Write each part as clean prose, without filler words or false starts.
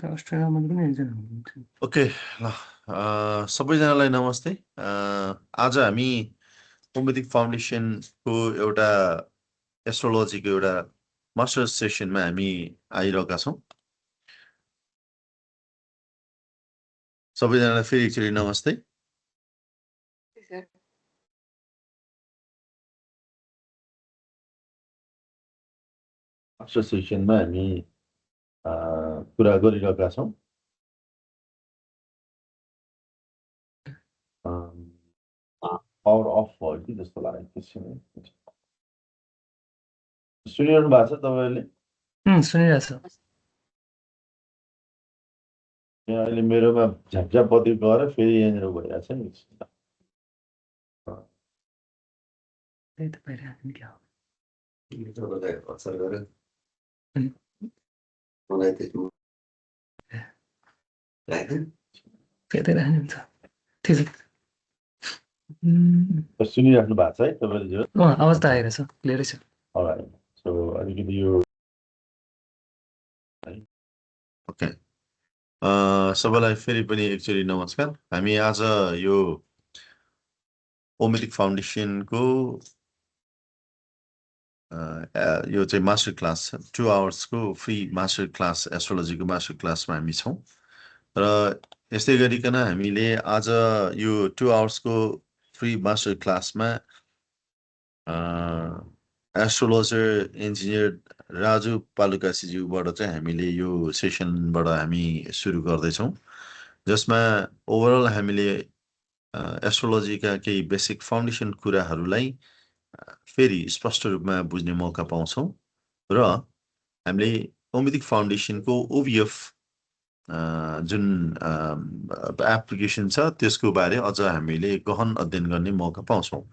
अस्ट्रेलियामा पनि एकजना हुनुहुन्छ। ओके ल सबैजनालाई नमस्ते। आज हामी होमियोपैथिक फाउन्डेसनको एउटा एस्ट्रोलोजीको एउटा मास्टर सेसनमा हामी आइरहेका छौँ। सबैजनालाई फेरि एकचोटि नमस्ते। मास्टर सेसनमा हामी कुरा गरिरहेका छौँ। पावर अफ भयो कि जस्तो लाग्यो। सुनिरहनु भएको छ तपाईँहरूले? सुनिरहेको छ। यहाँ अहिले मेरोमा झ्यापझ्याप बत्ती गएर फेरि यहाँनिर भइरहेको छ नि। त्यही त भइरहेको नि क्या हो। तपाईँलाई असर गर्यो मलाई त्यति फेरि राख्नु हुन्छ। ठिक छ। सुनिराख्नु भएको छ है तपाईँले? जो आवाज त आइरहेछ, क्लियरै छ। सो अलिकति यो ओके। सबैलाई फेरि पनि एकचोटि नमस्कार। हामी आज यो होमियोपैथिक फाउन्डेसनको यो चाहिँ मास्टर क्लास 2 आवर्सको फ्री मास्टर क्लास एस्ट्रोलोजीको मास्टर क्लासमा हामी छौँ। र यस्तै गरिकन हामीले आज यो 2 आवर्सको फ्री मास्टर क्लासमा एस्ट्रोलोजर इन्जिनियर राजु पालुकासीज्यूबाट चाहिँ हामीले यो सेसनबाट हामी सुरु गर्दैछौँ, जसमा ओभरअल हामीले एस्ट्रोलोजीका केही बेसिक फाउन्डेसन कुराहरूलाई फेरि स्पष्ट रूपमा बुझ्ने मौका पाउँछौँ। र हामीले होमियोपैथिक फाउन्डेसनको ओभिएफ जुन एप्लिकेसन छ त्यसको बारे अझ हामीले गहन अध्ययन गर्ने मौका पाउँछौँ।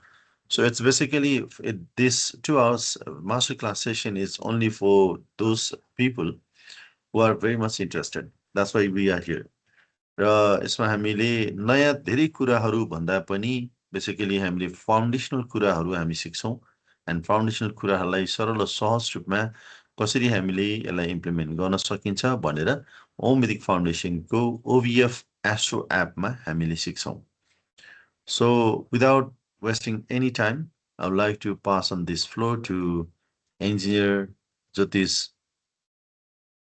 So it's basically this 2 hours master class session is only for those people who are very much interested. That's why we are here. र यसमा हामीले नयाँ धेरै कुराहरू भन्दा पनि बेसिकली हामीले फाउन्डेसनल कुराहरू हामी सिक्छौँ। एन्ड फाउन्डेसनल कुराहरूलाई सरल र सहज रूपमा कसरी हामीले यसलाई इम्प्लिमेन्ट गर्न सकिन्छ भनेर होमियोपैथिक फाउन्डेसनको ओभिएफ एस्ट्रो एपमा हामीले सिक्छौँ। So without wasting any time, I would like to pass on this floor to Engineer Jyotish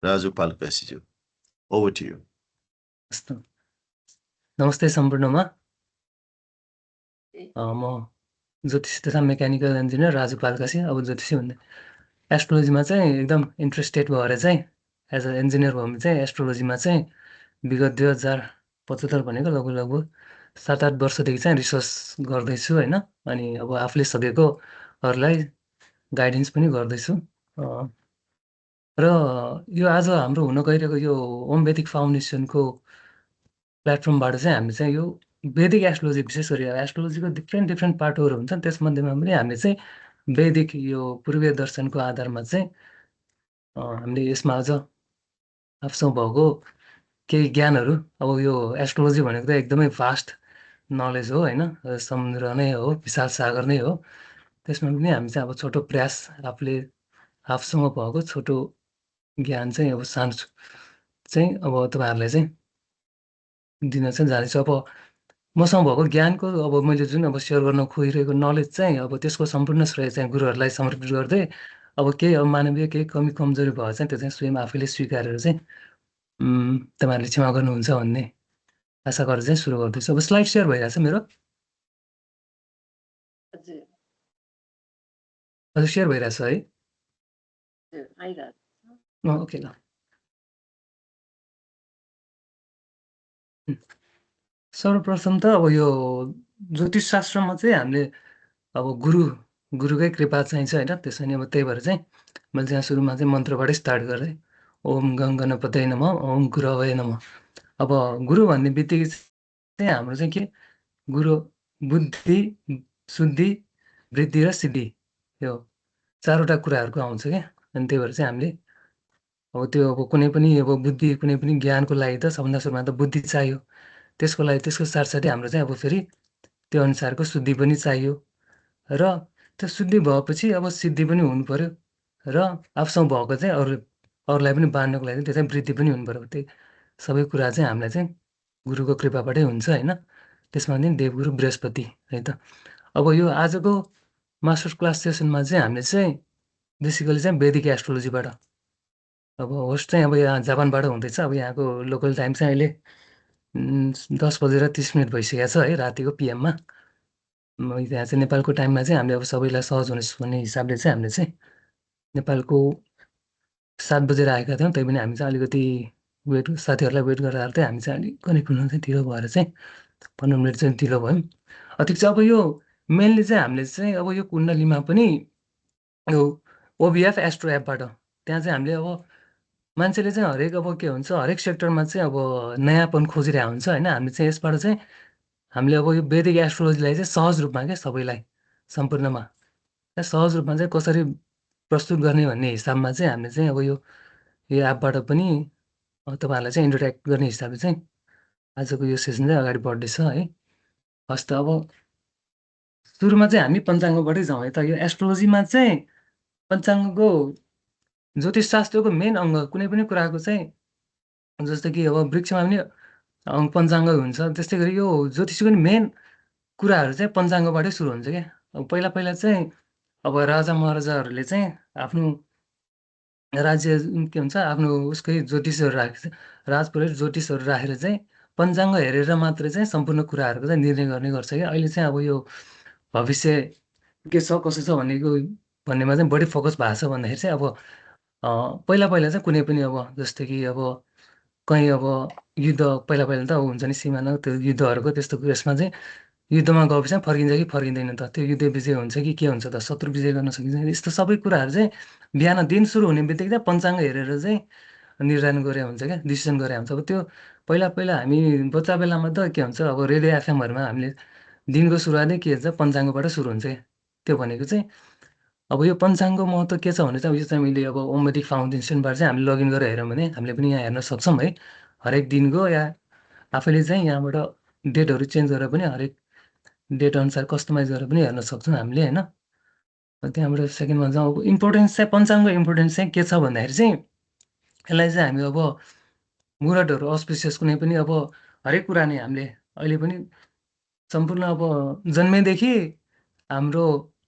Raju Palkasiju. Over to you. नमस्ते सम्पूर्णमा। म ज्योतिष तथा मेकानिकल इन्जिनियर राजु पालकासी। अब ज्योतिषी भन्ने एस्ट्रोलोजीमा चाहिँ एकदम इन्ट्रेस्टेड भएर चाहिँ एज अ इन्जिनियर भयो भने चाहिँ एस्ट्रोलोजीमा चाहिँ विगत 2075 भनेको लगभग 7-8 वर्षदेखि चाहिँ रिसर्च गर्दैछु होइन। अनि अब आफूले सकेकोहरूलाई गाइडेन्स पनि गर्दैछु। र यो आज हाम्रो हुन गइरहेको यो होमियोपैथिक फाउन्डेसनको प्लेटफर्मबाट चाहिँ हामी चाहिँ यो वैदिक एस्ट्रोलोजी, विशेष गरी एस्ट्रोलोजीको डिफ्रेन्ट पार्टहरू हुन्छन्, त्यसमध्येमा पनि हामीले चाहिँ वैदिक यो पूर्वीय दर्शनको आधारमा चाहिँ हामीले यसमा अझ आफूसँग भएको केही ज्ञानहरू, अब यो एस्ट्रोलोजी भनेको त एकदमै भास्ट नलेज हो होइन, समुद्र नै हो, विशाल सागर नै हो। त्यसमा पनि हामी चाहिँ अब छोटो प्रयास आफूसँग भएको छोटो ज्ञान चाहिँ अब सानो चाहिँ अब तपाईँहरूलाई चाहिँ दिन चाहिँ जानेछु। अब मसँग भएको ज्ञानको अब मैले जुन अब सेयर गर्न खोजिरहेको नलेज चाहिँ अब त्यसको सम्पूर्ण श्रेय चाहिँ गुरुहरूलाई समर्पित गर्दै अब केही अब मानवीय केही कमी कमजोरी भयो चाहिँ त्यो चाहिँ स्वयं आफैले स्वीकारेर चाहिँ तपाईँहरूले क्षमा गर्नुहुन्छ भन्ने आशा गरेर चाहिँ सुरु गर्दैछु। अब स्लाइड सेयर भइरहेछ मेरो? हजुर सेयर भइरहेछ है? ओके ल। सर्वप्रथम त अब यो ज्योतिष शास्त्रमा चाहिँ हामीले अब गुरुकै कृपा चाहिन्छ होइन। त्यसो भने अब त्यही भएर चाहिँ मैले चाहिँ सुरुमा चाहिँ मन्त्रबाटै स्टार्ट गरेँ। ओम गङ गणपतये नमः, ओम गुरवे नमः। अब गुरु भन्ने बित्तिकै चाहिँ हाम्रो चाहिँ के, गुरु बुद्धि, शुद्धि, वृद्धि र सिद्धि, यो 4वटा कुराहरूको आउँछ क्या। अनि त्यही भएर चाहिँ हामीले अब त्यो अब कुनै पनि अब बुद्धि, कुनै पनि ज्ञानको लागि त सबभन्दा सुरुमा त बुद्धि चाहियो। त्यसको लागि त्यसको साथसाथै हाम्रो चाहिँ अब फेरि त्यो अनुसारको शुद्धि पनि चाहियो। र त्यो शुद्धि भएपछि अब सिद्धि पनि हुनु पऱ्यो। र आफूसँग भएको चाहिँ अरूलाई पनि बाँड्नको लागि त्यो चाहिँ वृद्धि पनि हुनु पऱ्यो। सबै कुरा चाहिँ हामीलाई चाहिँ गुरुको कृपाबाटै हुन्छ होइन। त्यसमा पनि देवगुरु बृहस्पति है त। अब यो आजको मास्टर क्लास सेसनमा चाहिँ हामीले चाहिँ बेसिकली चाहिँ वैदिक एस्ट्रोलोजीबाट अब होस्ट चाहिँ अब यहाँ जापानबाट हुँदैछ। अब यहाँको लोकल टाइम चाहिँ अहिले 10:30 भइसकेको छ है रातिको पिएममा। त्यहाँ चाहिँ नेपालको टाइममा चाहिँ हामीले अब सबैलाई सहज हुने भन्ने हिसाबले चाहिँ हामीले चाहिँ नेपालको 7 बजेर आएका थियौँ। तैपनि हामी चाहिँ अलिकति साथीहरूलाई वेट गरेर चाहिँ हामी चाहिँ अलिक कनेक्ट हुन चाहिँ ढिलो भएर चाहिँ 15 मिनट चाहिँ ढिलो भयौँ। ठिक छ। अब यो मेनली चाहिँ हामीले चाहिँ अब यो कुण्डलीमा पनि यो ओबिएफ एस्ट्रो एपबाट त्यहाँ चाहिँ हामीले अब मान्छेले चाहिँ हरेक अब के हुन्छ हरेक सेक्टरमा चाहिँ अब नयाँपन खोजिरहेको हुन्छ होइन। हामी चाहिँ यसबाट चाहिँ हामीले अब यो वैदिक एस्ट्रोलोजीलाई चाहिँ सहज रूपमा क्या सबैलाई सम्पूर्णमा सहज रूपमा चाहिँ कसरी प्रस्तुत गर्ने भन्ने हिसाबमा चाहिँ हामीले चाहिँ अब यो एपबाट पनि तपाईँहरूलाई चाहिँ इन्टरेक्ट गर्ने हिसाबले चाहिँ आजको यो सेसन चाहिँ अगाडि बढ्दैछ है। हस् त अब सुरुमा चाहिँ हामी पञ्चाङ्गबाटै जाउँ है त। यो एस्ट्रोलोजीमा चाहिँ पञ्चाङ्गको ज्योतिषशास्त्रको मेन अङ्ग कुनै पनि कुराको चाहिँ जस्तो कि अब वृक्षमा पनि पञ्चाङ्ग हुन्छ, त्यस्तै गरी यो ज्योतिषको पनि मेन कुराहरू चाहिँ पञ्चाङ्गबाटै सुरु हुन्छ क्या। अब पहिला पहिला चाहिँ अब राजा महाराजाहरूले चाहिँ आफ्नो राज्य के भन्छ आफ्नो उसकै ज्योतिषहरू राखेर राजपुरोहित ज्योतिषहरू राखेर चाहिँ पञ्चाङ्ग हेरेर मात्रै चाहिँ सम्पूर्ण कुराहरूको चाहिँ निर्णय गर्ने गर्छ क्या। अहिले चाहिँ अब यो भविष्य के छ कसो छ भन्नेमा चाहिँ बढी फोकस भएको छ भन्दाखेरि चाहिँ अब पहिला पहिला चाहिँ कुनै पनि अब जस्तो कि अब कहीँ अब युद्ध पहिला पहिला त हुन्छ नि सिमाना त्यो युद्धहरूको त्यस्तो यसमा चाहिँ युद्धमा गएपछि चाहिँ फर्किन्छ कि फर्किँदैन त, त्यो युद्ध विजय हुन्छ कि के हुन्छ त, शत्रु विजय गर्न सकिन्छ, यस्तो सबै कुराहरू चाहिँ बिहान दिन सुरु हुने बित्तिकै चाहिँ पञ्चाङ्ग हेरेर चाहिँ निर्धारण गरे हुन्छ क्या, डिसिसन गरे हुन्छ। अब त्यो पहिला पहिला हामी बच्चा बेलामा त के हुन्छ अब रेडियो एफएमहरूमा हामीले दिनको सुरुवातै के हुन्छ पञ्चाङ्गबाट सुरु हुन्छ क्या। त्यो भनेको चाहिँ अब यो पञ्चाङ्गको महत्त्व के छ भने चाहिँ अब यो चाहिँ मैले अब ओमेटिक फाउन्डेसनबाट चाहिँ हामीले लगइन गरेर हेऱ्यौँ भने हामीले पनि यहाँ हेर्न सक्छौँ है। हरेक दिनको या आफैले चाहिँ यहाँबाट डेटहरू चेन्ज गरेर पनि हरेक डेट अनुसार कस्टमाइज गरेर पनि हेर्न सक्छौँ हामीले होइन। त्यहाँबाट सेकेन्डमा जाउँ। अब इम्पोर्टेन्स चाहिँ पञ्चाङ्गको इम्पोर्टेन्स चाहिँ के छ भन्दाखेरि चाहिँ यसलाई चाहिँ हामी अब मुरटहरू अस्पिसियस कुनै पनि अब हरेक कुरा नै हामीले अहिले पनि सम्पूर्ण अब जन्मेदेखि हाम्रो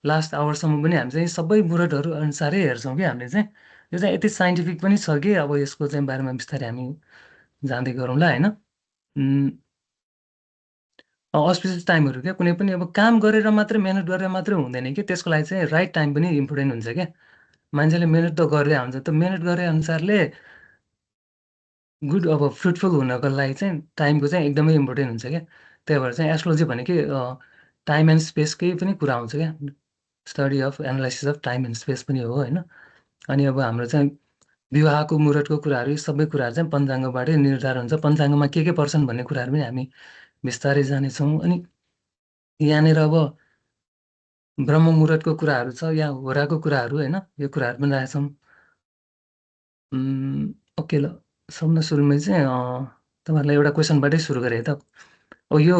लास्ट आवरसम्म पनि हामी चाहिँ सबै मुरटहरू अनुसारै हेर्छौँ कि हामीले चाहिँ यो चाहिँ यति साइन्टिफिक पनि छ कि अब यसको चाहिँ बारेमा बिस्तारै हामी जाँदै गरौँला होइन। अस्पिसियस टाइमहरू क्या कुनै पनि अब काम गरेर मात्रै मेहनत गरेर मात्रै हुँदैन कि, त्यसको लागि चाहिँ राइट टाइम पनि इम्पोर्टेन्ट हुन्छ क्या। मान्छेले मेहनत त गर्दै हुन्छ, त्यो मेहनत गरे अनुसारले गुड अब फ्रुटफुल हुनको लागि चाहिँ टाइमको चाहिँ एकदमै इम्पोर्टेन्ट हुन्छ क्या। त्यही भएर चाहिँ एस्ट्रोलोजी भनेकै टाइम एन्ड स्पेसकै पनि कुरा हुन्छ क्या, study of analysis of time and space पनि हो होइन। अनि अब हाम्रो चाहिँ विवाहको मुरटको कुराहरू सबै कुराहरू चाहिँ पञ्चाङ्गबाटै निर्धारण हुन्छ। पञ्चाङ्गमा के पर्छन् भन्ने कुराहरू पनि हामी बिस्तारै जानेछौँ। अनि यहाँनिर अब ब्रह्म मुहूर्तको कुराहरू छ या होराको कुराहरू होइन, यो कुराहरू पनि राखेछौँ। ओके ल, सबभन्दा सुरुमै चाहिँ तपाईँहरूलाई एउटा क्वेसनबाटै सुरु गरेँ त। अब यो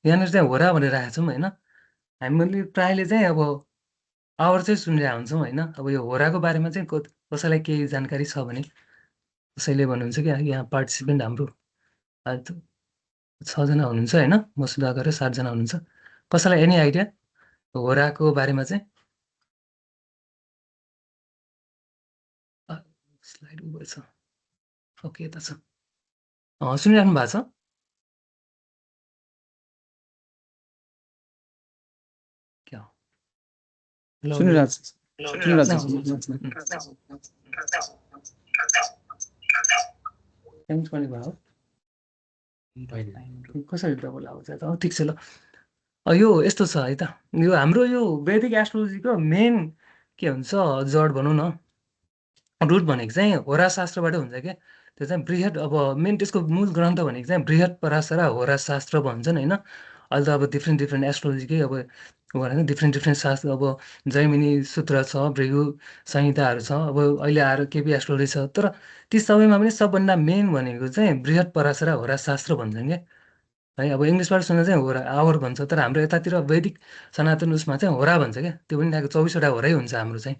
यहाँनिर चाहिँ होरा भनेर राखेको छौँ होइन। हामीले प्रायःले चाहिँ अब आवर चाहिँ सुनिरहेको हुन्छौँ होइन। अब यो होराको बारेमा चाहिँ कसैलाई केही जानकारी छ भने कसैले भन्नुहुन्छ कि यहाँ पार्टिसिपेन्ट हाम्रो आज 6जना हुनुहुन्छ होइन, मसुदा गरेर 7जना हुनुहुन्छ। कसैलाई एनी आइडिया होराको बारेमा चाहिँ? स्लाइड उ छ, ओके यता छ, सुनिराख्नु भएको छ? क्या हो सुनिरहेको छ। कसरी डबल आउँछ त? ठिक छ ल। यो यस्तो छ है त, यो हाम्रो यो वैदिक एस्ट्रोलोजीको मेन के हुन्छ जड भनौँ न, रुट भनेको चाहिँ होरा शास्त्रबाट हुन्छ क्या। त्यो चाहिँ बृहत अब मेन त्यसको मूल ग्रन्थ भनेको चाहिँ बृहत पराशर होरा शास्त्र भन्छन् होइन। अहिले त अब डिफ्रेन्ट डिफ्रेन्ट एस्ट्रोलोजीकै अब भनेर डिफ्रेन्ट डिफ्रेन्ट शास्त्र अब जैमिनी सूत्र छ, भृगु संहिताहरू छ, अब अहिले आएर केपी एस्ट्रोलोजी छ। तर ती सबैमा पनि सबभन्दा मेन भनेको चाहिँ बृहत पराशर होरा शास्त्र भन्छन् क्या है। अब इङ्ग्लिसबाट सुन्दा चाहिँ होरा आवर भन्छ, तर हाम्रो यतातिर वैदिक सनातन उसमा चाहिँ होरा भन्छ क्या। त्यो पनि त्यहाँको 24वटा होरै हुन्छ हाम्रो चाहिँ।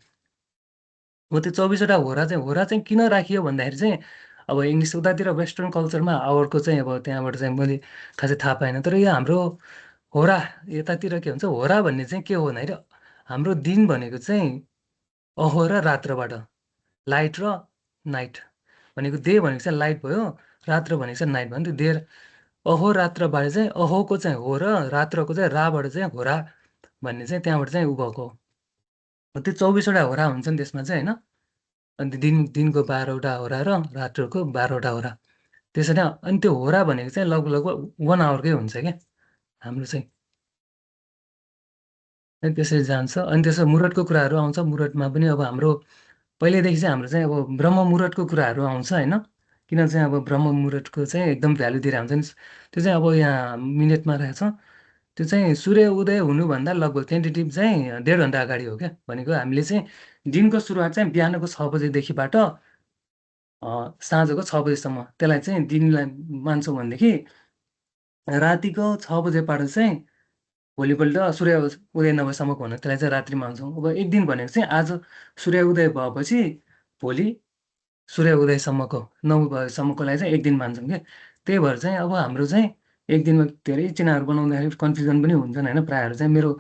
हो त्यो 24वटा होरा चाहिँ किन राखियो भन्दाखेरि चाहिँ अब इङ्ग्लिस उतातिर वेस्टर्न कल्चरमा आवरको चाहिँ अब त्यहाँबाट चाहिँ मैले खासै थाहा पाइनँ। तर यो हाम्रो होरा यतातिर के भन्छ होरा भन्ने चाहिँ के हो भन्दाखेरि हाम्रो दिन भनेको चाहिँ अहो र रात्रबाट लाइट र नाइट भनेको डे भनेको चाहिँ लाइट भयो, रात्र भनेको चाहिँ नाइट भयो नि त। देर अहो रात्रबाट चाहिँ अहोको चाहिँ हो र रात्रको चाहिँ राबाट चाहिँ होरा भन्ने चाहिँ त्यहाँबाट चाहिँ उ भएको हो। त्यो 24वटा होरा हुन्छन् त्यसमा चाहिँ होइन। अन्त दिनको 12वटा होरा र रात्रको 12वटा होरा। त्यसरी अनि त्यो होरा भनेको चाहिँ लगभग लगभग 1 आवरकै हुन्छ क्या हाम्रो चाहिँ। अनि त्यसरी जान्छ। अनि त्यसो मुरटको कुराहरू आउँछ। मुरटमा पनि अब हाम्रो पहिल्यैदेखि चाहिँ हाम्रो चाहिँ अब ब्रह्म मुरटको कुराहरू आउँछ होइन। किन चाहिँ अब ब्रह्म मुरटको चाहिँ एकदम भ्यालु दिएर हुन्छ नि। त्यो चाहिँ अब यहाँ मिनेटमा रहेछ। त्यो चाहिँ सूर्य उदय हुनुभन्दा लगभग टेन्टेटिभ चाहिँ 1.5 घन्टा अगाडि हो क्या। भनेको हामीले चाहिँ दिनको सुरुवात चाहिँ बिहानको 6 बजेदेखिबाट साँझको 6 बजेसम्म त्यसलाई चाहिँ दिनलाई मान्छौँ भनेदेखि रातिको 6 बजेबाट चाहिँ भोलिपल्ट सूर्य उदय नभएसम्मको हुन त्यसलाई चाहिँ रात्रि मान्छौँ। अब एक दिन भनेको चाहिँ आज सूर्य उदय भएपछि भोलि सूर्य उदयसम्मको 9 बजेसम्मकोलाई चाहिँ एक दिन मान्छौँ क्या। त्यही भएर चाहिँ अब हाम्रो चाहिँ एक दिनमा धेरै चिनाहरू बनाउँदाखेरि कन्फ्युजन पनि हुन्छन् होइन। प्रायःहरू चाहिँ मेरो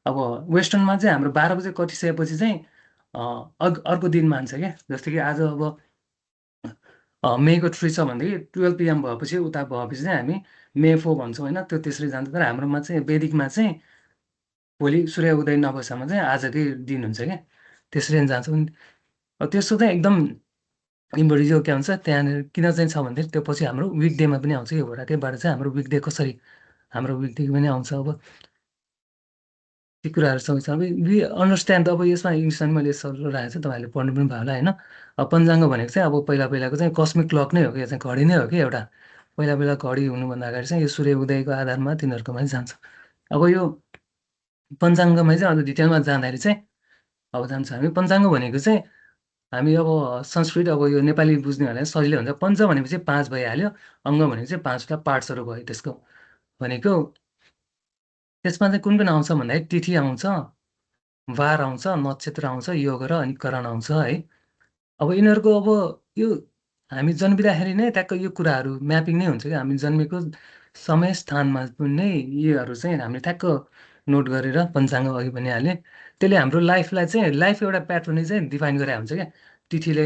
अब वेस्टर्नमा चाहिँ हाम्रो 12 बजे कटिसकेपछि चाहिँ अर्को दिन मान्छ क्या। जस्तो कि आज अब मेको 3 छ भनेदेखि 12 PM भएपछि उता भएपछि चाहिँ हामी मे 4 भन्छौँ होइन। त्यो त्यसरी जान्छ। तर हाम्रोमा चाहिँ वैदिकमा चाहिँ भोलि सूर्य उदय नभएसम्म चाहिँ आजकै दिन हुन्छ क्या। त्यसरी नै जान्छ। त्यसो चाहिँ एकदम इम्पोर्टेन्ट यो के भन्छ त्यहाँनिर किन चाहिँ छ भन्दाखेरि त्यो पछि हाम्रो विकडेमा पनि आउँछ यो भएर। त्यहीबाट चाहिँ हाम्रो विकडे कसरी हाम्रो विकडे पनि आउँछ। अब ती कुराहरू सँगसँगै वी अन्डरस्ट्यान्ड। अब यसमा इङ्ग्लिसमा पनि मैले सर राखेको छु, तपाईँहरूले पढ्नु पनि भयो होला होइन। अब पञ्चाङ्ग भनेको चाहिँ अब पहिलाको चाहिँ कस्मिक क्लक नै हो कि, यो चाहिँ घडी नै हो कि एउटा। पहिला घडी हुनुभन्दा अगाडि चाहिँ यो सूर्य उदयको आधारमा तिनीहरूकोमा जान्छ। अब यो पञ्चाङ्गमा चाहिँ अझ डिटेलमा जाँदाखेरि चाहिँ अब जान्छ हामी। पञ्चाङ्ग भनेको चाहिँ हामी अब संस्कृत अब यो नेपाली बुझ्नेहरूलाई सजिलो हुन्छ। पञ्च भनेपछि 5 भइहाल्यो, अङ्ग भनेको चाहिँ 5वटा पार्ट्सहरू भयो त्यसको। भनेको त्यसमा चाहिँ कुन कुन आउँछ भन्दाखेरि तिथि आउँछ, वार आउँछ, नक्षत्र आउँछ, योग र अनि करण आउँछ है। अब यिनीहरूको अब यो हामी जन्मिँदाखेरि नै ट्याक्क यो कुराहरू म्यापिङ नै हुन्छ क्या। हामी जन्मेको समय स्थानमा पनि नै योहरू चाहिँ हामीले ठ्याक्क नोट गरेर पञ्चाङ्ग अघि पनि हालेँ। त्यसले हाम्रो लाइफलाई चाहिँ लाइफ एउटा प्याटर्नै चाहिँ डिफाइन गरेर हुन्छ क्या। तिथिले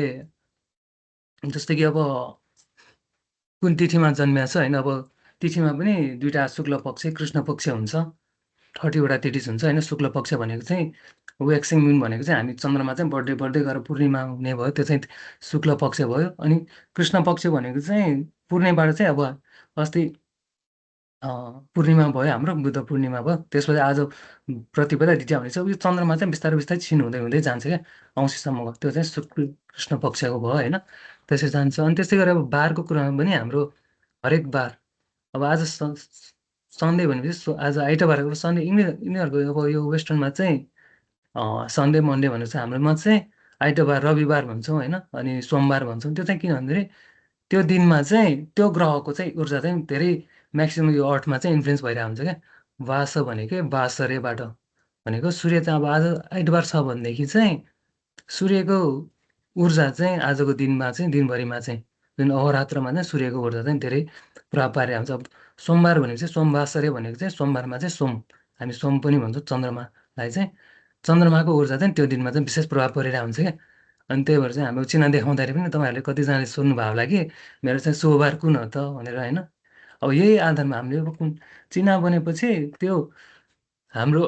जस्तै कि अब कुन तिथिमा जन्मिएको छ होइन। अब तिथिमा पनि 2टा शुक्ल पक्ष कृष्ण पक्ष हुन्छ। 30वटा तिथिस हुन्छ होइन। शुक्ल पक्ष भनेको चाहिँ वेक्सिङ मुन भनेको चाहिँ हामी चन्द्रमा चाहिँ बढ्दै बढ्दै गएर पूर्णिमा हुने भयो, त्यो चाहिँ शुक्ल पक्ष भयो। अनि कृष्ण पक्ष भनेको चाहिँ पूर्णिमाबाट चाहिँ अब अस्ति पूर्णिमा भयो हाम्रो, बुद्ध पूर्णिमा भयो। त्यसपछि आज प्रतिपदा द्वितीया हुनेछ। यो चन्द्रमा चाहिँ बिस्तारै बिस्तारै क्षीण हुँदै हुँदै जान्छ क्या औँसीसम्मको। त्यो चाहिँ शुक्ल कृष्ण पक्षको भयो होइन। त्यसरी जान्छ। अनि त्यस्तै गरेर अब बारको कुरामा पनि हाम्रो हरेक बार अब आज सन्डे भनेपछि आज आइतबार सन्डे यिनीहरूको अब यो वेस्टर्नमा चाहिँ सन्डे मन्डे भनेर चाहिँ हाम्रोमा चाहिँ आइतबार रविबार भन्छौँ होइन। अनि सोमबार भन्छौँ। त्यो चाहिँ किन भन्दाखेरि त्यो दिनमा चाहिँ त्यो ग्रहको चाहिँ ऊर्जा चाहिँ धेरै म्याक्सिमम् यो अर्थमा चाहिँ इन्फ्लुएन्स भइरहेको हुन्छ क्या। वास भनेकै वासरेबाट भनेको सूर्य चाहिँ अब आज आइतबार छ भनेदेखि चाहिँ सूर्यको ऊर्जा चाहिँ आजको दिनमा चाहिँ दिनभरिमा चाहिँ जुन अहोरात्रमा चाहिँ सूर्यको ऊर्जा चाहिँ धेरै प्रभाव पारेर हुन्छ। अब सोमबार भनेको चाहिँ सोमवासरे भनेको चाहिँ सोमबारमा चाहिँ सोम, हामी सोम पनि भन्छौँ चन्द्रमालाई चाहिँ। चन्द्रमाको ऊर्जा चाहिँ त्यो दिनमा चाहिँ विशेष प्रभाव परिरहेको हुन्छ क्या। अनि त्यही भएर चाहिँ हाम्रो चिना देखाउँदाखेरि पनि तपाईँहरूले कतिजनाले सोध्नुभयो होला कि मेरो चाहिँ शुभबार कुन हो त भनेर होइन। अब यही आधारमा हामीले अब कुन चिना बनेपछि त्यो हाम्रो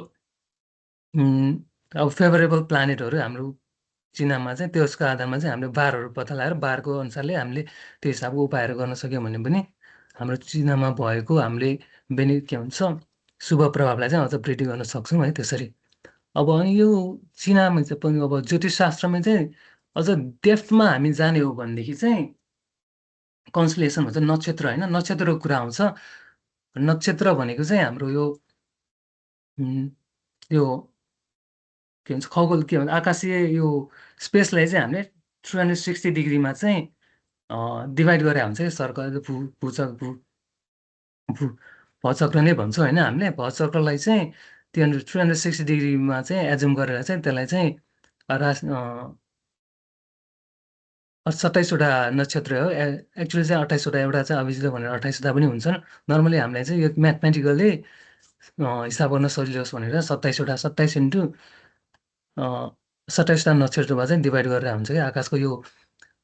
अब फेभरेबल प्लानेटहरू हाम्रो चिनामा चाहिँ त्यसको आधारमा चाहिँ हामीले बारहरू पत्ता लगाएर बारको अनुसारले हामीले त्यो हिसाबको उपायहरू गर्न सक्यौँ भने पनि हाम्रो चिनामा भएको हामीले के भन्छ शुभ प्रभावलाई चाहिँ अझ वृद्धि गर्न सक्छौँ है त्यसरी। अब अनि यो चिनामा चाहिँ पनि अब ज्योतिषशास्त्रमा चाहिँ अझ डेफ्थमा हामी जाने हो भनेदेखि चाहिँ कन्सलेसन भन्छ, नक्षत्र होइन। नक्षत्रको कुरा आउँछ। नक्षत्र भनेको चाहिँ हाम्रो यो के भन्छ खगोल के भन्छ आकाशीय यो स्पेसलाई चाहिँ हामीले 360 डिग्रीमा चाहिँ डिभाइड गरेर हुन्छ कि सर्कल भू भचक्र नै भन्छौँ होइन हामीले। भचक्रलाई चाहिँ 360 डिग्रीमा चाहिँ एजुम गरेर चाहिँ त्यसलाई चाहिँ रास 27वटा नक्षत्र हो एक्चुअली चाहिँ 28वटा एउटा चाहिँ अभिजित भनेर 28वटा पनि हुन्छन् नर्मली हामीलाई चाहिँ यो म्याथमेटिकली हिसाब गर्न सजिलो होस् भनेर 27वटा 27 इन्टु 27वटा नक्षत्रमा चाहिँ डिभाइड गरेर हुन्छ कि आकाशको यो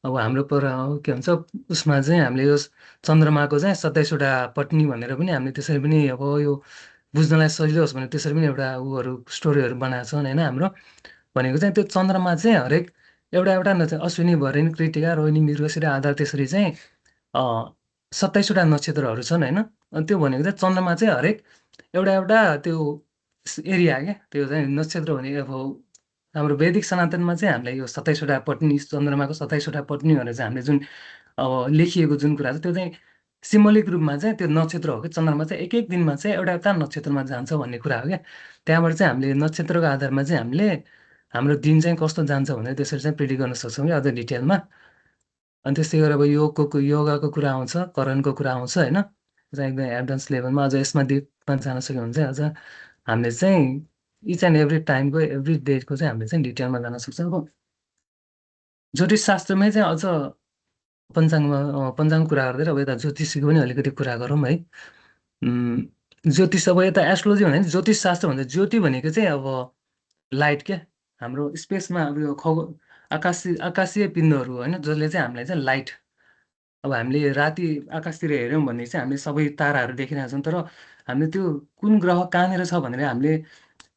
अब हाम्रो पर के भन्छ उसमा चाहिँ हामीले यो चन्द्रमाको चाहिँ 27वटा पत्नी भनेर पनि हामीले त्यसरी पनि अब यो बुझ्नलाई सजिलो होस् भने त्यसरी पनि एउटा उहरू स्टोरीहरू बनाएको छन् होइन हाम्रो भनेको चाहिँ त्यो चन्द्रमा चाहिँ हरेक एउटा एउटा नक्षत्र अश्विनी भरिणी कृतिका रोहिणी मृगशिरा आधार त्यसरी चाहिँ 27वटा नक्षत्रहरू छन् होइन अनि त्यो भनेको चाहिँ चन्द्रमा चाहिँ हरेक एउटा एउटा त्यो एरिया क्या त्यो चाहिँ नक्षत्र भने अब हाम्रो वैदिक सनातनमा चाहिँ हामीलाई यो 27वटा पत्नी चन्द्रमाको 27वटा पत्नी भनेर चाहिँ हामीले जुन अब लेखिएको जुन कुरा छ त्यो चाहिँ सिम्बोलिक रूपमा चाहिँ त्यो नक्षत्र हो कि चन्द्रमा चाहिँ एक एक दिनमा चाहिँ एउटा एउटा नक्षत्रमा जान्छ भन्ने कुरा हो क्या त्यहाँबाट चाहिँ हामीले नक्षत्रको आधारमा चाहिँ हामीले हाम्रो दिन चाहिँ कस्तो जान्छ भनेर त्यसरी चाहिँ प्रिडिक्ट गर्न सक्छौँ कि अझ डिटेलमा अनि त्यस्तै गरेर अब योगाको कुरा आउँछ करणको कुरा आउँछ होइन चाहिँ एकदम एडभान्स लेभलमा अझ यसमा डिपमा जान सक्यो भने चाहिँ अझ हामीले चाहिँ इच एन्ड एभ्री टाइमको एभ्री डेको चाहिँ हामीले चाहिँ डिटेलमा जान सक्छौँ अब ज्योतिष शास्त्रमै चाहिँ अझ पञ्चाङ्ग कुरा गर्दै अब यता ज्योतिषीको पनि अलिकति कुरा गरौँ है ज्योतिष अब यता एस्ट्रोलोजी भन्दा नि ज्योतिष शास्त्र भन्दा ज्योति भनेको चाहिँ अब लाइट क्या हाम्रो स्पेसमा अब यो आकाशीय पिण्डहरू होइन जसले चाहिँ हामीलाई चाहिँ लाइट अब हामीले राति आकाशतिर हेऱ्यौँ भने चाहिँ हामीले सबै ताराहरू देखिरहेको छौँ तर हामीले त्यो कुन ग्रह कहाँनिर छ भनेर हामीले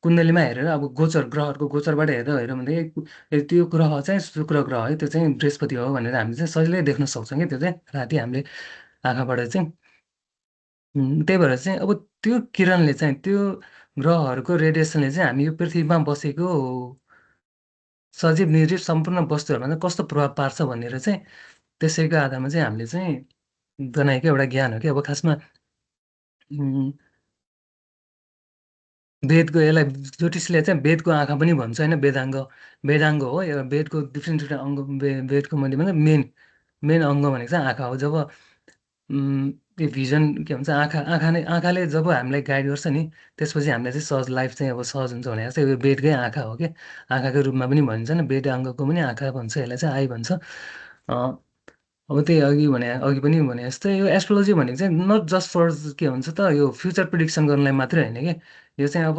कुण्डलीमा हेरेर अब गोचर ग्रहहरूको गोचरबाट हेरेर हेऱ्यौँ भने त्यो ग्रह चाहिँ शुक्र ग्रह है त्यो चाहिँ बृहस्पति हो भनेर हामीले चाहिँ सजिलै देख्न सक्छौँ कि त्यो चाहिँ राति हामीले आँखाबाट चाहिँ त्यही भएर चाहिँ अब त्यो किरणले चाहिँ त्यो ग्रहहरूको रेडिएसनले चाहिँ हामी यो पृथ्वीमा बसेको सजीव निर्जीव सम्पूर्ण वस्तुहरूमा चाहिँ कस्तो प्रभाव पार्छ भनेर चाहिँ त्यसैको आधारमा चाहिँ हामीले चाहिँ बनाएको एउटा ज्ञान हो कि अब खासमा वेदको यसलाई ज्योतिषले चाहिँ वेदको आँखा पनि भन्छ होइन वेदाङ्ग हो यो वेदको डिफ्रेन्ट डिफ्रेन्ट अङ्ग वेदको मैले मतलब मेन अङ्ग भनेको चाहिँ आँखा हो जब त्यो भिजन के भन्छ आँखाले जब हामीलाई गाइड गर्छ नि त्यसपछि हामीलाई चाहिँ सहज लाइफ चाहिँ अब सहज हुन्छ भने जस्तै यो बेडकै आँखा हो क्या आँखाको रूपमा पनि भनिन्छ नि बेड अङ्गको पनि आँखा भन्छ यसलाई चाहिँ आई भन्छ अब त्यही अघि पनि भने जस्तै यो एस्ट्रोलोजी भनेको चाहिँ नट जस्ट फर के भन्छ त यो फ्युचर प्रिडिक्सन गर्नलाई मात्रै होइन क्या यो चाहिँ अब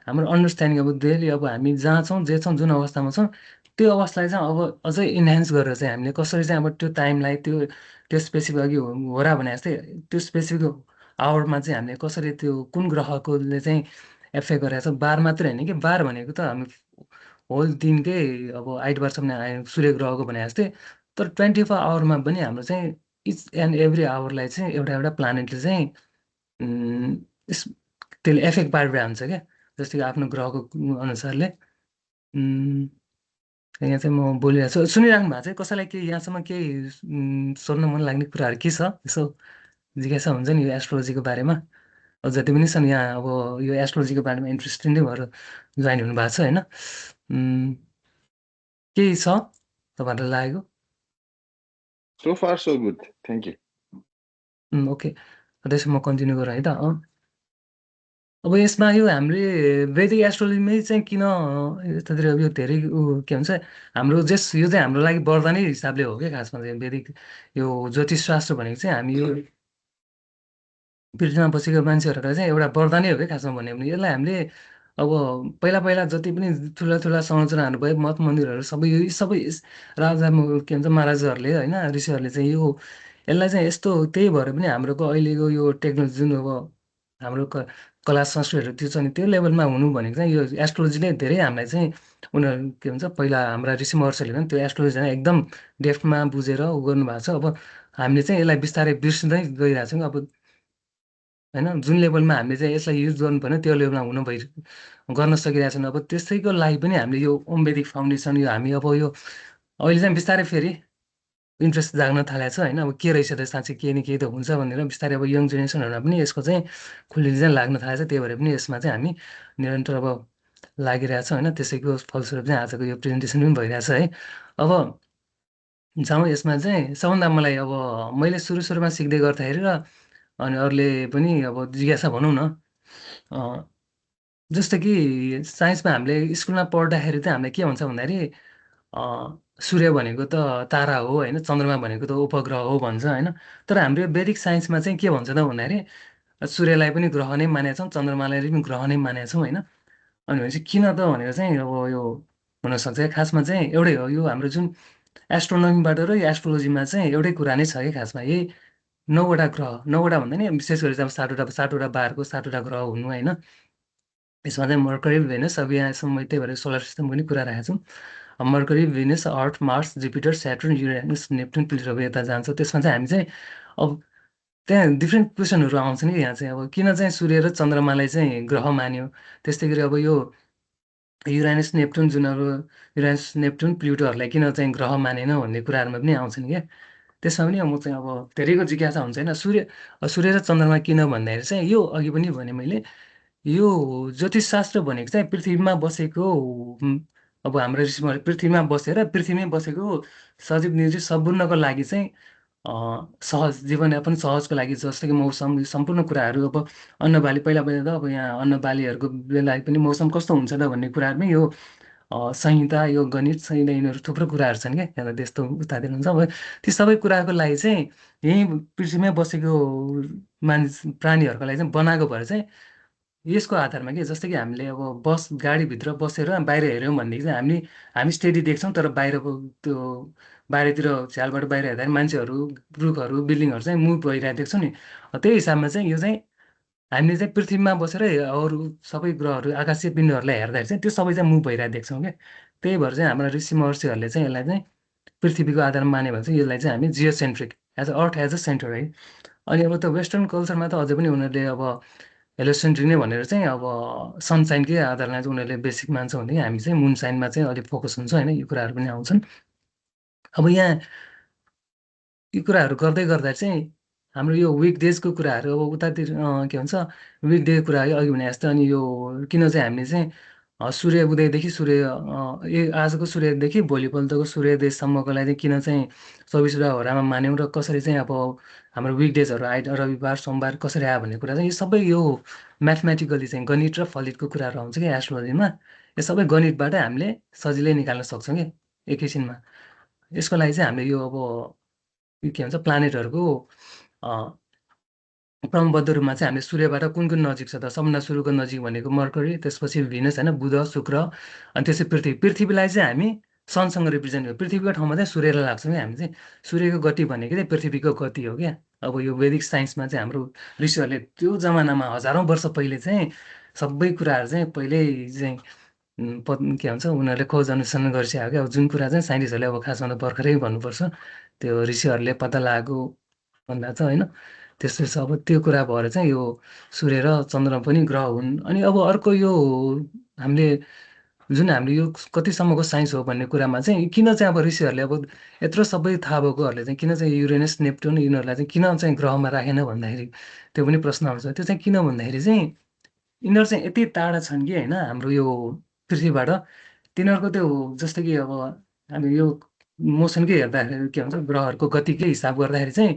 हाम्रो अन्डरस्ट्यान्डिङ अब डेली अब हामी जहाँ छौँ जे छौँ जुन अवस्थामा छौँ त्यो अवस्थालाई चाहिँ अब अझै इन्हान्स गरेर चाहिँ हामीले कसरी चाहिँ अब त्यो टाइमलाई त्यो स्पेसिफिक अघि हो र भने जस्तै त्यो स्पेसिफिक आवरमा चाहिँ हामीले कसरी त्यो कुन ग्रहकोले चाहिँ एफेक्ट गरेको छ बार मात्रै होइन कि बार भनेको त हामी होल दिनकै अब आइतबारसम्म सूर्य ग्रहको भने जस्तै तर 24 आवरमा पनि हाम्रो चाहिँ इच एन्ड एभ्री आवरलाई चाहिँ एउटा एउटा प्लानेटले चाहिँ त्यसले एफेक्ट पारेर हुन्छ क्या जस्तै कि आफ्नो ग्रहको अनुसारले यहाँ चाहिँ म बोलिरहेको छु सुनिराख्नु भएको चाहिँ कसैलाई केही यहाँसम्म केही सोध्न मन लाग्ने कुराहरू के छ यसो जिज्ञासा हुन्छ नि यो एस्ट्रोलोजीको बारेमा अब जति पनि छन् यहाँ अब यो एस्ट्रोलोजीको बारेमा इन्ट्रेस्टिङ नै भएर जोइन हुनुभएको छ होइन केही छ तपाईँहरूलाई लागेको So far, so good. Thank you. Okay त्यसो म कन्टिन्यू गरौँ है त अब यसमा यो हामीले वैदिक एस्ट्रोलोजीमै चाहिँ किन यतातिर यो धेरै के भन्छ हाम्रो यो चाहिँ हाम्रो लागि वरदानै हिसाबले हो क्या खासमा चाहिँ वैदिक यो ज्योतिष शास्त्र भनेको चाहिँ हामी यो पृथ्वीमा बसेको मान्छेहरूलाई चाहिँ एउटा वरदानै हो क्या खासमा भन्यो भने यसलाई हामीले अब पहिला पहिला जति पनि ठुला ठुला संरचनाहरू भयो मठ मन्दिरहरू सबै राजा के भन्छ महाराजाहरूले होइन ऋषिहरूले चाहिँ यसलाई चाहिँ यस्तो त्यही भएर पनि हाम्रोको अहिलेको यो टेक्नोलोजी जुन अब हाम्रो कला संस्कृतिहरू त्यो छ नि त्यो लेभलमा हुनु भनेको चाहिँ यो एस्ट्रोलोजीले धेरै हामीलाई चाहिँ उनीहरू के भन्छ पहिला हाम्रा ऋषि महर्षिहरूले पनि त्यो एस्ट्रोलोजी एकदम डेफ्थमा बुझेर उ गर्नुभएको छ अब हामीले चाहिँ यसलाई बिस्तारै बिर्सिँदै गइरहेको छौँ अब होइन जुन लेभलमा हामीले चाहिँ यसलाई युज गर्नु पर्ने त्यो लेभलमा गर्न सकिरहेको छैन अब त्यसैको लागि पनि हामीले यो ओम वेदिक फाउन्डेसन यो हामी अब यो अहिले चाहिँ बिस्तारै फेरि इन्ट्रेस्ट जाग्न थालेको छ होइन अब के रहेछ त साँच्चै केही न केही त हुन्छ भनेर बिस्तारै अब यङ जेनेरेसनहरूमा पनि यसको चाहिँ खुल्ली चाहिँ लाग्न थालेको छ त्यही भएर पनि यसमा चाहिँ हामी निरन्तर अब लागिरहेको छ होइन त्यसैको फलस्वरूप चाहिँ आजको यो प्रेजेन्टेसन पनि भइरहेछ है अब जाउँ यसमा चाहिँ सबभन्दा मलाई अब मैले सुरुमा सिक्दै गर्दाखेरि र अनि अरूले पनि अब जिज्ञासा भनौँ न जस्तो कि साइन्समा हामीले स्कुलमा पढ्दाखेरि चाहिँ हामीलाई के हुन्छ भन्दाखेरि सूर्य भनेको त तारा हो होइन, चन्द्रमा भनेको त उपग्रह हो भन्छ होइन। तर हाम्रो यो वैदिक साइन्समा चाहिँ के भन्छ त भन्दाखेरि सूर्यलाई पनि ग्रह नै मानेका छौँ, चन्द्रमालाई पनि ग्रह नै मानेका छौँ होइन। अनि भनेपछि किन त भनेर चाहिँ अब यो हुनसक्छ खासमा चाहिँ एउटै हो, यो हाम्रो जुन एस्ट्रोनोमीबाट र यो एस्ट्रोलोजीमा चाहिँ एउटै कुरा नै छ कि खासमा यही 9वटा ग्रह, 9वटा भन्दा नि विशेष गरी चाहिँ अब 7वटा बारको 7वटा ग्रह हुनु होइन। यसमा चाहिँ मर्करी, भेनस, अब यहाँसम्म त्यही भएर सोलर सिस्टमको पनि कुरा राखेको छौँ। मर्करी, भेनस, अर्थ, Mars, Jupiter, स्याटर्न, Uranus, Neptune, Pluto अब यता जान्छ। त्यसमा चाहिँ हामी चाहिँ अब त्यहाँ डिफ्रेन्ट क्वेसनहरू आउँछ नि यहाँ चाहिँ, अब किन चाहिँ सूर्य र चन्द्रमालाई चाहिँ ग्रह मान्यो। त्यस्तै गरी अब यो युरानस, नेप्चुन जुन अब युरानस, नेप्चुन, प्लुटोहरूलाई किन चाहिँ ग्रह मानेन भन्ने कुराहरूमा पनि आउँछन् क्या। त्यसमा पनि म चाहिँ अब धेरैको जिज्ञासा हुन्छ होइन, सूर्य र चन्द्रमा किन भन्दाखेरि चाहिँ यो अघि पनि भने मैले, यो ज्योतिषशास्त्र भनेको चाहिँ पृथ्वीमा बसेको अब हाम्रो ऋषिमुनिहरू पृथ्वीमा बसेर पृथ्वीमै बसेको सजीव निर्जीव सम्पूर्णको लागि चाहिँ सहज जीवनयापन सहजको लागि, जस्तो कि मौसम सम्पूर्ण कुराहरू, अब अन्नबाली पहिला पहिला त अब यहाँ अन्नबालीहरूको बेला पनि मौसम कस्तो हुन्छ त भन्ने कुराहरूमै यो संहिता, यो गणित संहिता यिनीहरू थुप्रो कुराहरू छन् क्या, त्यहाँ त्यस्तो उतातिर हुन्छ। अब ती सबै कुराको लागि चाहिँ यहीँ पृथ्वीमै बसेको मानिस प्राणीहरूको लागि चाहिँ बनाएको भएर चाहिँ यसको आधारमा के, जस्तै कि हामीले अब गाडीभित्र बसेर बाहिर हेऱ्यौँ भनेदेखि चाहिँ हामी स्टेडी देख्छौँ, तर बाहिरको त्यो बाहिरतिर झ्यालबाट बाहिर हेर्दाखेरि मान्छेहरू, रुखहरू, बिल्डिङहरू चाहिँ मुभ भइरहेको देख्छौँ नि। त्यही हिसाबमा चाहिँ यो चाहिँ हामीले चाहिँ पृथ्वीमा बसेर अरू सबै ग्रहहरू, आकाशीय पिण्डहरूलाई हेर्दाखेरि चाहिँ त्यो सबै चाहिँ मुभ भइरहेको देख्छौँ क्या। त्यही भएर चाहिँ हाम्रा ऋषि महर्षिहरूले चाहिँ यसलाई चाहिँ पृथ्वीको आधारमा मान्यो भने चाहिँ यसलाई चाहिँ हामी geocentric as a earth as a centre है। अनि अब त वेस्टर्न कल्चरमा त अझै पनि उनीहरूले अब हेलोसेन्ट्रिक नै भनेर चाहिँ अब सनसाइनकै आधारमा चाहिँ उनीहरूले बेसिक मान्छ भने हामी चाहिँ मुन साइनमा चाहिँ अलिक फोकस हुन्छ होइन, यो कुराहरू पनि आउँछन्। अब यहाँ यी कुराहरू गर्दै गर्दा चाहिँ हाम्रो यो विकडेजको कुराहरू अब उतातिर के भन्छ विकडे कुरा है अघि भने जस्तो। अनि यो किन चाहिँ हामीले चाहिँ सूर्य उदयदेखि आजको सूर्यदेखि भोलिपल्टको सूर्योदयसम्मको लागि चाहिँ किन चाहिँ 24वटा होरामा मान्यौँ र कसरी चाहिँ अब हाम्रो विकडेजहरू रविबार सोमबार कसरी आयो भन्ने कुरा चाहिँ यो सबै यो म्याथमेटिकली चाहिँ गणित र फलितको कुराहरू आउँछ कि एस्ट्रोलोजीमा। यो सबै गणितबाट हामीले सजिलै निकाल्न सक्छौँ कि एकैछिनमा। यसको लागि चाहिँ हामीले यो अब के भन्छ प्लानेटहरूको क्रमबद्ध रूपमा चाहिँ हामीले सूर्यबाट कुन कुन नजिक छ त, सबभन्दा सुरुको नजिक भनेको मर्करी, त्यसपछि भेनस होइन, बुध, शुक्र, अनि त्यसपछि पृथ्वीलाई चाहिँ हामी सनसँग रिप्रेजेन्ट गर्छौँ। पृथ्वीको ठाउँमा चाहिँ सूर्यलाई लाग्छौँ क्या हामी चाहिँ। सूर्यको गति भनेको चाहिँ पृथ्वीको गति हो क्या। अब यो वैदिक साइन्समा चाहिँ हाम्रो ऋषिहरूले त्यो जमानामा हजारौँ वर्ष पहिले चाहिँ सबै कुराहरू चाहिँ पहिल्यै चाहिँ के भन्छ उनीहरूले खोज अनुसन्धान गरिसकेको क्या। अब जुन कुरा चाहिँ साइन्टिस्टहरूले अब खासमा त भर्खरै भन्नुपर्छ, त्यो ऋषिहरूले पत्ता लगाएको भन्दा चाहिँ होइन। त्यस्तो छ। अब त्यो कुरा भएर चाहिँ यो सूर्य र चन्द्रमा पनि ग्रह हुन्। अनि अब अर्को यो हामीले जुन हामीले यो कतिसम्मको साइन्स हो भन्ने कुरामा चाहिँ किन चाहिँ अब ऋषिहरूले अब यत्रो सबै थाहा भएकोहरूले चाहिँ किन चाहिँ युरेनस, नेप्चुन यिनीहरूलाई चाहिँ किन चाहिँ ग्रहमा राखेन भन्दाखेरि त्यो पनि प्रश्न आउँछ। त्यो चाहिँ किन भन्दाखेरि चाहिँ यिनीहरू चाहिँ यति टाढा छन् कि होइन हाम्रो यो पृथ्वीबाट। तिनीहरूको त्यो जस्तो कि अब हामी यो मोसनकै हेर्दाखेरि के भन्छ ग्रहहरूको गतिकै हिसाब गर्दाखेरि चाहिँ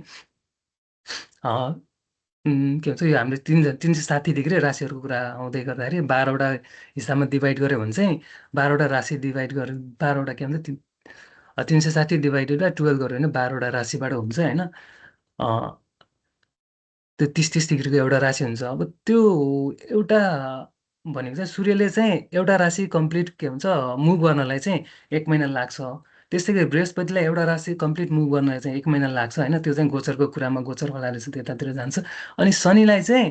के भन्छ यो हामीले 360 डिग्री राशिहरूको कुरा आउँदै गर्दाखेरि 12वटा हिसाबमा डिभाइड गऱ्यो भने चाहिँ 12वटा राशि डिभाइड गरेर 12वटा के भन्छ 360 डिभाइडेड बाई 12 गऱ्यो भने 12वटा राशिबाट हुन्छ होइन। त्यो 30 डिग्रीको एउटा राशि हुन्छ। अब त्यो एउटा भनेको चाहिँ सूर्यले चाहिँ एउटा राशि कम्प्लिट के भन्छ मुभ गर्नलाई चाहिँ 1 महिना लाग्छ। त्यस्तै गरी बृहस्पतिलाई एउटा राशि कम्प्लिट मुभ गर्नलाई चाहिँ 1 महिना लाग्छ होइन। त्यो चाहिँ गोचरको कुरामा गोचर फलाले चाहिँ त्यतातिर जान्छ। अनि शनिलाई चाहिँ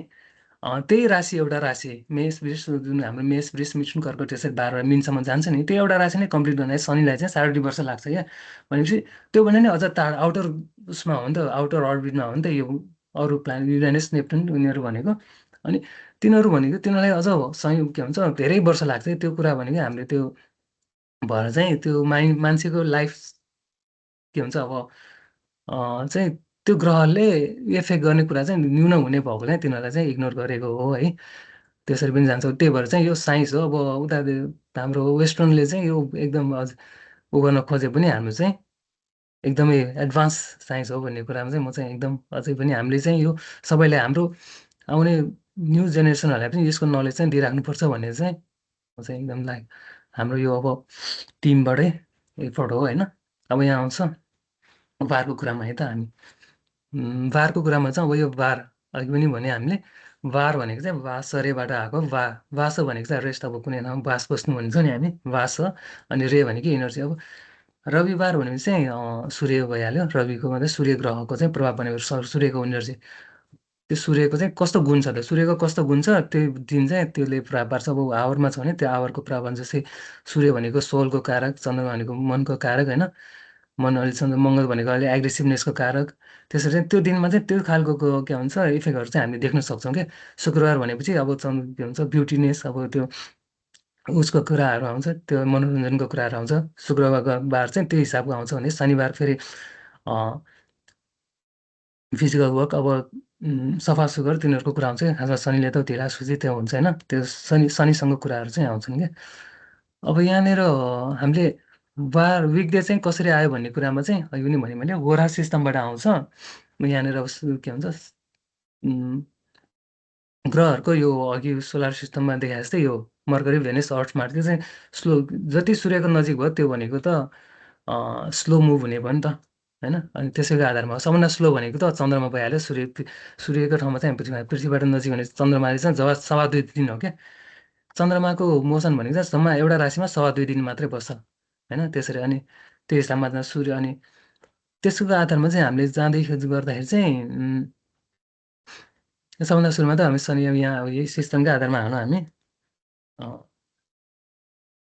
त्यही राशि एउटा राशि मेष वृष जुन हाम्रो मेष वृष मिथुन कर्कट त्यसरी 12 मिनसम्म जान्छ नि, त्यो एउटा राशि नै कम्प्लिट गर्नलाई शनिलाई चाहिँ 2.5 वर्ष लाग्छ क्या। भनेपछि त्यो भने नि अझ टाढा आउटर उसमा हो नि त, आउटर अर्बिटमा हो नि त यो अरू प्लानेट युरेनस नेप्चुन उनीहरू भनेको। अनि तिनीहरू भनेको तिनीहरूलाई अझ के भन्छ धेरै वर्ष लाग्छ त्यो कुरा भनेको हामीले त्यो भएर चाहिँ त्यो मान्छेको लाइफ के भन्छ अब चाहिँ त्यो ग्रहले इफेक्ट गर्ने कुरा चाहिँ न्यून हुने भएको चाहिँ तिनीहरूलाई चाहिँ इग्नोर गरेको हो है। त्यसरी पनि जान्छ। त्यही भएर चाहिँ यो साइन्स हो। अब उता हाम्रो वेस्टर्नले चाहिँ यो एकदम अझ उ गर्न खोजे पनि हाम्रो चाहिँ एकदमै एडभान्स साइन्स हो भन्ने कुरामा चाहिँ म चाहिँ एकदम अझै पनि हामीले चाहिँ यो सबैलाई हाम्रो आउने न्यू जेनेरेसनहरूलाई पनि यसको नलेज चाहिँ दिइराख्नुपर्छ भनेर चाहिँ म चाहिँ एकदम हाम्रो यो अब टिमबाटै एफोर्ट हो होइन। अब यहाँ आउँछ वारको कुरामा है त हामी वारको कुरामा चाहिँ अब यो वार अघि पनि भने हामीले वार भनेको चाहिँ वासरेबाट आएको वास भनेको चाहिँ रेस्ट अब कुनै ठाउँमा बास बस्नु भन्छ नि हामी वास अनि रे भनेको इनर्जी अब रविवार भनेपछि चाहिँ सूर्य भइहाल्यो रविको मात्रै सूर्य ग्रहको चाहिँ प्रभाव भनेको सूर्यको इनर्जी त्यो सूर्यको चाहिँ कस्तो गुण छ त सूर्यको कस्तो गुण छ त्यो दिन चाहिँ त्यसले प्रभाव पार्छ अब आवरमा छ भने त्यो आवरको प्रभाव हुन्छ जस्तै सूर्य भनेको सोलको कारक चन्द्रमा भनेको मनको कारक होइन मन अलि चन्द्र मङ्गल भनेको अलि एग्रेसिभनेसको कारक त्यसरी चाहिँ त्यो दिनमा चाहिँ त्यो खालको के भन्छ इफेक्टहरू चाहिँ हामीले देख्न सक्छौँ क्या शुक्रबार भनेपछि अब के भन्छ ब्युटिनेस अब त्यो उसको कुराहरू आउँछ त्यो मनोरञ्जनको कुराहरू आउँछ शुक्रबार चाहिँ त्यो हिसाबको आउँछ भने शनिबार फेरि फिजिकल वर्क अब सफा सुग्घर तिनीहरूको कुरा आउँछ क्या खासमा शनिले त ढिला सुझी त्यो हुन्छ होइन त्यो शनिसँग कुराहरू चाहिँ आउँछन् क्या अब यहाँनिर हामीले बार विकडे चाहिँ कसरी आयो भन्ने कुरामा चाहिँ अघि पनि भन्यो भने होरा सिस्टमबाट आउँछ यहाँनिर अब के भन्छ ग्रहहरूको यो अघि सोलर सिस्टममा देखाए जस्तै यो मर्करी भेनिस अर्थ मार्च चाहिँ स्लो जति सूर्यको नजिक भयो त्यो भनेको त स्लो मुभ हुने भयो नि त होइन अनि त्यसैको आधारमा सबभन्दा स्लो भनेको त चन्द्रमा भइहाल्यो सूर्यको ठाउँमा चाहिँ पृथ्वीबाट नजिक भने चन्द्रमाले चाहिँ जब 2.5 दिन हो क्या चन्द्रमाको मोसन भनेको चाहिँ जम्मा एउटा राशिमा 2.5 दिन मात्रै बस्छ होइन त्यसरी अनि त्यो हिसाबमा सूर्य अनि त्यसको आधारमा चाहिँ हामीले जाँदै गर्दाखेरि चाहिँ सबभन्दा सुरुमा त हामी शनि यहाँ अब यही सिस्टमकै आधारमा हाल्नु हामी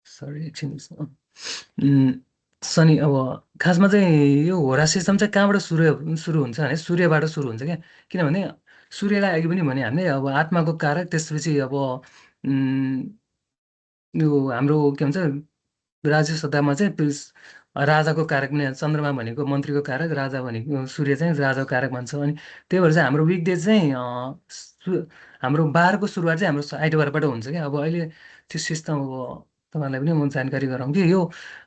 सरी एकछिन शनि अब खासमा चाहिँ यो होरा सिस्टम चाहिँ कहाँबाट सुरु हुन्छ भने सूर्यबाट सुरु हुन्छ क्या किनभने सूर्यलाई अघि पनि भने हामीले अब आत्माको कारक त्यसपछि अब यो हाम्रो के भन्छ राज्य सत्तामा चाहिँ राजाको कारक पनि चन्द्रमा भनेको मन्त्रीको कारक राजा भनेको सूर्य चाहिँ राजाको कारक भन्छ अनि त्यही भएर चाहिँ हाम्रो विकडे चाहिँ हाम्रो बारको सुरुवात चाहिँ हाम्रो आइतबारबाट हुन्छ क्या अब अहिले त्यो सिस्टम अब तपाईँलाई पनि म जानकारी गराउँ कि यो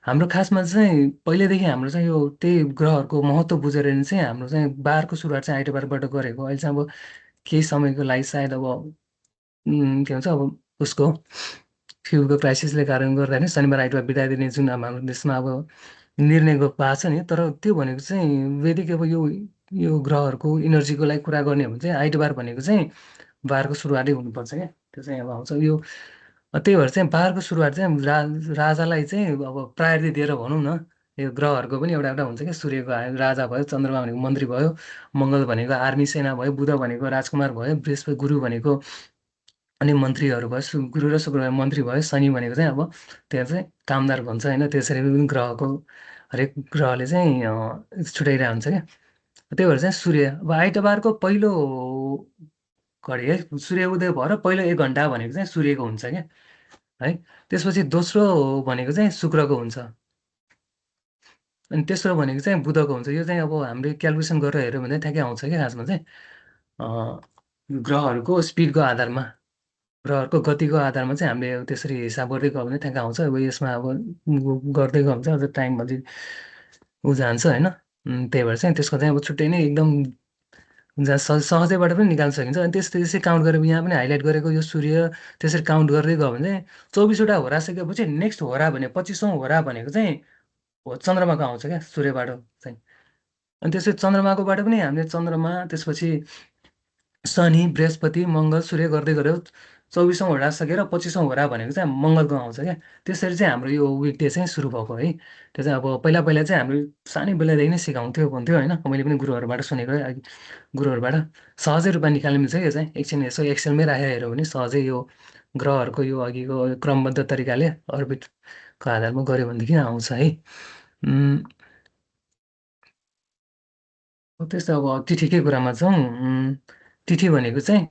हाम्रो खासमा चाहिँ पहिल्यैदेखि हाम्रो चाहिँ यो त्यही ग्रहहरूको महत्त्व बुझेर चाहिँ हाम्रो चाहिँ बारको सुरुवात चाहिँ आइतबारबाट गरेको अहिले चाहिँ अब केही समयको लागि सायद अब के भन्छ अब उसको फ्युलको क्राइसिसले कारण गर्दाखेरि शनिबार आइतबार बिदा दिने जुन हाम्रो देशमा अब निर्णय भएको छ नि तर त्यो भनेको चाहिँ वैदिक अब यो ग्रहहरूको इनर्जीको लागि कुरा गर्ने हो भने चाहिँ आइतबार भनेको चाहिँ बारको सुरुवातै हुनुपर्छ क्या त्यो चाहिँ अब आउँछ यो त्यही भएर चाहिँ बारको सुरुवात चाहिँ राजालाई चाहिँ अब प्रायोरिटी दिएर भनौँ न यो ग्रहहरूको पनि एउटा एउटा हुन्छ क्या सूर्यको राजा भयो चन्द्रमा भनेको मन्त्री भयो मङ्गल भनेको आर्मी सेना भयो बुध भनेको राजकुमार भयो बृहस्पति गुरु भनेको अनि मन्त्रीहरू भयो गुरु र शुक्र मन्त्री भयो शनि भनेको चाहिँ अब त्यहाँ चाहिँ कामदार भन्छ होइन त्यसरी पनि ग्रहको हरेक ग्रहले चाहिँ छुट्याइरहेको हुन्छ क्या त्यही भएर चाहिँ सूर्य अब आइतबारको पहिलो घडी है सूर्य उदय भएर पहिलो 1 घन्टा भनेको चाहिँ सूर्यको हुन्छ क्या है त्यसपछि दोस्रो भनेको चाहिँ शुक्रको हुन्छ अनि तेस्रो भनेको चाहिँ बुधको हुन्छ यो चाहिँ अब हामीले क्यालकुलेसन गरेर हेऱ्यो भने ठ्याक्कै आउँछ क्या खासमा चाहिँ ग्रहहरूको स्पिडको आधारमा ग्रहहरूको गतिको आधारमा चाहिँ हामीले त्यसरी हिसाब गर्दै गयो भने ठ्याक्क आउँछ अब यसमा अब गर्दै गयो भने चाहिँ अझ टाइम अझै ऊ जान्छ होइन त्यही भएर चाहिँ त्यसको चाहिँ अब छुट्टै नै एकदम जहाँ सहजैबाट पनि निकाल्न सकिन्छ अनि त्यसै काउन्ट गरेर यहाँ पनि हाइलाइट गरेको यो सूर्य त्यसरी काउन्ट गर्दै गयो भने चाहिँ 24वटा होरा सकेपछि नेक्स्ट होरा भने 25औँ होरा भनेको चाहिँ चन्द्रमाको आउँछ क्या सूर्यबाट चाहिँ अनि त्यसपछि चन्द्रमाकोबाट पनि हामीले चन्द्रमा त्यसपछि शनि बृहस्पति मङ्गल सूर्य गर्दै गऱ्यो 24औँ होरा सकेर 25औँ होरा भनेको चाहिँ मङ्गलको आउँछ क्या त्यसरी चाहिँ हाम्रो यो विकडे चाहिँ सुरु भएको है त्यो चाहिँ अब पहिला पहिला चाहिँ हाम्रो सानै बेलादेखि नै सिकाउँथ्यो भन्थ्यो होइन मैले पनि गुरुहरूबाट सुनेको है गुरुहरूबाट सहजै रूपमा निकाल्नु मिल्छ यो चाहिँ एकछिन यसो एक्सेलमै राखेर हेऱ्यो भने सहजै यो ग्रहहरूको यो अघिको क्रमबद्ध तरिकाले अर्बिटको आधारमा गऱ्यो भनेदेखि आउँछ है त्यस्तो अब तिथिकै कुरामा छौँ तिथि भनेको चाहिँ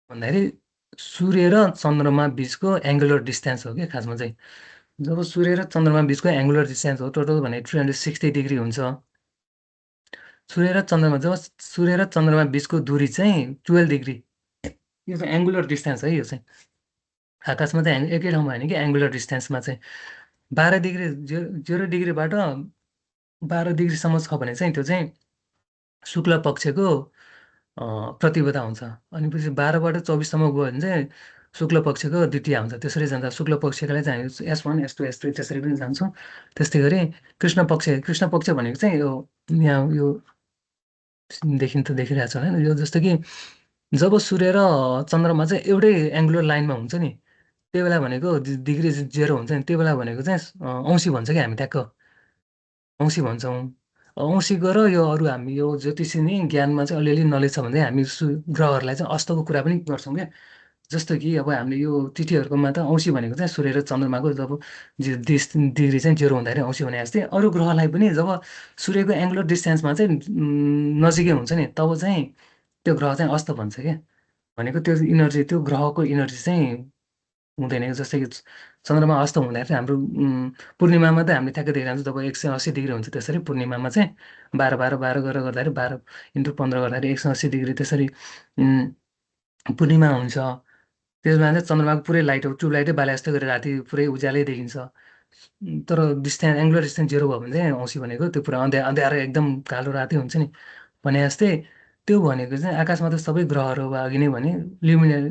भन्दाखेरि सूर्य र चन्द्रमा बिचको एङ्गुलर डिस्टेन्स हो कि खासमा चाहिँ जब सूर्य र चन्द्रमा बिचको एङ्गुलर डिस्टेन्स हो टोटल भने 360 डिग्री हुन्छ सूर्य र चन्द्रमा बिचको दूरी चाहिँ 12 डिग्री यो चाहिँ एङ्गुलर डिस्टेन्स है यो चाहिँ आकाशमा चाहिँ एकै ठाउँमा होइन कि एङ्गुलर डिस्टेन्समा चाहिँ 12 डिग्री 0 डिग्रीबाट 12 डिग्रीसम्म छ भने चाहिँ त्यो चाहिँ शुक्ल पक्षको प्रतिपदा हुन्छ अनि पछि 12बाट 24सम्म गयो भने चाहिँ शुक्ल पक्षको द्वितीया हुन्छ त्यसरी जाँदा शुक्ल पक्षकालाई चाहिँ S1 S2 S3 त्यसरी पनि जान्छौँ त्यस्तै गरी कृष्ण पक्ष भनेको चाहिँ यो यहाँ यो देखिरहेको छ होइन यो जस्तो कि जब सूर्य र चन्द्रमा चाहिँ एउटै एङ्गुलर लाइनमा हुन्छ नि त्यो बेला भनेको डिग्री 0 हुन्छ नि त्यो बेला भनेको चाहिँ औँसी भन्छ कि हामी ट्याक्क औँसी भन्छौँ औँसीको र यो अरू हामी यो ज्योतिषी ज्ञानमा चाहिँ अलिअलि नलेज छ भने चाहिँ हामी ग्रहहरूलाई चाहिँ अस्तको कुरा पनि गर्छौँ क्या जस्तो कि अब हामीले यो तिथिहरूकोमा त औँसी भनेको चाहिँ सूर्य र चन्द्रमाको जब 20 डिग्री चाहिँ 0 हुँदाखेरि औँसी भने जस्तै अरू ग्रहलाई पनि जब सूर्यको एङ्गुलर डिस्टेन्समा चाहिँ नजिकै हुन्छ नि तब चाहिँ त्यो ग्रह चाहिँ अस्त भन्छ क्या भनेको त्यो इनर्जी त्यो ग्रहको इनर्जी चाहिँ हुँदैन जस्तै कि चन्द्रमा अस्त हुँदाखेरि हाम्रो पूर्णिमामा त हामीले ठ्याक्कै देखिरहन्छ जब 180 डिग्री हुन्छ त्यसरी पूर्णिमामा चाहिँ 12 गरेर गर्दाखेरि 12 × 15 गर्दाखेरि 180 डिग्री त्यसरी पूर्णिमा हुन्छ त्यसमा चाहिँ चन्द्रमाको पुरै लाइट ट्युबलाइटै बाले जस्तो गरेर राति पुरै उज्यालै देखिन्छ तर डिस्टेन्स एङ्गुलर डिस्टेन्स 0 भयो भने चाहिँ औँसी भनेको त्यो पुरा अँध्यारो एकदम कालो राति हुन्छ नि भने जस्तै त्यो भनेको चाहिँ आकाशमा त सबै ग्रहहरू अघि नै भने ल्युमिनर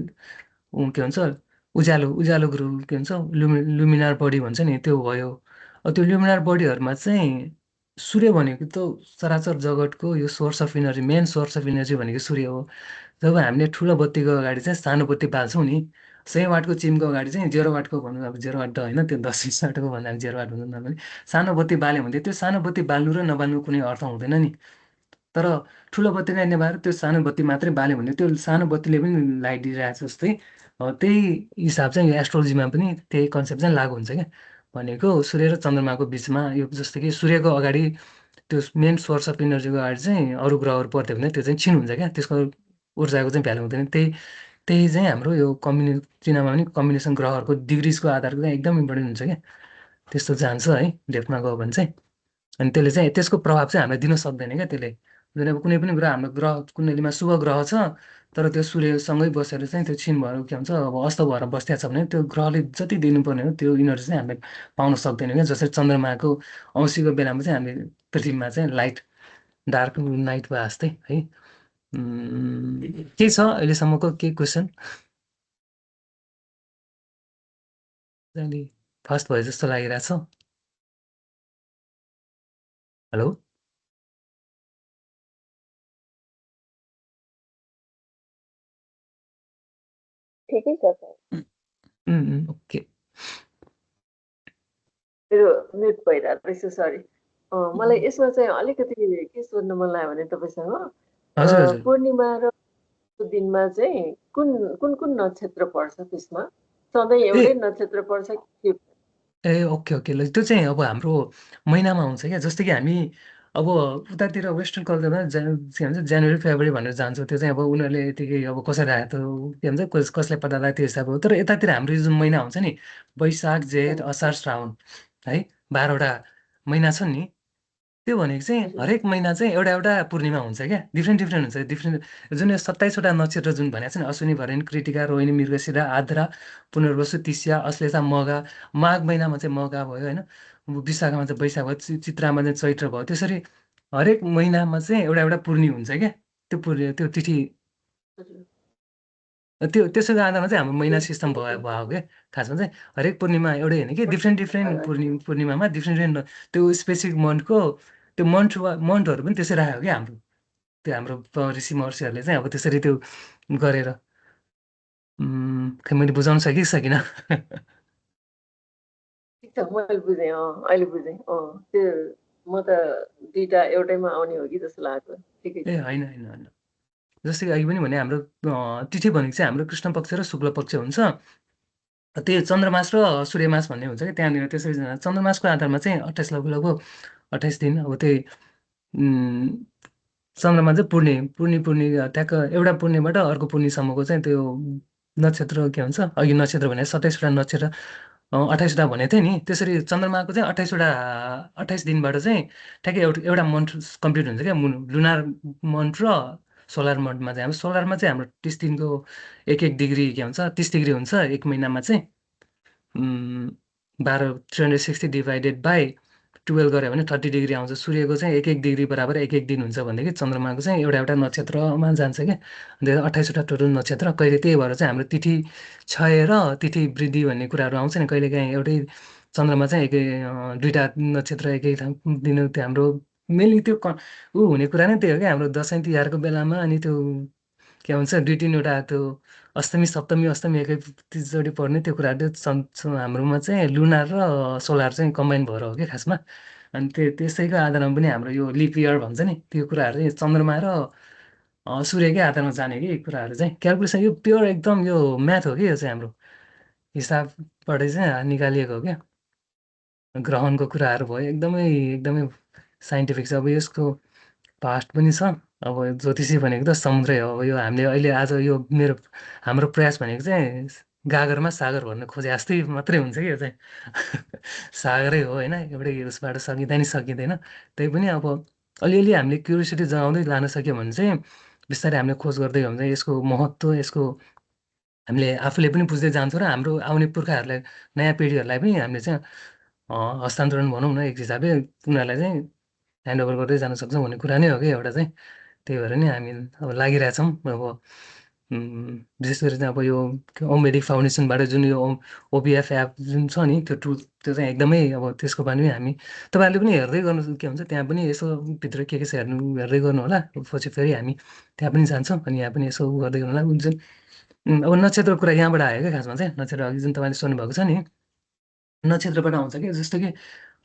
के भन्छ उज्यालो ग्रह के भन्छ लुमिनार बडी भन्छ नि त्यो भयो त्यो लुमिनार बडीहरूमा चाहिँ सूर्य भनेको त चराचर जगतको यो source of energy main source of energy भनेको सूर्य हो जब हामीले ठुलो बत्तीको अगाडि चाहिँ सानो बत्ती बाल्छौँ नि 100 वाटको चिमको अगाडि चाहिँ 0 वाटको भनौँ अब 0 वाट त होइन त्यो 10-20 वाटको भन्दा 0 वाट हुँदैन भने सानो बत्ती बाल्यो भने त्यो सानो बत्ती बाल्नु र नबाल्नु कुनै अर्थ हुँदैन नि तर ठुलो बत्तीलाई नबालेर त्यो सानो बत्ती मात्रै बाल्यो भने त्यो सानो बत्तीले पनि लाइट दिइरहेको जस्तै त्यही हिसाब चाहिँ यो एस्ट्रोलोजीमा पनि त्यही कन्सेप्ट चाहिँ लागु हुन्छ क्या भनेको सूर्य र चन्द्रमाको बिचमा यो जस्तो कि सूर्यको अगाडि त्यो मेन सोर्स अफ इनर्जीको अगाडि चाहिँ अरू ग्रहहरू पर्थ्यो भने त्यो चाहिँ क्षीण हुन्छ क्या त्यसको ऊर्जाको चाहिँ भ्यालु हुँदैन त्यही चाहिँ हाम्रो यो चिनामा पनि कम्बिनेसन ग्रहहरूको डिग्रिजको आधारको चाहिँ एकदम इम्पोर्टेन्ट हुन्छ क्या त्यस्तो जान्छ है डेप्थमा गयो भने चाहिँ अनि त्यसले चाहिँ त्यसको प्रभाव चाहिँ हामीलाई दिन सक्दैन क्या त्यसले जुन अब कुनै पनि ग्रह हाम्रो ग्रह कुण्डलीमा शुभ ग्रह छ तर त्यो सूर्यसँगै बसेर चाहिँ त्यो क्षीण भएर के भन्छ अब अस्त भएर बस्या छ भने त्यो ग्रहले जति दिनुपर्ने हो त्यो इनर्जी चाहिँ हामीले पाउन सक्दैनौँ क्या जसरी चन्द्रमाको औँसीको बेलामा चाहिँ हामीले पृथ्वीमा चाहिँ लाइट डार्क नाइट भए जस्तै है के छ अहिलेसम्मको के क्वेसन अलि फास्ट भयो जस्तो लागिरहेछ हेलो ठिकै छ सर ओके मेरो म्युट भइरहेको रहेछ सरी मलाई यसमा चाहिँ अलिकति के सोध्न मन लाग्यो भने तपाईँसँग हजुर हजुर पूर्णिमा र दिनमा चाहिँ कुन कुन कुन नक्षत्र पर्छ त्यसमा सधैँ एउटै नक्षत्र पर्छ कि ए ओके ओके ल त्यो चाहिँ अब हाम्रो महिनामा हुन्छ क्या जस्तै कि हामी अब उतातिर वेस्टर्न कल्चरमा के भन्छ जनवरी फेब्रुअरी भनेर जान्छौँ त्यो चाहिँ अब उनीहरूले यतिकै अब कसरी आयो त के भन्छ कसलाई पत्ता लाग्यो त्यो हिसाब हो तर यतातिर हाम्रो जुन महिना हुन्छ नि वैशाख जेठ असार श्रावण है 12वटा महिना छन् नि त्यो भनेको चाहिँ हरेक महिना चाहिँ एउटा पूर्णिमा हुन्छ क्या डिफ्रेन्ट हुन्छ डिफ्रेन्ट जुन 27वटा नक्षत्र जुन भनेको छ नि अश्विनी भरणि कृतिका रोहिणी मृगशिरा आद्रा पुनर्वसु तिस्या अश्लेषा मघा माघ महिनामा चाहिँ मघा भयो होइन विशाखामा चाहिँ वैशाख भयो चित्रामा चाहिँ चैत्र भयो त्यसरी हरेक महिनामा चाहिँ एउटा पूर्णि हुन्छ क्या त्यो तिथि त्यसको आधारमा चाहिँ हाम्रो महिना सिस्टम भयो क्या खासमा चाहिँ हरेक पूर्णिमा एउटै होइन कि डिफ्रेन्ट पूर्णिमामा डिफ्रेन्ट त्यो स्पेसिफिक मन्थको त्यो मन्थहरू पनि त्यसै राख्यो क्या हाम्रो त्यो हाम्रो ऋषि महर्षिहरूले चाहिँ अब त्यसरी त्यो गरेर खै मैले बुझाउन सकेँ कि सकिनँ ठिक छ मैले बुझेँ अहिले बुझेँ त्यो म त दुईटा एउटैमा आउने हो कि जस्तो लाग्यो ठिकै ए होइन जस्तै कि अघि पनि भने हाम्रो तिथि भनेको चाहिँ हाम्रो कृष्ण पक्ष र शुक्ल पक्ष हुन्छ त्यो चन्द्रमास र सूर्यमास भन्ने हुन्छ कि त्यहाँनिर त्यसरी चन्द्रमासको आधारमा चाहिँ 28 लगभग 28 दिन अब त्यही चन्द्रमा चाहिँ पूर्णि ट्याक्क एउटा पूर्णिबाट अर्को पूर्णिसम्मको चाहिँ त्यो नक्षत्र के भन्छ अघि नक्षत्र भने 27वटा नक्षत्र 28वटा भनेको थिएँ नि त्यसरी चन्द्रमाको चाहिँ 28 दिनबाट चाहिँ ठ्याक्कै एउटा मन्थ कम्प्लिट हुन्छ क्या लुनार मन्थ र सोलर मन्थमा चाहिँ हाम्रो सोलरमा चाहिँ हाम्रो 30 दिनको 1 डिग्री के भन्छ 30 डिग्री हुन्छ एक महिनामा चाहिँ 360 डिभाइडेड बाई 12 गऱ्यो भने 30 डिग्री आउँछ। सूर्यको चाहिँ 1 डिग्री बराबर 1 दिन हुन्छ भनेदेखि चन्द्रमाको चाहिँ एउटा नक्षत्रमा जान्छ क्या। 28वटा टोटल नक्षत्र। कहिले त्यही भएर चाहिँ हाम्रो तिथि क्षय र तिथि वृद्धि भन्ने कुराहरू आउँछ नि। कहिलेकाहीँ एउटै चन्द्रमा चाहिँ दुईवटा नक्षत्र एकै दिन त्यो हाम्रो मेनली त्यो हुने कुरा नै त्यही हो क्या। हाम्रो दसैँ तिहारको बेलामा अनि त्यो के भन्छ 2-3वटा त्यो अष्टमी सप्तमी अष्टमी एकैचोटि पर्ने त्यो कुराहरू हाम्रोमा चाहिँ लुनार र सोलार चाहिँ कम्बाइन भएर हो क्या खासमा। अनि त्यसैको आधारमा पनि हाम्रो यो लिप इयर भन्छ नि त्यो कुराहरू चाहिँ चन्द्रमा र सूर्यकै आधारमा जाने कि कुराहरू चाहिँ क्यालकुलेसन यो प्योर एकदम यो म्याथ हो कि यो चाहिँ हाम्रो हिसाबबाट चाहिँ निकालिएको हो क्या। ग्रहणको कुराहरू भयो एकदमै एकदमै साइन्टिफिक छ। अब यसको पास्ट पनि छ। अब ज्योतिषी भनेको त समुद्रै हो। अब यो हामीले अहिले आज यो हाम्रो प्रयास भनेको चाहिँ गागरमा सागर भर्न खोजे जस्तै मात्रै हुन्छ कि यो चाहिँ सागरै हो होइन। एउटै उसबाट सकिँदा नि सकिँदैन। त्यही पनि अब अलिअलि हामीले क्युरियोसिटी जगाउँदै लान सक्यो भने चाहिँ बिस्तारै हामीले खोज गर्दै हो भने चाहिँ यसको महत्त्व यसको हामीले आफूले पनि बुझ्दै जान्छौँ र हाम्रो आउने पुर्खाहरूलाई नयाँ पिँढीहरूलाई पनि हामीले चाहिँ हस्तान्तरण भनौँ न एक हिसाबले उनीहरूलाई चाहिँ ह्यान्डओभर गर्दै जान सक्छौँ भन्ने कुरा नै हो कि एउटा चाहिँ। त्यही भएर नि हामी अब लागिरहेछौँ। अब विशेष गरी चाहिँ अब यो ओम वेदिक फाउन्डेसनबाट जुन यो ओपिएफ एप जुन छ नि त्यो टुल त्यो चाहिँ एकदमै अब त्यसको बारेमा हामी तपाईँहरूले पनि हेर्दै गर्नु के भन्छ त्यहाँ पनि यसो भित्र के छ हेर्दै गर्नु होला। पछि फेरि हामी त्यहाँ पनि जान्छौँ अनि यहाँ पनि यसो गर्दै गर्नु होला। जुन अब नक्षत्रको कुरा यहाँबाट आयो क्या खासमा चाहिँ। नक्षत्र अघि जुन तपाईँले सोध्नुभएको छ नि नक्षत्रबाट आउँछ कि जस्तो कि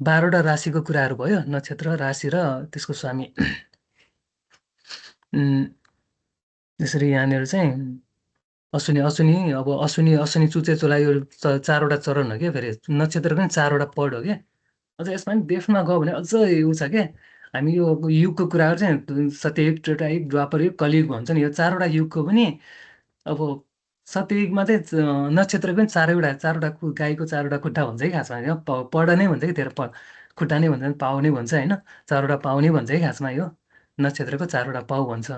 12वटा राशिको कुराहरू भयो। नक्षत्र राशि र त्यसको स्वामी। त्यसरी यहाँनिर चाहिँ अश्विनी अश्विनी अब अश्विनी अश्विनी चुचे चोला यो 4वटा चरण हो क्या। फेरि नक्षत्र पनि 4वटा पढ हो क्या। अझ यसमा पनि डेफमा गयो भने अझ उ छ क्या। हामी यो युगको कुराहरू चाहिँ सत्ययुग त्रेतायुग द्वापर युग कलियुग भन्छ नि। यो 4वटा युगको पनि अब सत्ययुगमा चाहिँ नक्षत्र पनि 4वटा गाईको 4वटा खुट्टा भन्छ कि खासमा। पढ नै भन्छ कि तेरो खुट्टा नै भन्छ पाउ नै भन्छ होइन। 4वटा पाउ नै भन्छ कि खासमा यो नक्षत्रको 4वटा पाउ भन्छ।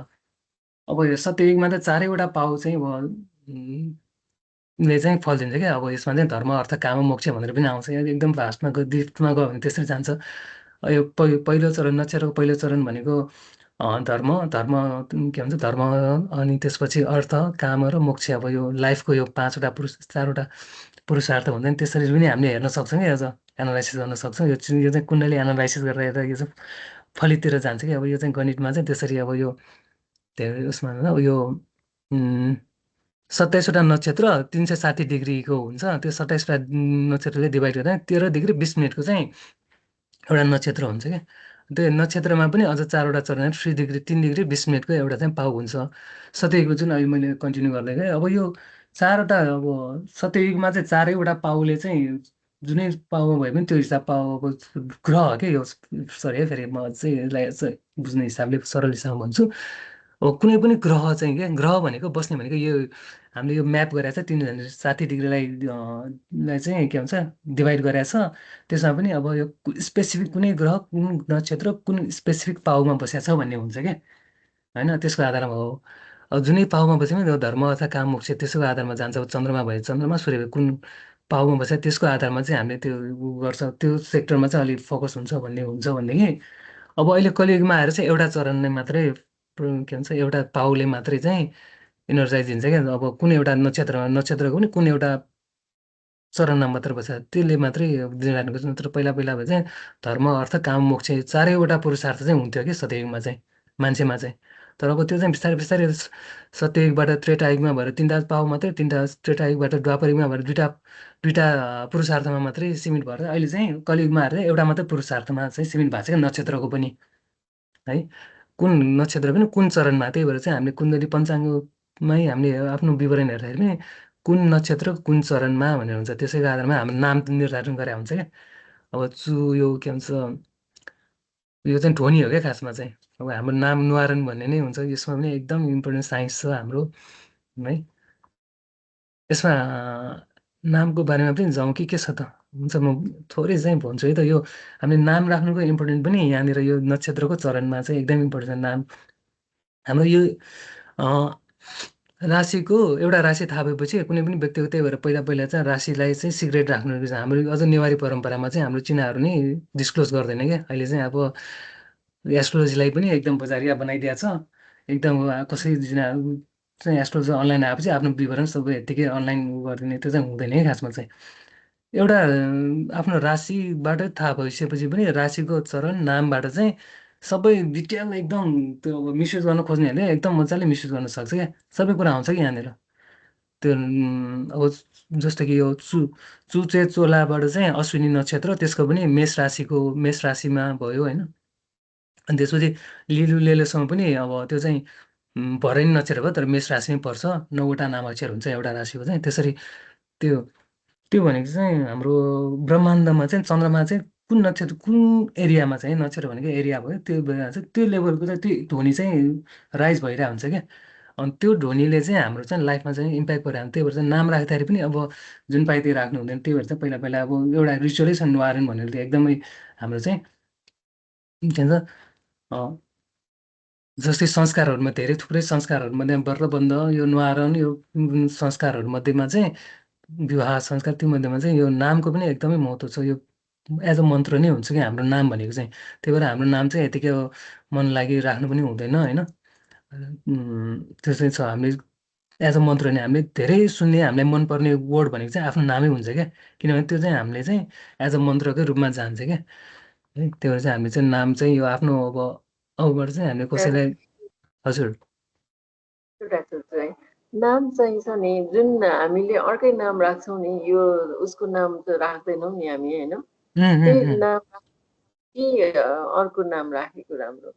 अब यो सत्ययुगमा त 4वटा पाउ चाहिँ अब ले चाहिँ फल दिन्छ क्या। अब यसमा चाहिँ धर्म अर्थ काम मोक्ष भनेर पनि आउँछ। एकदम भास्टमा डिपमा गयो भने त्यसरी जान्छ। यो पहिलो चरण नक्षत्रको पहिलो चरण भनेको धर्म के भन्छ धर्म अनि त्यसपछि अर्थ काम र मोक्ष। अब यो लाइफको यो 5वटा 4वटा पुरुषार्थ भन्छ नि। त्यसरी पनि हामीले हेर्न सक्छौँ कि अझ एनालाइसिस गर्न सक्छौँ। यो चाहिँ कुण्डली एनालाइसिस गरेर हेर्दा यो चाहिँ फलिततिर जान्छ कि। अब यो चाहिँ गणितमा चाहिँ त्यसरी अब यो धेरै उसमा यो 27वटा नक्षत्र 360 डिग्रीको हुन्छ। त्यो 27वटा नक्षत्रले डिभाइड गर्दा 13 डिग्री 20 मिनटको चाहिँ एउटा नक्षत्र हुन्छ क्या। त्यो नक्षत्रमा पनि अझ 4वटा चरण 3 डिग्री 20 मिनटको एउटा चाहिँ पाउ हुन्छ। सत्ययुगको जुन अहिले मैले कन्टिन्यू गर्दै गएँ। अब यो 4वटा अब सत्ययुगमा चाहिँ 4वटा पाउले चाहिँ जुनै पाउमा भए पनि त्यो हिसाब पाउ अब ग्रह हो क्या यो। सरी है फेरि म चाहिँ यसलाई बुझ्ने हिसाबले सरल हिसाबमा भन्छु। अब कुनै पनि ग्रह चाहिँ क्या ग्रह भनेको बस्ने भनेको यो हामीले यो म्याप गरेको छ 360 डिग्रीलाई चाहिँ के भन्छ डिभाइड गरेको छ। त्यसमा पनि अब यो स्पेसिफिक कुनै ग्रह कुन नक्षत्र कुन स्पेसिफिक पाउमा बसेको छ भन्ने हुन्छ क्या होइन। त्यसको आधारमा हो अब जुनै पाउमा बसे पनि धर्म अथवा काम मोक्ष त्यसको आधारमा जान्छ। अब चन्द्रमा भयो चन्द्रमा सूर्य भयो कुन पाउमा बस्छ त्यसको आधारमा चाहिँ हामीले त्यो गर्छ। त्यो सेक्टरमा चाहिँ अलिक फोकस हुन्छ भन्ने हुन्छ भनेदेखि अब अहिले कलियुगमा आएर चाहिँ एउटा चरण नै मात्रै के भन्छ एउटा पाउले मात्रै चाहिँ इनर्जाइज दिन्छ क्या। अब कुनै एउटा नक्षत्रको पनि कुनै एउटा चरणमा मात्र बस्छ त्यसले मात्रै दिइरहनु। नत्र पहिला भए चाहिँ धर्म अर्थ काम मोक्ष 4वटा पुरुषार्थ चाहिँ हुन्थ्यो कि सत्ययुगमा चाहिँ मान्छेमा चाहिँ। तर अब त्यो चाहिँ बिस्तारै बिस्तारै सत्ययुगबाट त्रेतायुगमा भएर 3वटा पाउ मात्रै 3वटा त्रेतायुगबाट द्वापरयुगमा भएर दुईवटा पुरुषार्थमा मात्रै सीमित भएर अहिले चाहिँ कलियुगमा आएर एउटा मात्रै पुरुषार्थमा चाहिँ सीमित भएको छ क्या नक्षत्रको पनि है। कुन नक्षत्र पनि कुन चरणमा। त्यही भएर चाहिँ हामीले कुण्डली पञ्चाङ्गमै हामीले आफ्नो विवरण हेर्दाखेरि पनि कुन नक्षत्र कुन चरणमा भनेर हुन्छ। त्यसैको आधारमा हाम्रो नाम निर्धारण गरे हुन्छ क्या। अब यो के भन्छ यो चाहिँ ध्वनि हो क्या खासमा चाहिँ। अब हाम्रो नाम न्वारन भन्ने नै हुन्छ। यसमा पनि एकदम इम्पोर्टेन्ट साइन्स छ हाम्रो है। यसमा नामको बारेमा पनि जाउँ कि के छ त हुन्छ। म थोरै चाहिँ भन्छु है त। यो हामीले नाम राख्नुको इम्पोर्टेन्ट पनि यहाँनिर यो नक्षत्रको चरणमा चाहिँ एकदम इम्पोर्टेन्ट छ नाम। हाम्रो यो राशिको एउटा राशि थाहा भएपछि कुनै पनि व्यक्तिको त्यही भएर पहिला चाहिँ राशिलाई चाहिँ सिक्रेट राख्नु रहेछ। हाम्रो अझ नेवारी परम्परामा चाहिँ हाम्रो चिनाहरू नै डिस्क्लोज गर्दैन क्या। अहिले चाहिँ अब एस्ट्रोलोजीलाई पनि एकदम बजारिया बनाइदिएको छ। एकदम कसै चाहिँ एस्ट्रोलोजी अनलाइन आएपछि आफ्नो विवरण सबै यत्तिकै अनलाइन गरिदिने त्यो चाहिँ हुँदैन है खासमा चाहिँ। एउटा आफ्नो राशिबाट थाहा भइसकेपछि पनि राशिको चरण नामबाट चाहिँ सबै डिटेल एकदम त्यो अब मिसयुज गर्न खोज्नेहरूले एकदम मजाले मिसयुज गर्न सक्छ क्या। सबै कुरा आउँछ कि यहाँनिर त्यो अब जस्तो कि यो चुचे चोलाबाट चाहिँ अश्विनी नक्षत्र त्यसको पनि मेष राशिमा भयो होइन। अनि त्यसपछि लिलु लेलोसँग पनि अब त्यो चाहिँ भरणी नक्षत्र भयो तर मेष राशिमै पर्छ। 9वटा नाम अक्षर हुन्छ एउटा राशिको चाहिँ। त्यसरी त्यो त्यो भनेको चाहिँ हाम्रो ब्रह्माण्डमा चाहिँ चन्द्रमा चाहिँ कुन नक्षत्र कुन एरियामा चाहिँ नक्षत्र भनेको एरिया भयो त्यो बेला चाहिँ त्यो लेभलको चाहिँ त्यो ध्वनि चाहिँ राइज भइरहेको हुन्छ क्या। अनि त्यो ध्वनिले चाहिँ हाम्रो चाहिँ लाइफमा चाहिँ इम्प्याक्ट परिरहेको हुन्छ। त्यही भएर चाहिँ नाम राख्दाखेरि पनि अब जुन पाइ त्यो राख्नु हुँदैन। त्यही भएर चाहिँ पहिला अब एउटा रिचुअलै छ न्वारन भनेर त्यो एकदमै हाम्रो चाहिँ के भन्छ जस्तै संस्कारहरूमा धेरै थुप्रै संस्कारहरूमध्ये व्रतबन्ध यो न्वारन यो संस्कारहरूमध्येमा चाहिँ विवाह संस्कार तीमध्येमा चाहिँ यो नामको पनि एकदमै महत्त्व छ। यो एज अ मन्त्र नै हुन्छ कि हाम्रो नाम भनेको चाहिँ। त्यही भएर हाम्रो नाम चाहिँ यतिकै मन लागि राख्नु पनि हुँदैन होइन। त्यो चाहिँ छ हामीले एज अ मन्त्र नै हामीले धेरै सुन्ने हामीलाई मनपर्ने वर्ड भनेको चाहिँ आफ्नो नामै हुन्छ क्या। किनभने त्यो चाहिँ हामीले चाहिँ एज अ मन्त्रकै रूपमा जान्छ क्या है। त्यही भएर चाहिँ हामीले चाहिँ नाम चाहिँ यो आफ्नो अबबाट चाहिँ हामीले कसैलाई हजुर एउटा सोध्छु है, नाम चाहिँ छ नि जुन हामीले अर्कै नाम राख्छौँ नि यो उसको नाम त राख्दैनौँ नि हामी होइन। त्यही नाम कि अर्को नाम राखेको राम्रो?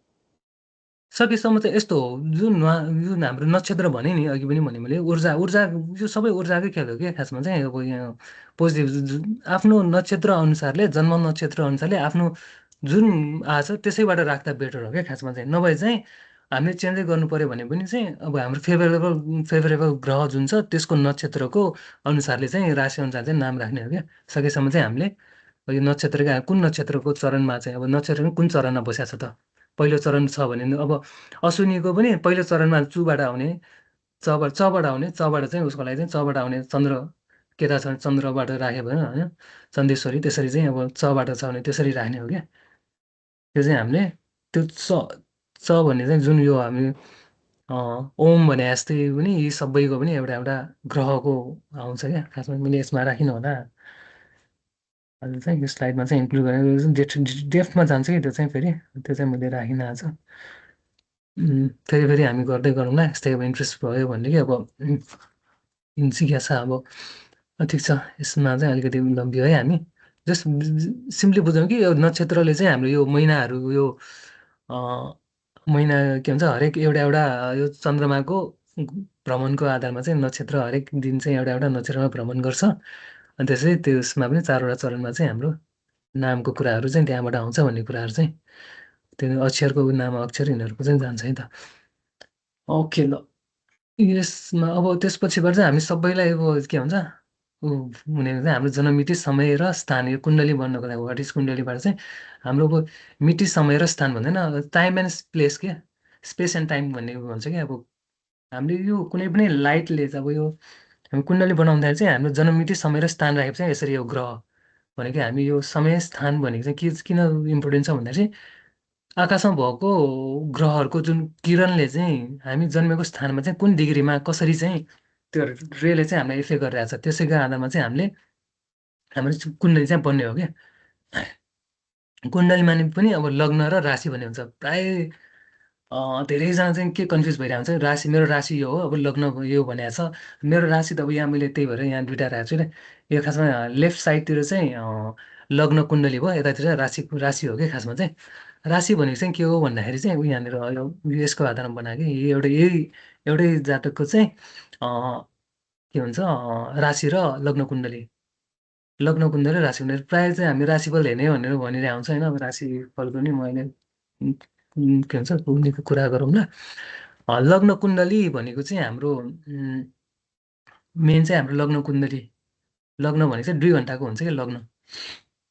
सकेसम्म चाहिँ यस्तो हो जुन हाम्रो नक्षत्र भने नि अघि पनि भने मैले ऊर्जा यो सबै ऊर्जाकै खेल हो क्या खासमा चाहिँ। अब यहाँ पोजिटिभ आफ्नो नक्षत्र अनुसारले जन्म नक्षत्र अनुसारले आफ्नो जुन आछ त्यसैबाट राख्दा बेटर हो क्या खासमा चाहिँ। नभए चाहिँ हामीले चेन्जै गर्नु पऱ्यो भने पनि चाहिँ अब हाम्रो फेभरेबल ग्रह जुन छ त्यसको नक्षत्रको अनुसारले चाहिँ राशि अनुसार चाहिँ नाम राख्ने हो क्या। सकेसम्म चाहिँ हामीले यो नक्षत्रका कुन नक्षत्रको चरणमा चाहिँ अब नक्षत्रको कुन चरणमा बसेको छ त पहिलो चरण छ भने अब अश्विनीको पनि पहिलो चरणमा चुबाट आउने चबाट आउने चबाट चाहिँ उसको लागि चाहिँ चबाट आउने चन्द्र केता छ चन्द्रबाट राख्यो भने होइन चन्देश्वरी त्यसरी चाहिँ अब चबाट छ भने त्यसरी राख्ने हो क्या। त्यो चाहिँ हामीले त्यो च भन्ने चाहिँ जुन यो हामी ओम भने जस्तै पनि यी सबैको पनि एउटा एउटा ग्रहको आउँछ क्या खासमा। मैले यसमा राखिनँ होला अहिले चाहिँ यो स्लाइडमा चाहिँ इन्क्लुड गरेर डेफ्टमा जान्छ कि त्यो चाहिँ फेरि त्यो चाहिँ मैले राखिनँ आज। फेरि हामी गर्दै गरौँला यस्तै अब इन्ट्रेस्ट भयो भने कि अब सिकेको छ अब ठिक छ। यसमा चाहिँ अलिकति लम्बियो है। हामी जस्ट सिम्पली बुझौँ कि यो नक्षत्रले चाहिँ हाम्रो यो महिनाहरू यो महिना के भन्छ हरेक एउटा यो चन्द्रमाको भ्रमणको आधारमा चाहिँ नक्षत्र हरेक दिन चाहिँ एउटा नक्षत्रमा भ्रमण गर्छ। अनि त्यसै त्यसमा पनि 4वटा चरणमा चाहिँ हाम्रो नामको कुराहरू चाहिँ त्यहाँबाट आउँछ भन्ने कुराहरू चाहिँ त्यो अक्षरको नाम अक्षर यिनीहरूको चाहिँ जान्छ है त। ओके ल यसमा अब त्यसपछिबाट चाहिँ हामी सबैलाई अब के भन्छ हुने चाहिँ हाम्रो जन्ममिति समय र स्थान यो कुण्डली बन्नको लागि वाट इज कुण्डलीबाट चाहिँ हाम्रो अब मिति समय र स्थान भन्दैन टाइम एन्ड प्लेस के स्पेस एन्ड टाइम भन्ने भन्छ क्या। अब हामीले यो कुनै पनि लाइटले अब यो हामी कुण्डली बनाउँदाखेरि चाहिँ हाम्रो जन्ममिति समय र स्थान राखेको चाहिँ यसरी यो ग्रह भनेको हामी यो समय स्थान भनेको चाहिँ किन इम्पोर्टेन्ट छ भन्दा चाहिँ आकाशमा भएको ग्रहहरूको जुन किरणले चाहिँ हामी जन्मेको स्थानमा चाहिँ कुन डिग्रीमा कसरी चाहिँ त्यो रेले चाहिँ हामीलाई इफेक्ट गरिरहेको छ त्यसैको आधारमा चाहिँ हामीले हाम्रो कुण्डली चाहिँ बन्ने हो क्या। कुण्डलीमा पनि अब लग्न र राशि भन्ने हुन्छ। प्राय धेरैजना चाहिँ के कन्फ्युज भइरहेको हुन्छ राशि मेरो राशि यो हो अब लग्न यो भनेको छ मेरो राशि त अब यहाँ मैले त्यही भएर यहाँ दुइटा राखेको छु क्या। यो खासमा लेफ्ट साइडतिर चाहिँ लग्न कुण्डली भयो यतातिर राशि हो कि खासमा चाहिँ। राशि भनेको चाहिँ के हो भन्दाखेरि चाहिँ यहाँनिर यसको आधारमा बनाएको कि एउटै जातकको चाहिँ के भन्छ राशि र लग्न कुण्डली राशि कुण्डली प्रायः चाहिँ हामी राशिफल हेर्ने भनेर भनिरहेको हुन्छ होइन। अब राशिफलको नि मैले के भन्छ उनीको कुरा गरौँला। लग्न कुण्डली भनेको चाहिँ हाम्रो मेन चाहिँ हाम्रो लग्न कुण्डली लग्न भनेको चाहिँ 2 घन्टाको हुन्छ क्या लग्न।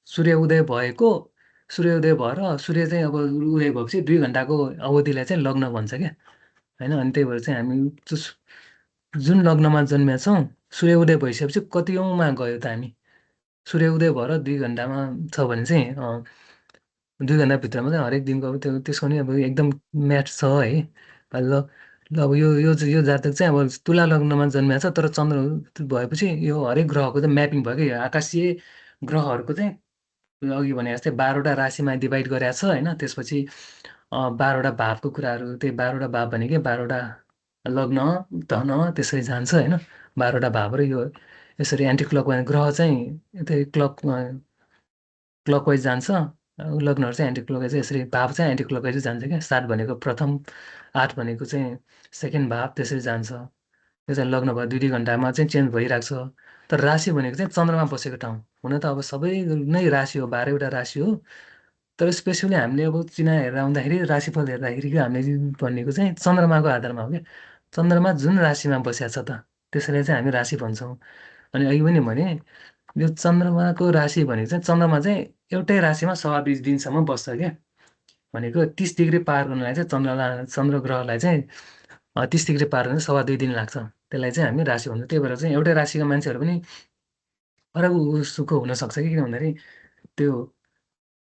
सूर्य उदय भएर सूर्य चाहिँ अब उदय भएपछि 2 घन्टाको अवधिलाई चाहिँ लग्न भन्छ क्या होइन। अनि त्यही भएर चाहिँ हामी जुन लग्नमा जन्मेका छौँ सूर्य उदय भइसकेपछि कतिौँमा गयो त हामी सूर्य उदय भएर 2 घन्टामा छ भने चाहिँ 2 घन्टाभित्रमा चाहिँ हरेक दिनको अब त्यसको नि अब एकदम म्याच छ है ल अब यो जातक चाहिँ अब तुला लग्नमा जन्मेको छ तर चन्द्र भएपछि यो हरेक ग्रहको चाहिँ म्यापिङ भयो कि आकाशीय ग्रहहरूको चाहिँ अघि भने जस्तै 12वटा राशिमा डिभाइड गरेको छ होइन त्यसपछि 12वटा भावको कुराहरू त्यही 12वटा भाव भनेकै 12वटा लग्न धन त्यसरी जान्छ होइन 12वटा भावहरू यो यसरी एन्टी क्लकवाइज ग्रह चाहिँ त्यही क्लकवाइज जान्छ लग्नहरू चाहिँ एन्टी क्लकवाइज यसरी भाव चाहिँ एन्टी क्लकवाइज जान्छ क्या 7 भनेको प्रथम 8 भनेको चाहिँ सेकेन्ड भाव त्यसरी जान्छ त्यो चाहिँ लग्न भयो 2 घन्टामा चाहिँ चेन्ज भइरहेको छ तर राशि भनेको चाहिँ चन्द्रमा बसेको ठाउँ हुन त अब सबै नै राशि हो 12वटा राशि हो तर स्पेसली हामीले अब चिना हेरेर आउँदाखेरि राशिफल हेर्दाखेरि हामीले भनेको चाहिँ चन्द्रमाको आधारमा हो क्या चन्द्रमा जुन राशिमा बसेको छ त त्यसैलाई चाहिँ हामी राशि भन्छौँ अनि अघि पनि भने यो चन्द्रमाको राशि भनेको चाहिँ चन्द्रमा चाहिँ एउटै राशिमा 20.5 दिनसम्म बस्छ क्या भनेको 30 डिग्री पार गर्नलाई चाहिँ चन्द्र ग्रहलाई चाहिँ 30 डिग्री पार गर्न 2.5 दिन लाग्छ त्यसलाई चाहिँ हामी राशि भन्छौँ त्यही भएर चाहिँ एउटै राशिका मान्छेहरू पनि फरक उसको हुनसक्छ कि किन भन्दाखेरि त्यो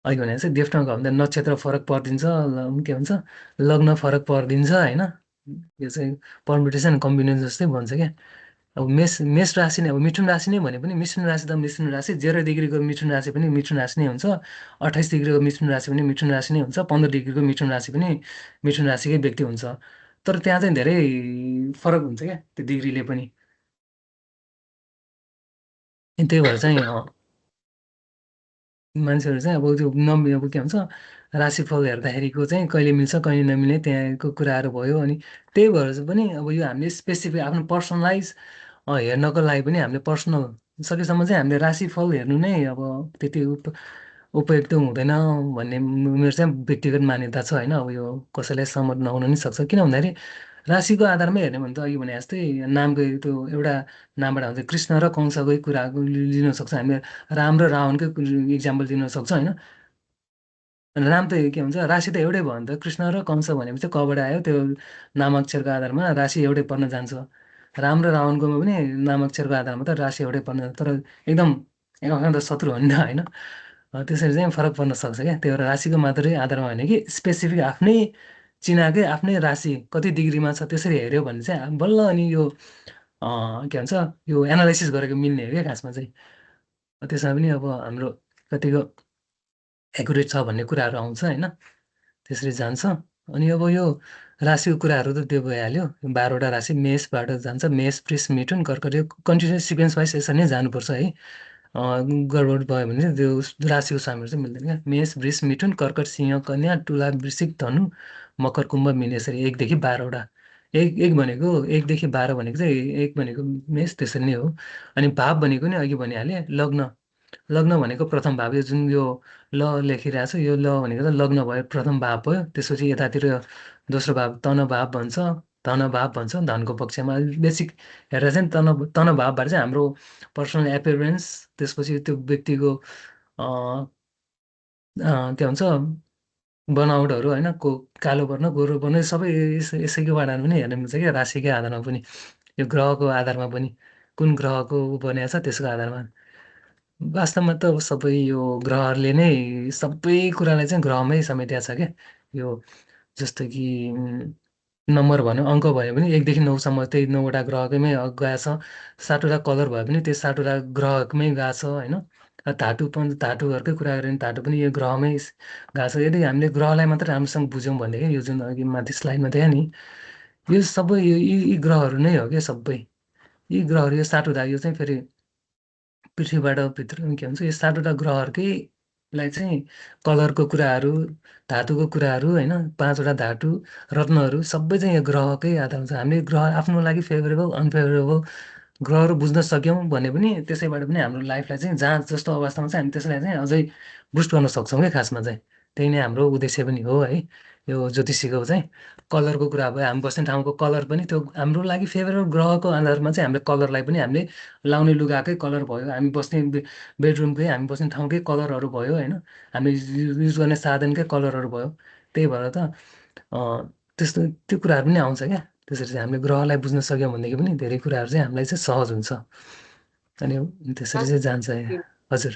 अघि भने चाहिँ देवठाउँको भन्दा नक्षत्र फरक परिदिन्छ के भन्छ लग्न फरक परिदिन्छ होइन यो चाहिँ पर्मुटेसन कम्बिनेसन जस्तै भन्छ क्या अब मेष राशि नै अब मिथुन राशि नै भने पनि मिथुन राशि त मिथुन राशि 0 डिग्रीको मिथुन राशि पनि मिथुन राशि नै हुन्छ 28 डिग्रीको मिथुन राशि पनि मिथुन राशि नै हुन्छ 15 डिग्रीको मिथुन राशि पनि मिथुन राशिकै व्यक्ति हुन्छ तर त्यहाँ चाहिँ धेरै फरक हुन्छ क्या त्यो डिग्रीले पनि त्यही भएर चाहिँ मान्छेहरू चाहिँ अब त्यो अब के भन्छ राशिफल हेर्दाखेरिको चाहिँ कहिले मिल्छ कहिले नमिल्ने त्यहाँको कुराहरू भयो अनि त्यही भएर चाहिँ पनि अब यो हामीले स्पेसिफिक आफ्नो पर्सनलाइज हेर्नको लागि पनि हामीले पर्सनल सकेसम्म चाहिँ हामीले राशिफल हेर्नु नै अब त्यति उपयुक्त हुँदैन भन्ने मेरो चाहिँ व्यक्तिगत मान्यता छ होइन अब यो कसैलाई सहमत नहुन नि सक्छ किन भन्दाखेरि राशिको आधारमै हेर्ने भने त अघि भने जस्तै नामको त्यो एउटा नामबाट हुन्छ कृष्ण र कंसकै कुरा लिन सक्छ हामीले राम र रावणकै इक्जाम्पल दिन सक्छ होइन राम त के भन्छ राशि त एउटै भयो नि त कृष्ण र कंस भनेपछि कबाट आयो त्यो नामाक्षरको आधारमा राशि एउटै पर्न जान्छ राम र रावणकोमा पनि नामाक्षरको आधारमा त राशि एउटै पर्न तर एकदम एकअर्कामा त शत्रु हो नि त होइन त्यसरी चाहिँ फरक पर्न सक्छ क्या त्यही भएर राशिको मात्रै आधारमा होइन कि स्पेसिफिक आफ्नै चिनाकै आफ्नै राशि कति डिग्रीमा छ त्यसरी हेऱ्यो भने चाहिँ बल्ल अनि यो के भन्छ यो एनालाइसिस गरेको मिल्ने हो क्या खासमा चाहिँ त्यसमा पनि अब हाम्रो कतिको एकुरेट छ भन्ने कुराहरू आउँछ होइन त्यसरी जान्छ अनि अब यो राशिको कुराहरू त त्यो भइहाल्यो 12वटा राशि मेषबाट जान्छ मेष वृष मिथुन कर्कट यो कन्टिन्युस सिक्वेन्स वाइज यसरी नै जानुपर्छ है गडबड भयो भने चाहिँ त्यो राशिको सामेल चाहिँ मिल्दैन क्या मेष वृष मिथुन कर्कट सिंह कन्या तुला वृश्चिक धनु मकर कुम्भ मीन यसरी 1 देखि 12वटा एक भनेको 1 देखि 12 भनेको चाहिँ 1 भनेको मेष त्यसरी नै हो अनि भाव भनेको नि अघि भनिहालेँ लग्न भनेको प्रथम भाव यो जुन यो ल लेखिरहेको छ यो ल भनेको त लग्न भयो प्रथम भाव भयो त्यसपछि यतातिर दोस्रो भाव तन भाव भन्छ धन भाव भन्छ धनको पक्षमा बेसिक हेरेर चाहिँ तन भावबाट चाहिँ हाम्रो पर्सनल एपियरेन्स त्यसपछि त्यो व्यक्तिको के भन्छ बनावटहरू होइन कालो वर्ण गोरो वर्ण सबै यसैको आधारमा पनि हेर्न मिल्छ क्या राशिकै आधारमा पनि यो ग्रहको आधारमा पनि कुन ग्रहको बनिएको छ त्यसको आधारमा वास्तवमा त सबै यो ग्रहहरूले नै सबै कुरालाई चाहिँ ग्रहमै समेटेको छ क्या यो जस्तो कि नम्बर भन्यो अङ्क भयो भने 1 देखि 9सम्म त्यही 9वटा ग्रहकैमै गएको छ 7वटा कलर भयो भने त्यो 7वटा ग्रहमै गएको छ होइन धातुहरूकै कुरा गऱ्यो भने धातु पनि यो ग्रहमै गएको छ यदि हामीले ग्रहलाई मात्रै राम्रोसँग बुझ्यौँ भनेदेखि यो जुन अघि माथि स्लाइडमा देखायो नि यो सबै यी ग्रहहरू नै हो क्या सबै यी ग्रहहरू यो 7वटा यो चाहिँ फेरि पृथ्वीबाट भित्र के भन्छ यो 7वटा ग्रहहरूकैलाई चाहिँ कलरको कुराहरू धातुको कुराहरू होइन 5वटा धातु रत्नहरू सबै चाहिँ यो ग्रहकै आधारमा छ हामीले ग्रह आफ्नो लागि फेभरेबल अनफेभरेबल ग्रहहरू बुझ्न सक्यौँ भने पनि त्यसैबाट पनि हाम्रो लाइफलाई चाहिँ जहाँ जस्तो अवस्थामा चाहिँ हामी त्यसलाई चाहिँ अझै बुस्ट गर्न सक्छौँ क्या खासमा चाहिँ त्यही नै हाम्रो उद्देश्य पनि हो है यो ज्योतिषीको चाहिँ कलरको कुरा भयो हामी बस्ने ठाउँको कलर पनि त्यो हाम्रो लागि फेभरेबल ग्रहको आधारमा चाहिँ हामीले कलरलाई पनि हामीले लाउने लुगाकै कलर भयो हामी बस्ने बेडरुमकै हामी बस्ने ठाउँकै कलरहरू भयो होइन हामी युज गर्ने साधनकै कलरहरू भयो त्यही भएर त त्यस्तो त्यो कुराहरू पनि आउँछ क्या त्यसरी चाहिँ हामीले ग्रहलाई बुझ्न सक्यौँ भनेदेखि पनि धेरै कुराहरू चाहिँ हामीलाई चाहिँ सहज हुन्छ अनि त्यसरी चाहिँ जान्छ हजुर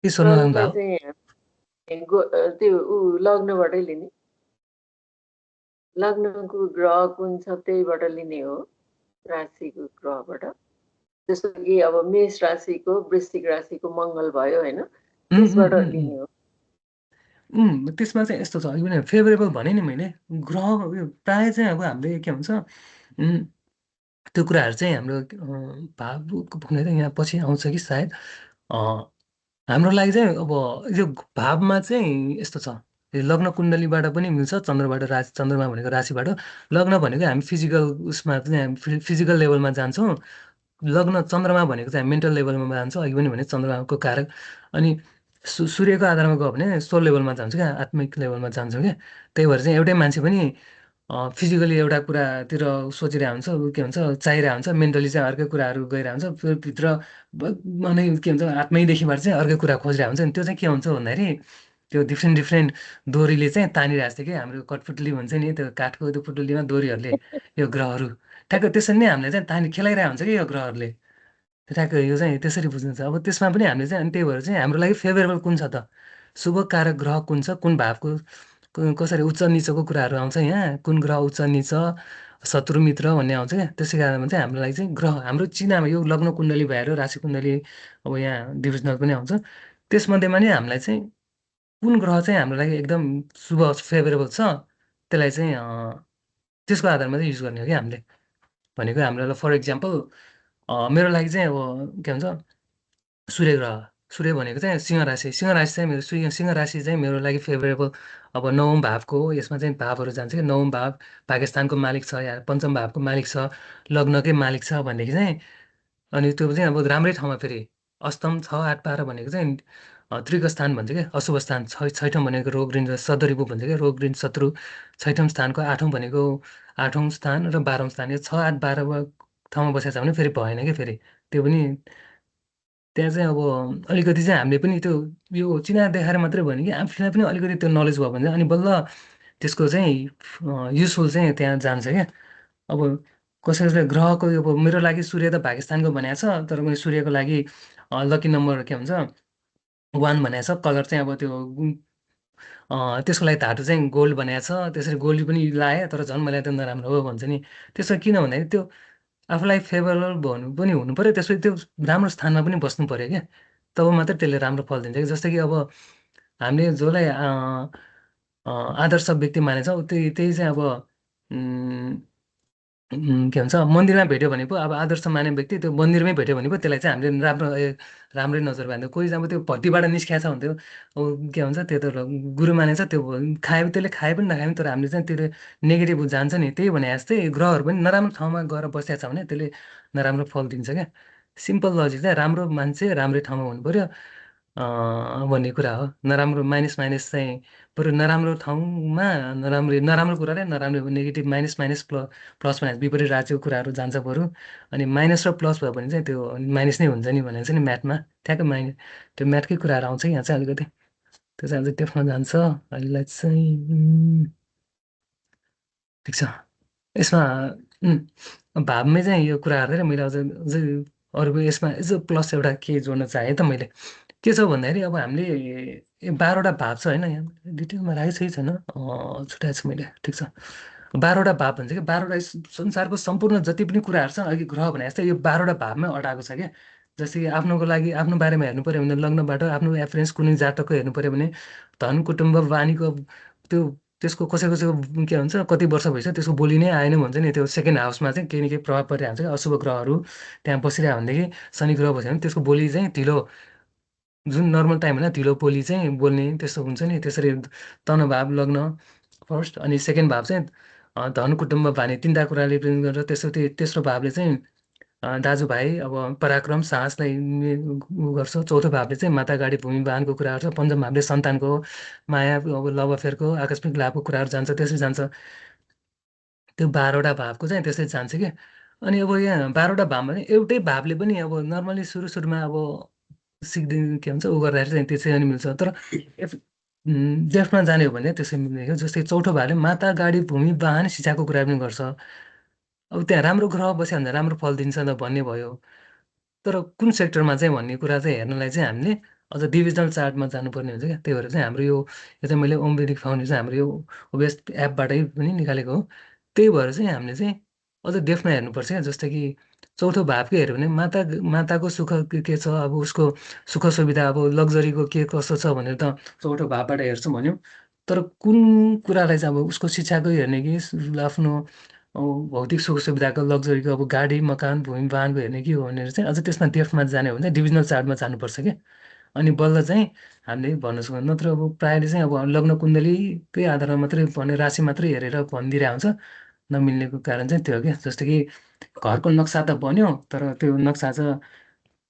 के सोध्नु ग्रहलाई भाव चाहिँ त्यो लग्नबाटै लिने लग्नको ग्रह कुन छ त्यहीबाट लिने हो राशिको ग्रहबाट जस्तो कि अब मेष राशिको वृश्चिक राशिको मङ्गल भयो होइन त्यसबाट लिने हो त्यसमा चाहिँ यस्तो छ अघि पनि फेभरेबल भने नि मैले ग्रह प्रायः चाहिँ अब हामीले के भन्छ त्यो कुराहरू चाहिँ हाम्रो भाव भने त यहाँ पछि आउँछ कि सायद हाम्रो लागि चाहिँ अब यो भावमा चाहिँ यस्तो छ लग्न कुण्डलीबाट पनि मिल्छ चन्द्रबाट राशि चन्द्रमा भनेको राशिबाट लग्न भनेको हामी फिजिकल उसमा चाहिँ हामी फिजिकल लेभलमा जान्छौँ लग्न चन्द्रमा भनेको चाहिँ हामी मेन्टल लेभलमा जान्छौँ अघि पनि भने चन्द्रमाको कारक अनि सूर्यको आधारमा गयो भने सोल लेभलमा जान्छौँ क्या आत्मिक लेभलमा जान्छौँ क्या त्यही भएर चाहिँ एउटै मान्छे पनि फिजिकली एउटा कुरातिर सोचिरहेको हुन्छ के भन्छ चाहिरहेको हुन्छ मेन्टली चाहिँ अर्कै कुराहरू गइरहेको हुन्छ भित्र नै के भन्छ आत्मैदेखिबाट चाहिँ अर्कै कुरा खोजिरहेको हुन्छ नि त्यो चाहिँ के हुन्छ भन्दाखेरि त्यो डिफ्रेन्ट डोरीले चाहिँ तानिरहेको छ कि हाम्रो कठपुतली भन्छ नि त्यो काठको त्यो पुतलीमा डोरीहरूले यो ग्रहहरू ठ्याक्क त्यसरी नै हामीले चाहिँ तानी खेलाइरहेको हुन्छ कि यो ग्रहहरूले ठ्याक्क यो चाहिँ त्यसरी बुझ्नुहुन्छ अब त्यसमा पनि हामीले चाहिँ अनि त्यही भएर चाहिँ हाम्रो लागि फेभरेबल कुन छ त शुभ कारक ग्रह कुन छ कुन भावको कसरी उच्च निचको कुराहरू आउँछ यहाँ कुन ग्रह उच्च निच शत्रु मित्र भन्ने आउँछ क्या त्यसै कारणमा चाहिँ हाम्रो लागि चाहिँ ग्रह हाम्रो चिनामा यो लग्न कुण्डली भएर राशि कुण्डली अब यहाँ डिभिजनल पनि आउँछ त्यसमध्येमा नै हामीलाई चाहिँ कुन ग्रह चाहिँ हाम्रो लागि एकदम शुभ फेभरेबल छ त्यसलाई चाहिँ त्यसको आधारमा चाहिँ युज गर्ने हो कि हामीले भनेको हाम्रो फर इक्जाम्पल मेरो लागि चाहिँ अब के भन्छ सूर्य ग्रह सूर्य भनेको चाहिँ सिंह राशि चाहिँ मेरो सिंह राशि चाहिँ मेरो लागि फेभरेबल अब 9औं भावको हो यसमा चाहिँ भावहरू जान्छ कि 9औं भाव पाकिस्तानको मालिक छ या पञ्चम भावको मालिक छ लग्नकै मालिक छ भनेदेखि चाहिँ अनि त्यो चाहिँ अब राम्रै ठाउँमा फेरि अष्टम 6, 8, 12 भनेको चाहिँ त्रिक स्थान भन्छ क्या अशुभ स्थान छैठौँ भनेको रोग ऋण र सदरिपु भन्छ क्या रोग ऋण शत्रु छैठौँ स्थानको 8औं भनेको 8औं स्थान र 12औं स्थान यो 6, 8, 12 ठाउँमा बसेको छ भने फेरि भएन क्या फेरि त्यो पनि त्यहाँ चाहिँ अब अलिकति चाहिँ हामीले पनि त्यो यो चिना देखाएर मात्रै भयो कि आफूलाई पनि अलिकति त्यो नलेज भयो भने चाहिँ अनि बल्ल त्यसको चाहिँ युजफुल चाहिँ त्यहाँ जान्छ क्या अब कसै कसैले ग्रहको अब मेरो लागि सूर्य त पाकिस्तानको भनेको छ तर मैले सूर्यको लागि लकी नम्बर के भन्छ 1 भनेको छ कलर चाहिँ अब त्यो त्यसको लागि धातु चाहिँ गोल्ड भनेको छ त्यसरी गोल्ड पनि लाएँ तर झन् मलाई त नराम्रो हो भन्छ नि त्यसो किन भन्दाखेरि त्यो आफूलाई फेभरेबल भन्नु पनि हुनु पऱ्यो त्यसपछि त्यो राम्रो स्थानमा पनि बस्नु पऱ्यो क्या तब मात्रै त्यसले राम्रो फल दिन्छ कि जस्तै कि अब हामीले जसलाई आदर्श व्यक्ति मानेछौँ त्यही चाहिँ अब के भन्छ मन्दिरमा भेट्यो भने पो अब आदर्श माने व्यक्ति त्यो मन्दिरमै भेट्यो भने पो त्यसलाई चाहिँ हामीले राम्रै नजर बाँध्यो कोही अब त्यो भट्टीबाट निस्किएको छ भन्थ्यो अब के भन्छ त्यो त गुरु मानेछ त्यो खाए त्यसले खाए पनि नखाए पनि तर हामीले चाहिँ त्यो नेगेटिभ जान्छ नि त्यही भने जस्तै ग्रहहरू पनि नराम्रो ठाउँमा गएर बसिएको छ भने त्यसले नराम्रो फल दिन्छ क्या सिम्पल लजिक चाहिँ राम्रो मान्छे राम्रै ठाउँमा हुनु पऱ्यो भन्ने कुरा हो नराम्रो माइनस चाहिँ बरु नराम्रो ठाउँमा नराम्रो कुराले नराम्रो नेगेटिभ माइनस प्लस माइनस विपरीत राज्यको कुराहरू जान्छ बरु अनि माइनस र प्लस भयो भने चाहिँ त्यो माइनस नै हुन्छ नि भनेको छ नि म्याथमा ठ्याक्कै त्यो म्याथकै कुराहरू आउँछ यहाँ चाहिँ अलिकति त्यो चाहिँ अझै त्यसमा जान्छ अहिलेलाई चाहिँ ठिक छ यसमा भावमै चाहिँ यो कुराहरू मैले अझै अरू यसमा यसो प्लस एउटा के जोड्न चाहेँ त मैले के छ भन्दाखेरि अब हामीले 12वटा भाव छ होइन यहाँ डिटेलमा राखेको छैन छुट्याएको छु मैले ठिक छ 12वटा भाव भन्छ कि 12वटा संसारको सम्पूर्ण जति पनि कुराहरू छ अघि ग्रह भने जस्तै यो 12वटा भावमै अटाएको छ क्या जस्तै कि आफ्नोको लागि आफ्नो बारेमा हेर्नु पऱ्यो भने लग्नबाट आफ्नो एफरेन्स कुनै जातकको हेर्नु पऱ्यो भने धन कुटुम्ब वाणीको त्यो त्यसको कसैको के भन्छ कति वर्ष भइसक्यो त्यसको बोली नै आएन भन्छ नि त्यो सेकेन्ड हाउसमा चाहिँ केही न केही प्रभाव परिरहेको हुन्छ कि अशुभ ग्रहहरू त्यहाँ बसिरहेको भनेदेखि शनि ग्रह बस्यो भने त्यसको बोली चाहिँ ढिलो जुन नर्मल टाइम होइन ढिलो बोली चाहिँ बोल्ने त्यस्तो हुन्छ नि त्यसरी तनभाव लग्न फर्स्ट अनि सेकेन्ड भाव चाहिँ धन कुटुम्ब वाणी तिनवटा कुराले रिप्रेजेन्ट गरेर तेस्रो भावले चाहिँ दाजुभाइ अब पराक्रम साहसलाई गर्छ चौथो भावले चाहिँ माता गाडी भूमि वाहनको कुराहरू छ पञ्चम भावले सन्तानको माया अब लभ अफेयरको आकस्मिक लाभको कुराहरू जान्छ त्यसरी जान्छ त्यो 12वटा भावको चाहिँ त्यसरी जान्छ कि अनि अब यहाँ 12वटा भावमा चाहिँ एउटै भावले पनि अब नर्मली सुरुमा अब सिक्दिन के भन्छ ऊ गर्दाखेरि चाहिँ त्यसरी नै मिल्छ तर डेफ्टमा जाने हो भने त्यसै मिल्ने हो। जस्तै चौथो भाले माता गाडी भूमि वाहन शिक्षाको कुरा पनि गर्छ। अब त्यहाँ राम्रो ग्रह बस्यो भने राम्रो फल दिन्छ त भन्ने भयो। तर कुन सेक्टरमा चाहिँ भन्ने कुरा चाहिँ हेर्नलाई चाहिँ हामीले अझ डिभिजनल चार्टमा जानुपर्ने हुन्छ क्या। त्यही भएर चाहिँ हाम्रो यो चाहिँ मैले ओम वेदिक फाउन्डेसन हाम्रो यो ओबेस एपबाटै पनि निकालेको हो। त्यही भएर चाहिँ हामीले चाहिँ अझ डेफमा हेर्नुपर्छ क्या। जस्तै कि चौथो भावकै हेऱ्यो भने माताको सुख के छ, अब उसको सुख सुविधा, अब लग्जरीको के कसो छ भनेर त चौथो भावबाट हेर्छौँ भन्यो। तर कुन कुरालाई चाहिँ अब उसको शिक्षाकै हेर्ने कि आफ्नो भौतिक सुख सुविधाको लग्जरीको अब गाडी मकान भूमि वाहनको हेर्ने कि हो भनेर चाहिँ अझ त्यसमा डेफ्थमा जाने हो भने चाहिँ डिभिजनल चार्टमा जानुपर्छ क्या। अनि बल्ल चाहिँ हामीले भन्न सक्छौँ। नत्र अब प्रायःले चाहिँ अब लग्न कुण्डलीकै आधारमा मात्रै भने राशि मात्रै हेरेर भनिदिरहेको हुन्छ। नमिल्नेको कारण चाहिँ त्यो हो क्या। जस्तो कि घरको नक्सा त बन्यो, तर त्यो नक्सा चाहिँ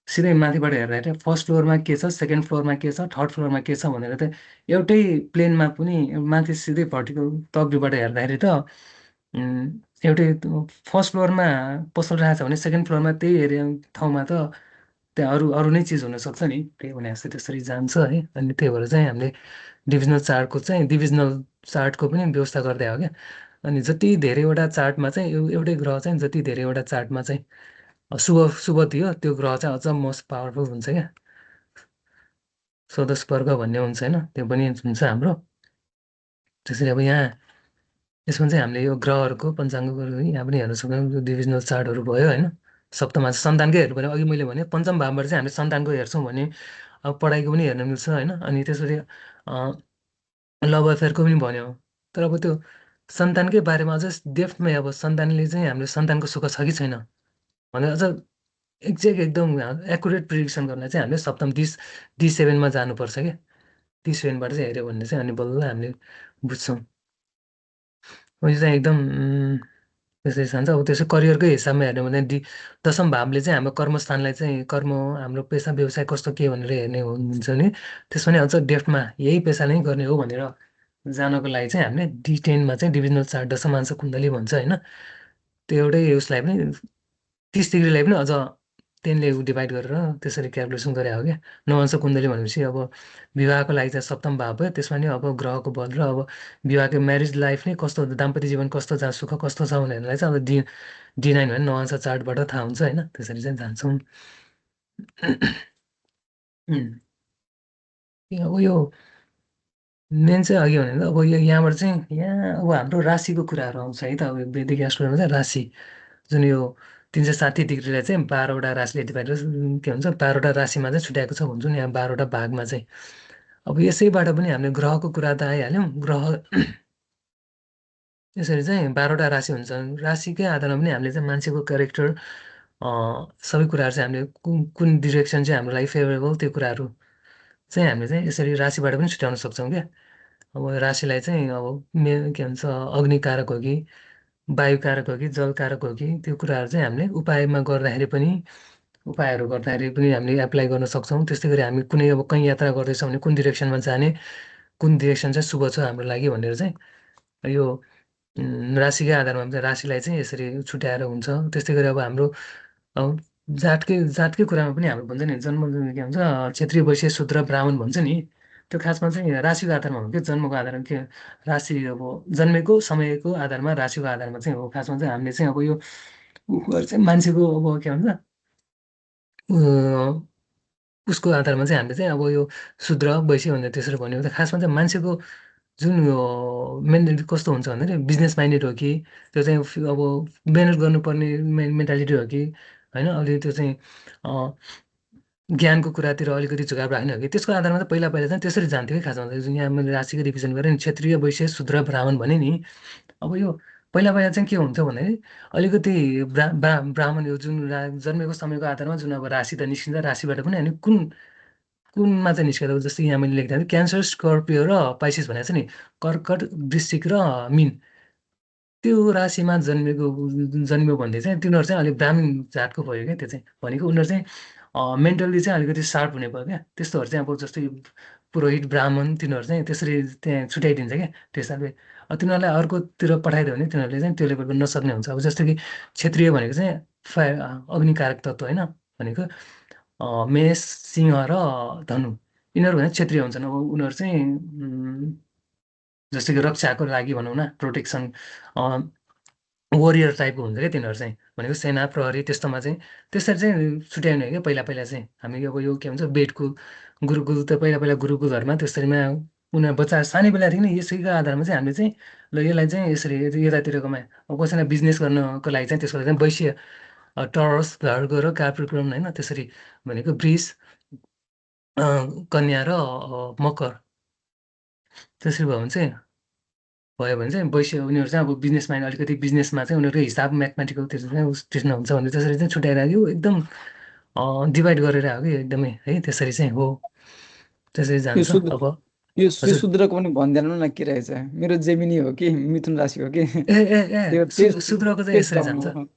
सिधै माथिबाट हेर्दाखेरि फर्स्ट फ्लोरमा के छ, सेकेन्ड फ्लोरमा के छ, थर्ड फ्लोरमा के छ भनेर त एउटै प्लेनमा पनि माथि सिधै भर्टिकल तकबाट हेर्दाखेरि त एउटै फर्स्ट फ्लोरमा पसल राखेको छ भने सेकेन्ड फ्लोरमा त्यही एरिया ठाउँमा त त्यहाँ अरू अरू नै चिज हुनसक्छ नि। त्यही भने जस्तो त्यसरी जान्छ है। अनि त्यही भएर चाहिँ हामीले डिभिजनल चार्टको पनि व्यवस्था गर्दै हो क्या। अनि जति धेरैवटा चार्टमा चाहिँ एउटै ग्रह चाहिँ जति धेरैवटा चार्टमा चाहिँ शुभ शुभ थियो, त्यो ग्रह चाहिँ अझ मोस्ट पावरफुल हुन्छ क्या। स्वदश वर्ग भन्ने हुन्छ होइन, त्यो पनि हुन्छ हाम्रो। त्यसरी अब यहाँ यसमा चाहिँ हामीले यो ग्रहहरूको पञ्चाङ्गको यहाँ पनि हेर्न सक्छौँ। डिभिजनल चार्टहरू भयो होइन। सप्तमा सन्तानकै हेर्नु पऱ्यो। अघि मैले भने पञ्चम भावबाट चाहिँ हामीले सन्तानको हेर्छौँ भने अब पढाइको पनि हेर्न मिल्छ होइन। अनि त्यसरी लभ अफेयरको पनि भन्यो। तर अब त्यो सन्तानकै बारेमा अझ डेफ्थमै अब सन्तानले चाहिँ हाम्रो सन्तानको सुख छ कि छैन भनेर अझ एक्ज्याक्ट एकदम एकुरेट प्रिडिक्सन गर्नलाई चाहिँ हामीले सप्तम डी7मा जानुपर्छ क्या। डी7बाट चाहिँ हेऱ्यो भने चाहिँ अनि बल्ल हामीले बुझ्छौँ। यो चाहिँ एकदम त्यसरी जान्छ। अब त्यसै करियरकै हिसाबमा हेर्ने भने दशम भावले चाहिँ हाम्रो कर्मस्थानलाई चाहिँ कर्म हाम्रो पेसा व्यवसाय कस्तो के भनेर हेर्ने हुन्छ नि। त्यसमा नि अझ डेफ्थमा यही पेसाले नै गर्ने हो भनेर जानको लागि चाहिँ हामीले डी10मा चाहिँ डिभिजनल चार्ट दशमांश कुण्डली भन्छ होइन। त्यो एउटै उसलाई पनि 30 डिग्रीलाई पनि अझ 10ले डिभाइड गरेर त्यसरी क्यालकुलेसन गरे हो क्या। नवंश कुण्डली भनेपछि अब विवाहको लागि चाहिँ सप्तम भाव भयो। त्यसमा नि अब ग्रहको बल र अब विवाहको म्यारिज लाइफ नै कस्तो, दाम्पत्य जीवन कस्तो छ, सुख कस्तो छ भनेरलाई चाहिँ अब डी9 भने नवंश चार्टबाट थाहा हुन्छ होइन। त्यसरी चाहिँ जान्छौँ। अब यो मेन चाहिँ अघि भने अब यो यहाँबाट चाहिँ यहाँ अब हाम्रो राशिको कुराहरू आउँछ है त। अब वैदिक एस्ट्रोनोमीमा चाहिँ राशि जुन यो 360 डिग्रीलाई चाहिँ 12वटा राशिले डिभाइड के भन्छ 12वटा राशिमा चाहिँ छुट्याएको छ भन्छौँ नि, यहाँ 12वटा भागमा चाहिँ। अब यसैबाट पनि हामीले ग्रहको कुरा त आइहाल्यौँ। ग्रह यसरी चाहिँ 12वटा राशि हुन्छन्। राशिकै आधारमा पनि हामीले चाहिँ मान्छेको क्यारेक्टर सबै कुराहरू चाहिँ हामीले कुन डिरेक्सन चाहिँ हाम्रो लागि फेभरेबल त्यो कुराहरू चाहिँ हामीले चाहिँ यसरी राशिबाट पनि छुट्याउन सक्छौँ क्या। अब राशिलाई चाहिँ अब के भन्छ अग्निकारक हो कि वायुकारक हो कि जलकारक हो कि त्यो कुराहरू चाहिँ हामीले उपायहरू गर्दाखेरि पनि हामीले एप्लाई गर्न सक्छौँ। त्यस्तै गरी हामी कुनै अब कहीँ यात्रा गर्दैछौँ भने कुन डिरेक्सनमा जाने, कुन डिरेक्सन चाहिँ शुभ छ हाम्रो लागि भनेर चाहिँ यो राशिकै आधारमा चाहिँ राशिलाई चाहिँ यसरी छुट्याएर हुन्छ। त्यस्तै गरी अब हाम्रो अब जातकै कुरामा पनि हाम्रो भन्छ नि जन्म के भन्छ क्षेत्रीय वैश्य शूद्र ब्राह्मण भन्छ नि। त्यो खासमा चाहिँ राशिको आधारमा हो कि जन्मको आधारमा के राशि अब जन्मेको समयको आधारमा राशिको आधारमा चाहिँ हो। खासमा चाहिँ हामीले चाहिँ अब यो चाहिँ मान्छेको अब के भन्छ उसको आधारमा चाहिँ हामीले चाहिँ अब यो शूद्र वैश्य भनेर त्यसरी भन्यो। खासमा चाहिँ मान्छेको जुन यो मेन्टालिटी कस्तो हुन्छ भन्दाखेरि बिजनेस माइन्डेड हो कि त्यो चाहिँ अब मेहनत गर्नुपर्ने मेन्टालिटी हो कि होइन, अलिकति त्यो चाहिँ ज्ञानको कुरातिर अलिकति झुकाव राख्ने हो कि त्यसको आधारमा चाहिँ पहिला चाहिँ त्यसरी जान्थ्यो कि खासमा जुन यहाँ मैले राशिको रिभिजन गरेँ नि क्षेत्रीय वैश्य शूद्र ब्राह्मण भने नि। अब यो पहिला चाहिँ के हुन्छ भन्दाखेरि अलिकति ब्राह्मण यो जुन जन्मेको समयको आधारमा जुन अब राशि त निस्किन्छ, राशिबाट पनि अनि कुनमा चाहिँ निस्केर जस्तै यहाँ मैले लेख्दा क्यान्सर स्कर्पियो र पाइसिस भनेको छ नि, कर्कट वृश्चिक र मीन त्यो राशिमा जन्मियो भने चाहिँ तिनीहरू चाहिँ अलिक ब्राह्मण जातको भयो क्या। त्यो चाहिँ भनेको उनीहरू चाहिँ मेन्टल्ली चाहिँ अलिकति सार्प हुने भयो क्या। त्यस्तोहरू चाहिँ अब जस्तै पुरोहित ब्राह्मण तिनीहरू चाहिँ त्यसरी त्यहाँ छुट्याइदिन्छ क्या। त्यो हिसाबले तिनीहरूलाई अर्कोतिर पठाइदियो भने तिनीहरूले चाहिँ त्यो लेभलको नसक्ने हुन्छ। अब जस्तो कि क्षेत्रीय भनेको चाहिँ अग्निकारक तत्त्व होइन, भनेको मेष सिंह र धनु यिनीहरू भने क्षेत्रीय हुन्छन्। अब उनीहरू चाहिँ जस्तो कि रक्षाको लागि भनौँ न, प्रोटेक्सन वरियर टाइपको हुन्छ क्या तिनीहरू चाहिँ, भनेको सेना प्रहरी त्यस्तोमा चाहिँ त्यसरी चाहिँ छुट्याउने क्या पहिला पहिला चाहिँ। हामी अब यो के भन्छ बेडको गुरुकुल त पहिला पहिला गुरुकुलहरूमा त्यसरीमा उनीहरू बच्चा सानै बेलादेखि नै यसैको आधारमा चाहिँ हामीले चाहिँ ल यसलाई चाहिँ यसरी यतातिरकोमा अब कसैलाई बिजनेस गर्नको लागि चाहिँ त्यसको लागि चाहिँ वैश्य टरस भर्गो र काप्रिकोर्न होइन त्यसरी भनेको वृष कन्या र मकर त्यसरी भयो भने चाहिँ वैश्य उनीहरू चाहिँ अब बिजनेस माइन्ड अलिकति बिजनेसमा चाहिँ उनीहरूको हिसाब म्याथमेटिकल त्यसो चाहिँ त्यसमा हुन्छ भने त्यसरी चाहिँ छुट्याइरहेको एकदम डिभाइड गरेर आयो कि एकदमै है त्यसरी चाहिँ हो त्यसरी यो जान्छ। शुद्र अब यो हजुर शुद्रको पनि भनिदिनु न के रहेछ। मेरो जेमिनी हो कि मिथुन राशि हो कि ए ए ए शूद्रको चाहिँ त्यस यसरी ठाउँमा जान्छ। हो।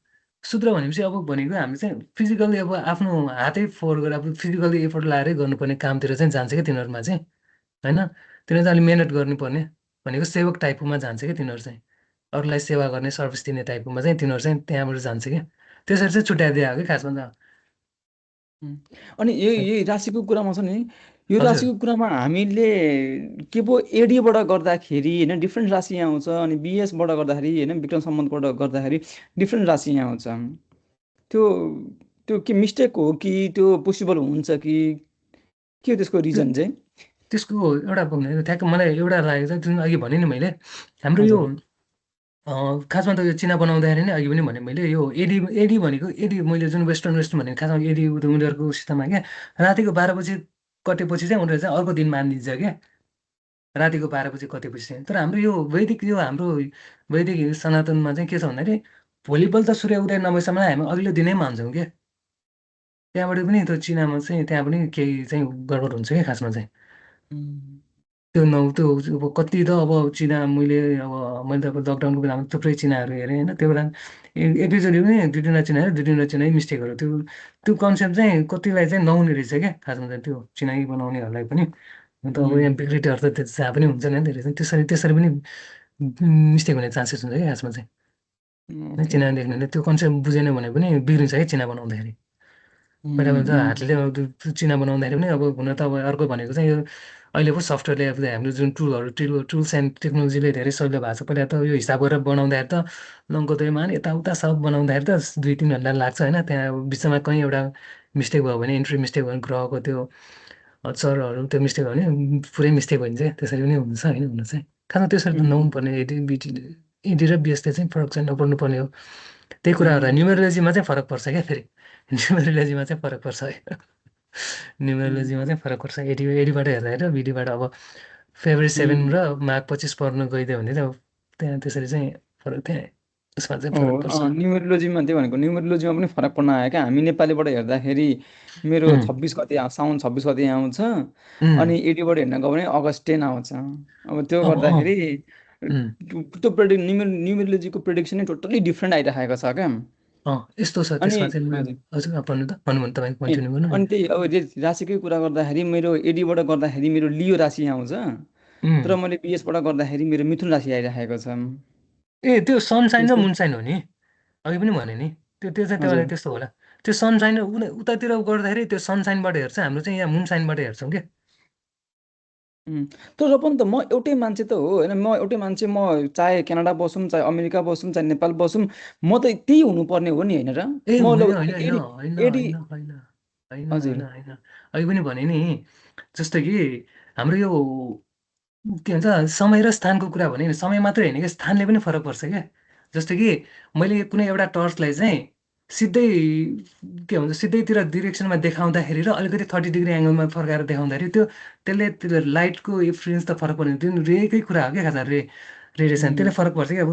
शूद्र भनेपछि अब भनेको हामी चाहिँ फिजिकल्ली अब आफ्नो हातै फोहोर गरेर अब फिजिकल्ली एफोर्ट लगाएरै गर्नुपर्ने कामतिर चाहिँ जान्छ क्या तिनीहरूमा चाहिँ होइन। तिनीहरू चाहिँ अलिक मिहिनेत गर्नुपर्ने भनेको सेवक टाइपकोमा जान्छ क्या तिनीहरू चाहिँ, अरूलाई सेवा गर्ने सर्भिस दिने टाइपकोमा चाहिँ तिनीहरू चाहिँ त्यहाँबाट जान्छ क्या। त्यसरी चाहिँ छुट्याइदिएको हो कि खासमा त। अनि यही राशिको कुरामा छ नि, यो हजुर राशिको कुरामा हामीले के पो एडीबाट गर्दाखेरि होइन डिफ्रेन्ट राशि यहाँ आउँछ, अनि बिएसबाट गर्दाखेरि होइन विक्रम सम्बन्धबाट गर्दाखेरि डिफ्रेन्ट राशि यहाँ आउँछ। त्यो त्यो के मिस्टेक हो कि त्यो पोसिबल हुन्छ कि के हो त्यसको रिजन चाहिँ? त्यसको एउटा ठ्याक्क मलाई एउटा लागेको छ जुन अघि भने नि मैले, हाम्रो यो हजुर खासमा त यो चिना बनाउँदाखेरि नै अघि पनि भने मैले यो एडी एडी भनेको एडी मैले जुन वेस्टर्न भनेको खासमा एडी उनीहरूको सिस्टममा क्या रातिको 12 बजी कटेपछि चाहिँ उनीहरू चाहिँ अर्को दिन मानिदिन्छ क्या, रातिको 12 बजी कटेपछि चाहिँ। तर हाम्रो यो वैदिक यो हाम्रो वैदिक सनातनमा चाहिँ के छ भन्दाखेरि भोलिपल्ट सूर्य उदय नभएसम्म हामी अघिल्लो दिनै मान्छौँ क्या। त्यहाँबाट पनि त्यो चिनामा चाहिँ त्यहाँ पनि केही चाहिँ गडबड हुन्छ क्या खासमा चाहिँ। त्यो त्यो अब कति त अब चिना मैले त अब लकडाउनको बेलामा थुप्रै चिनाहरू हेरेँ होइन। त्यो बेला एकैचोटि पनि दुई तिनवटा चिना हेरेँ, दुई तिनवटा चिना मिस्टेकहरू त्यो त्यो कन्सेप्ट चाहिँ कतिलाई चाहिँ नहुने रहेछ क्या खासमा चाहिँ त्यो चिनाई बनाउनेहरूलाई पनि। अन्त अब यहाँ बिग्रिटीहरू त जहाँ पनि हुन्छ नि धेरै चाहिँ त्यसरी त्यसरी पनि मिस्टेक हुने चान्सेस हुन्छ क्या खासमा चाहिँ। चिना देख्नेले त्यो कन्सेप्ट बुझेन भने पनि बिग्रिन्छ क्या चिना बनाउँदाखेरि। पहिला पहिला त हातले अब त्यो चिना बनाउँदाखेरि पनि अब हुन त अब अर्को भनेको चाहिँ यो अहिले पो सफ्टवेयरले अब हाम्रो जुन टुल्स एन्ड टेक्नोलोजीले धेरै सजिलो भएको छ। पहिला त यो हिसाब गरेर बनाउँदाखेरि त लङ्कोदयमान यताउता सब बनाउँदाखेरि त 2-3 घन्टा लाग्छ होइन। त्यहाँ अब बिचमा कहीँ एउटा मिस्टेक भयो भने इन्ट्री मिस्टेक भयो भने ग्रहको त्यो चरहरू त्यो मिस्टेक भयो भने पुरै मिस्टेक भइन्छ क्या। त्यसरी पनि हुन्छ होइन हुन चाहिँ। खासमा त्यसरी त नहुनु पर्ने एडी र बिएसले चाहिँ फरक चाहिँ नपर्नु पर्ने हो। त्यही कुराहरू न्युमेरोलोजीमा चाहिँ फरक पर्छ क्या फेरि, न्युमेरोलोजीमा चाहिँ फरक पर्छ है। न्युमेरोलोजीमा चाहिँ फरक पर्छ एडीबाट हेर्दाखेरि र बिडीबाट। अब फेब्रुअरी 7 र माघ 25 पर्न गइदियो भने चाहिँ अब त्यहाँ त्यसरी चाहिँ फरक त्यहाँ उसमा चाहिँ फरक पर्छ। न्युमेरोलोजीमा त्यो भनेको न्युमेरोलोजीमा पनि फरक पर्न आयो क्या। हामी नेपालीबाट हेर्दाखेरि मेरो 26 गते साउन 26 गते आउँछ, अनि एडीबाट हेर्न गयो भने अगस्त 10 आउँछ। अब त्यो गर्दाखेरि त्यो न्युमेरोलोजीको प्रेडिक्सन नै टोटल्ली डिफ्रेन्ट आइरहेको छ क्या। यस्तो छ अनि त्यसमा चाहिँ हजुर भन्नु त भन्नु तपाईँ कन्टिन्यू गर्नु। अनि त्यही अब राशिकै कुरा गर्दाखेरि मेरो एडीबाट गर्दाखेरि मेरो लियो राशि आउँछ, तर मैले बिएसबाट गर्दाखेरि मेरो मिथुन राशि आइरहेको छ। ए त्यो सनसाइन र मुनसाइन हो नि, अघि पनि भने नि त्यो त्यो चाहिँ हजुर। त्यो त्यस्तो होला। त्यो सनसाइन उतातिर गर्दाखेरि त्यो सनसाइनबाट हेर्छ, हाम्रो चाहिँ यहाँ मुनसाइनबाट हेर्छौँ क्या। तर पनि त म एउटै मान्छे त हो होइन, म एउटै मान्छे, म चाहे क्यानाडा बसौँ चाहे अमेरिका बसौँ चाहे नेपाल बसौँ म त त्यही हुनुपर्ने हो नि होइन र। ए म होइन ल होइन होइन एडी होइन एडी होइन होइन होइन हजुर होइन होइन अघि पनि भने नि जस्तो कि हाम्रो यो के भन्छ समय र स्थानको कुरा भने नि समय मात्रै होइन कि स्थानले पनि फरक पर्छ क्या। जस्तो कि मैले कुनै एउटा टर्चलाई चाहिँ सिधै के भन्छ सिधैतिर डिरेक्सनमा देखाउँदाखेरि र अलिकति 30 डिग्री एङ्गलमा फर्काएर देखाउँदाखेरि त्यसले लाइटको इन्फ्लुएन्स त फरक पर्ने, त्यो रेकै कुरा हो क्या खासमा रेडिएसन त्यसले फरक पर्छ क्या।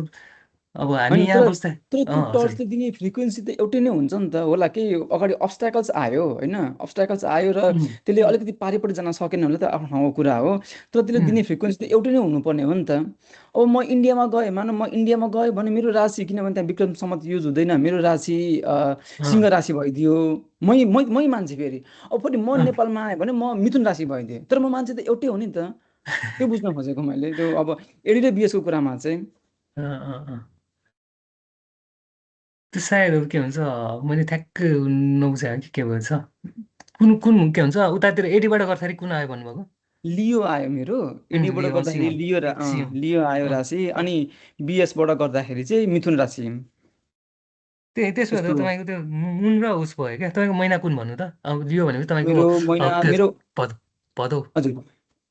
अब हामी होइन यहाँ तर बस्दा तर त्यो हजुर टर्चले दिने फ्रिक्वेन्सी त एउटै नै हुन्छ नि त होला कि। अगाडि अब्स्ट्याकल्स आयो होइन, अब्स्ट्याकल्स आयो र त्यसले अलिकति पारिपट्टि जान सकेन भने त आफ्नो ठाउँको कुरा हो, तर त्यसले दिने फ्रिक्वेन्सी त एउटै नै हुनुपर्ने हो नि त। अब म इन्डियामा गएँ, मानौँ म इन्डियामा गएँ भने मेरो राशि, किनभने त्यहाँ विक्रम सम्वत युज हुँदैन, मेरो राशि सिंह राशि भइदियो, मै मै मै मान्छे फेरि। अब फेरि म नेपालमा आएँ भने म मिथुन राशि भइदिएँ, तर म मान्छे त एउटै हो नि त। त्यो बुझ्न खोजेको मैले त्यो अब एडी र बिएसको कुरामा चाहिँ। त्यो सायद अब के भन्छ मैले ठ्याक्कै नबुझाएँ कि के भन्छ कुन कुन के भन्छ उतातिर एडीबाट गर्दाखेरि कुन आयो भन्नुभएको? लियो आयो मेरो एडीबाट लियो गर्दाखेरि सिंह सिंह लियो आयो राशि अनि बिएसबाट गर्दाखेरि चाहिँ मिथुन राशि त्यसो भए यस्तो तपाईँको त्यो मुन र उस भयो क्या। तपाईँको महिना कुन भन्नु त? अब लियो भनेपछि तपाईँको मेरो महिना मेरो भदौ हजुर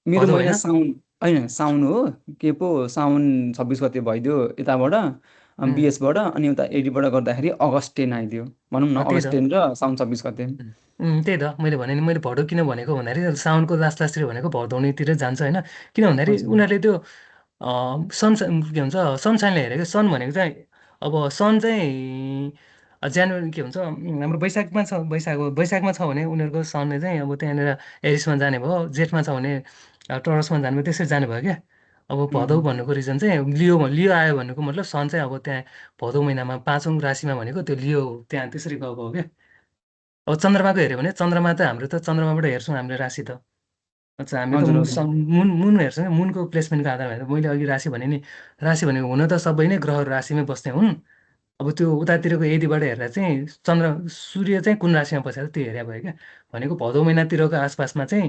मेरो भदौ महिना होइन? साउन होइन साउन हो के पो साउन 26 गते भइदियो यताबाट बिएसबाट अनि उता एडीबाट गर्दाखेरि अगस्ट 10 आइदियो भनौँ न त्यही अगस्ट त 10 र साउन 26 गते त्यही त मैले भने नि मैले भदौ किन भनेको भन्दाखेरि साउनको लास्टतिर भनेको भदौनीतिर जान्छ होइन। किन भन्दाखेरि हजुर उनीहरूले त्यो सन के भन्छ सनसाइनले हेरेको सन भनेको चाहिँ अब सन चाहिँ जनवरी के भन्छ हाम्रो बैशाखमा छ बैशाखमा छ भने उनीहरूको सनले चाहिँ अब त्यहाँनिर एरिसमा जाने भयो, जेठमा छ भने टरसमा जाने भयो, त्यसरी जाने भयो क्या। अब भदौ भन्नुको रिजन चाहिँ लियो लियो आयो भन्नुको मतलब सन चाहिँ अब त्यहाँ भदौ महिनामा 5औं राशिमा भनेको त्यो लियो त्यहाँ त्यसरी गएको हो क्या। अब चन्द्रमाको हेऱ्यो भने चन्द्रमा त हाम्रो त चन्द्रमाबाट हेर्छौँ हामीले राशि त। अच्छा हामी त हजुर हजुर मुन मुन हेर्छौँ क्या। मुनको प्लेसमेन्टको आधारमा हेर्दा मैले अघि राशि भने नि राशि भनेको हुन त सबै नै ग्रहहरू राशिमै बस्ने हुन्। अब त्यो उतातिरको यदिबाट हेर्दा चाहिँ सूर्य चाहिँ कुन राशिमा बसेको त्यो हेरे भयो क्या। भनेको भदौ महिनातिरको आसपासमा चाहिँ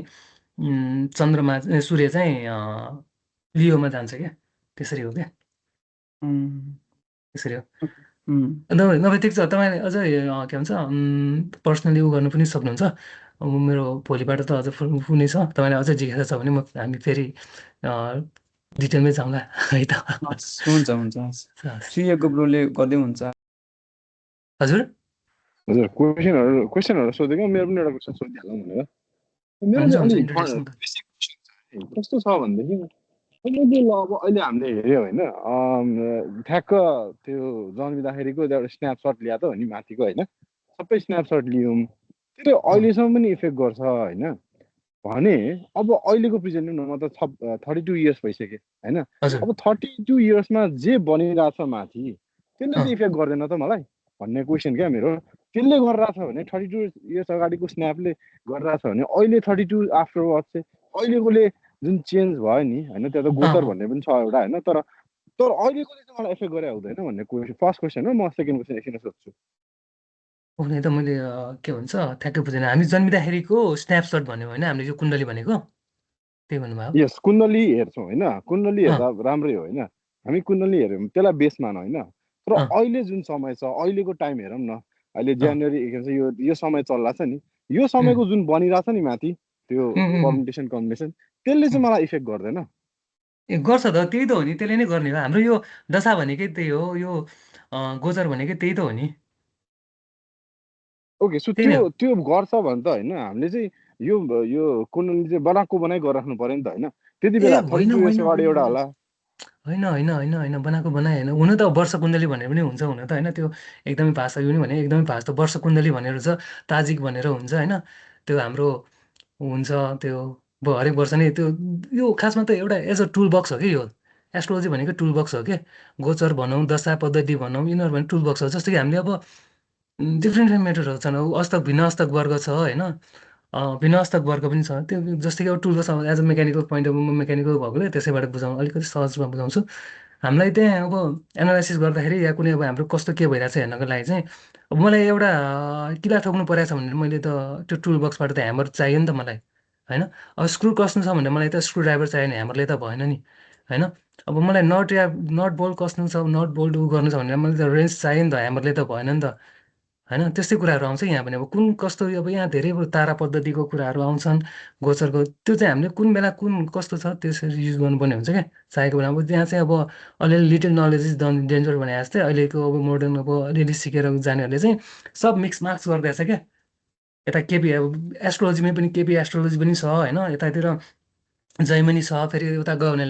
चन्द्रमा सूर्य चाहिँ लियोमा जान्छ क्या। त्यसरी हो क्या। त्यसरी हो। नभए ठिक छ तपाईँले अझै के भन्छ पर्सनली उ गर्नु पनि सक्नुहुन्छ। मेरो भोलिबाट त अझ पुग्ने छ। तपाईँले अझै जिज्ञासा छ भने हामी फेरि डिटेलमै जाउँला है त। हुन्छ हुन्छ श्रीयको ब्रोले गर्दै हुन्छ। हजुर हजुर क्वेसनहरू सोधेको मेरो पनि एउटा क्वेसन सोधिहालौँ भनेर। मेरो चाहिँ अलिक बेसिक क्वेसन चाहिँ कस्तो छ भनेदेखि अहिले अब अहिले हामीले हेऱ्यो होइन ठ्याक्क त्यो जन्मिँदाखेरिको एउटा स्न्यापसट ल्या त हो नि माथिको होइन सबै स्न्यापसट लियौँ त्यसले अहिलेसम्म पनि इफेक्ट गर्छ होइन भने अब अहिलेको प्रेजेन्ट न म त 32 इयर्स भइसक्यो होइन अब 32 इयर्समा जे बनिरहेछ माथि त्यसले चाहिँ इफेक्ट गर्दैन त मलाई भन्ने क्वेसन क्या मेरो। त्यसले गरिरहेछ भने 32 इयर्स अगाडिको स्न्यापले गरिरहेछ भने अहिले 32 आफ्टरवर्ड चाहिँ अहिलेकोले जुन चेन्ज भयो नि होइन त्यो त गोचर भन्ने पनि छ एउटा होइन तर अहिलेकोले चाहिँ मलाई इफेक्ट गरे हुँदैन भन्ने क्वेसन फर्स्ट क्वेसन हो। म सेकेन्ड क्वेसन एकछिन सोध्छु। हुने त मैले के भन्छ ठ्याक्कै बुझेन। हामी जन्मिँदाखेरिको स्न्यापसट भन्यो होइन हामीले यो कुण्डली भनेको त्यही भन्नुभयो? यस कुण्डली हेर्छौँ होइन कुण्डली हेर्दा राम्रै हो होइन हामी कुण्डली हेऱ्यौँ त्यसलाई बेस मान होइन तर अहिले जुन समय छ अहिलेको टाइम हेरौँ न अहिले जनवरी के भन्छ यो समय चल्ला छ नि यो समयको जुन बनिरहेछ नि माथि त्यो परम्युटेसन कम्बिनेसन त्यसले चाहिँ मलाई इफेक्ट गर्दैन। ए गर्छ त त्यही त हो नि त्यसले नै गर्ने हो। हाम्रो यो दशा भनेकै त्यही हो यो गोचर भनेकै त्यही त हो नि। ओके सो त्यो गर्छ भने त होइन हामीले चाहिँ यो कुण्डली चाहिँ बनाएको बनाइ गरिराख्नु पर्यो नि त होइन त्यति बेला 32 इयर्स अगाडि एउटा होला होइन होइन होइन होइन बनाएको बनाए होइन। हुन त वर्ष कुण्डली भनेर पनि हुन्छ हुन त होइन त्यो एकदमै भाषा यो नि भने एकदमै भाषा त वर्ष कुण्डली भनेर छ ताजिक भनेर हुन्छ होइन त्यो हाम्रो हुन्छ त्यो हरेक वर्ष नै त्यो यो खासमा त एउटा एज अ टुल बक्स हो कि यो एस्ट्रोलोजी भनेको टुल बक्स हो कि गोचर भनौँ दशा पद्धति भनौँ यिनीहरू भने टुल बक्स हो। जस्तो कि हामीले अब डिफ्रेन्ट मेटरहरू छन् अस्तक भिन्न अस्तक वर्ग छ होइन भिन्न अस्तक वर्ग पनि छ त्यो जस्तै कि अब tool box as a mechanical point of भ्यूमा मेकानिकल भएकोले त्यसैबाट बुझाउँ अलिकति सहजमा बुझाउँछु। हामीलाई त्यहाँ अब एनालाइसिस गर्दाखेरि या कुनै अब हाम्रो कस्तो के भइरहेछ हेर्नको लागि चाहिँ अब मलाई एउटा किला ठोक्नु परेछ भने मैले त त्यो टुल बक्सबाट त ह्यामर चाहियो नि त मलाई होइन। अब स्क्रु कस्नु छ भने मलाई त स्क्रु ड्राइभर चाहियो नि ह्यामरले त भएन नि होइन। अब मलाई नट बोल्ट कस्नु छ नट बोल्ट उ गर्नु छ भने मैले त रेन्ज चाहियो नि त ह्यामरले त भएन नि त होइन। त्यस्तै कुराहरू आउँछ यहाँ पनि अब कुन कस्तो अब यहाँ धेरै तारा पद्धतिको कुराहरू आउँछन् गोचरको त्यो चाहिँ हामीले कुन बेला कुन कस्तो छ त्यसरी युज गर्नुपर्ने हुन्छ क्या चाहेको बेला। अब त्यहाँ चाहिँ अब अलिअलि लिटल नलेज इज डेन्जर भने जस्तै अहिलेको अब मोडर्न अब अलिअलि सिकेर जानेहरूले चाहिँ सब मिक्स मार्क्स गरिदिएछ क्या। यता केपी अब एस्ट्रोलोजीमै पनि केपी एस्ट्रोलोजी पनि छ होइन यतातिर जैमनी छ फेरि उता गयो भने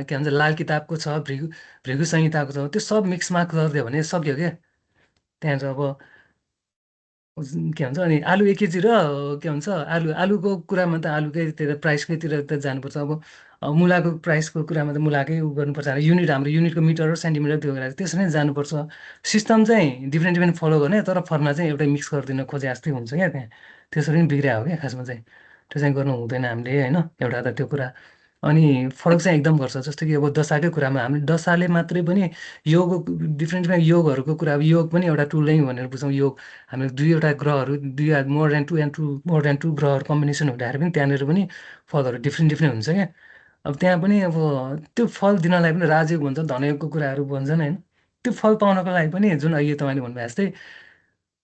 के भन्छ लाल किताबको छ भृगु संहिताको छ त्यो सब मिक्स मार्क्स गरिदियो भने सक्यो क्या। त्यहाँ चाहिँ अब के भन्छ अनि आलु 1 केजी र के भन्छ आलुको कुरामा त आलुकैतिर प्राइसकैतिर त जानुपर्छ। अब मुलाको प्राइसको कुरामा त मुलाकै उ गर्नुपर्छ युनिट हाम्रो युनिटको मिटर र सेन्टिमिटर त्यो गरेर त्यसरी नै जानुपर्छ। सिस्टम चाहिँ डिफ्रेन्ट फलो गर्ने तर फर्मुला चाहिँ एउटै मिक्स गरिदिन खोजे जस्तै हुन्छ क्या त्यहाँ त्यसरी नै बिग्रिया हो क्या खासमा चाहिँ त्यो चाहिँ गर्नु हुँदैन हामीले होइन एउटा त त्यो कुरा। अनि फरक चाहिँ एकदम गर्छ। जस्तो कि अब दशाकै कुरामा हामी दशाले मात्रै पनि योग डिफ्रेन्ट डिफ्रेन्ट योगहरूको कुरा, अब योग पनि एउटा टुल नै भनेर बुझौँ। योग हामी दुईवटा ग्रहहरू, मोर देन टू ग्रहहरू कम्बिनेसन हुँदाखेरि पनि त्यहाँनिर पनि फलहरू डिफ्रेन्ट डिफ्रेन्ट हुन्छ क्या। अब त्यहाँ पनि अब त्यो फल दिनलाई पनि राजयोग भन्छ, धनयोगको कुराहरू भन्छन् होइन। त्यो फल पाउनको लागि पनि जुन अहिले तपाईँले भन्नुभएको जस्तै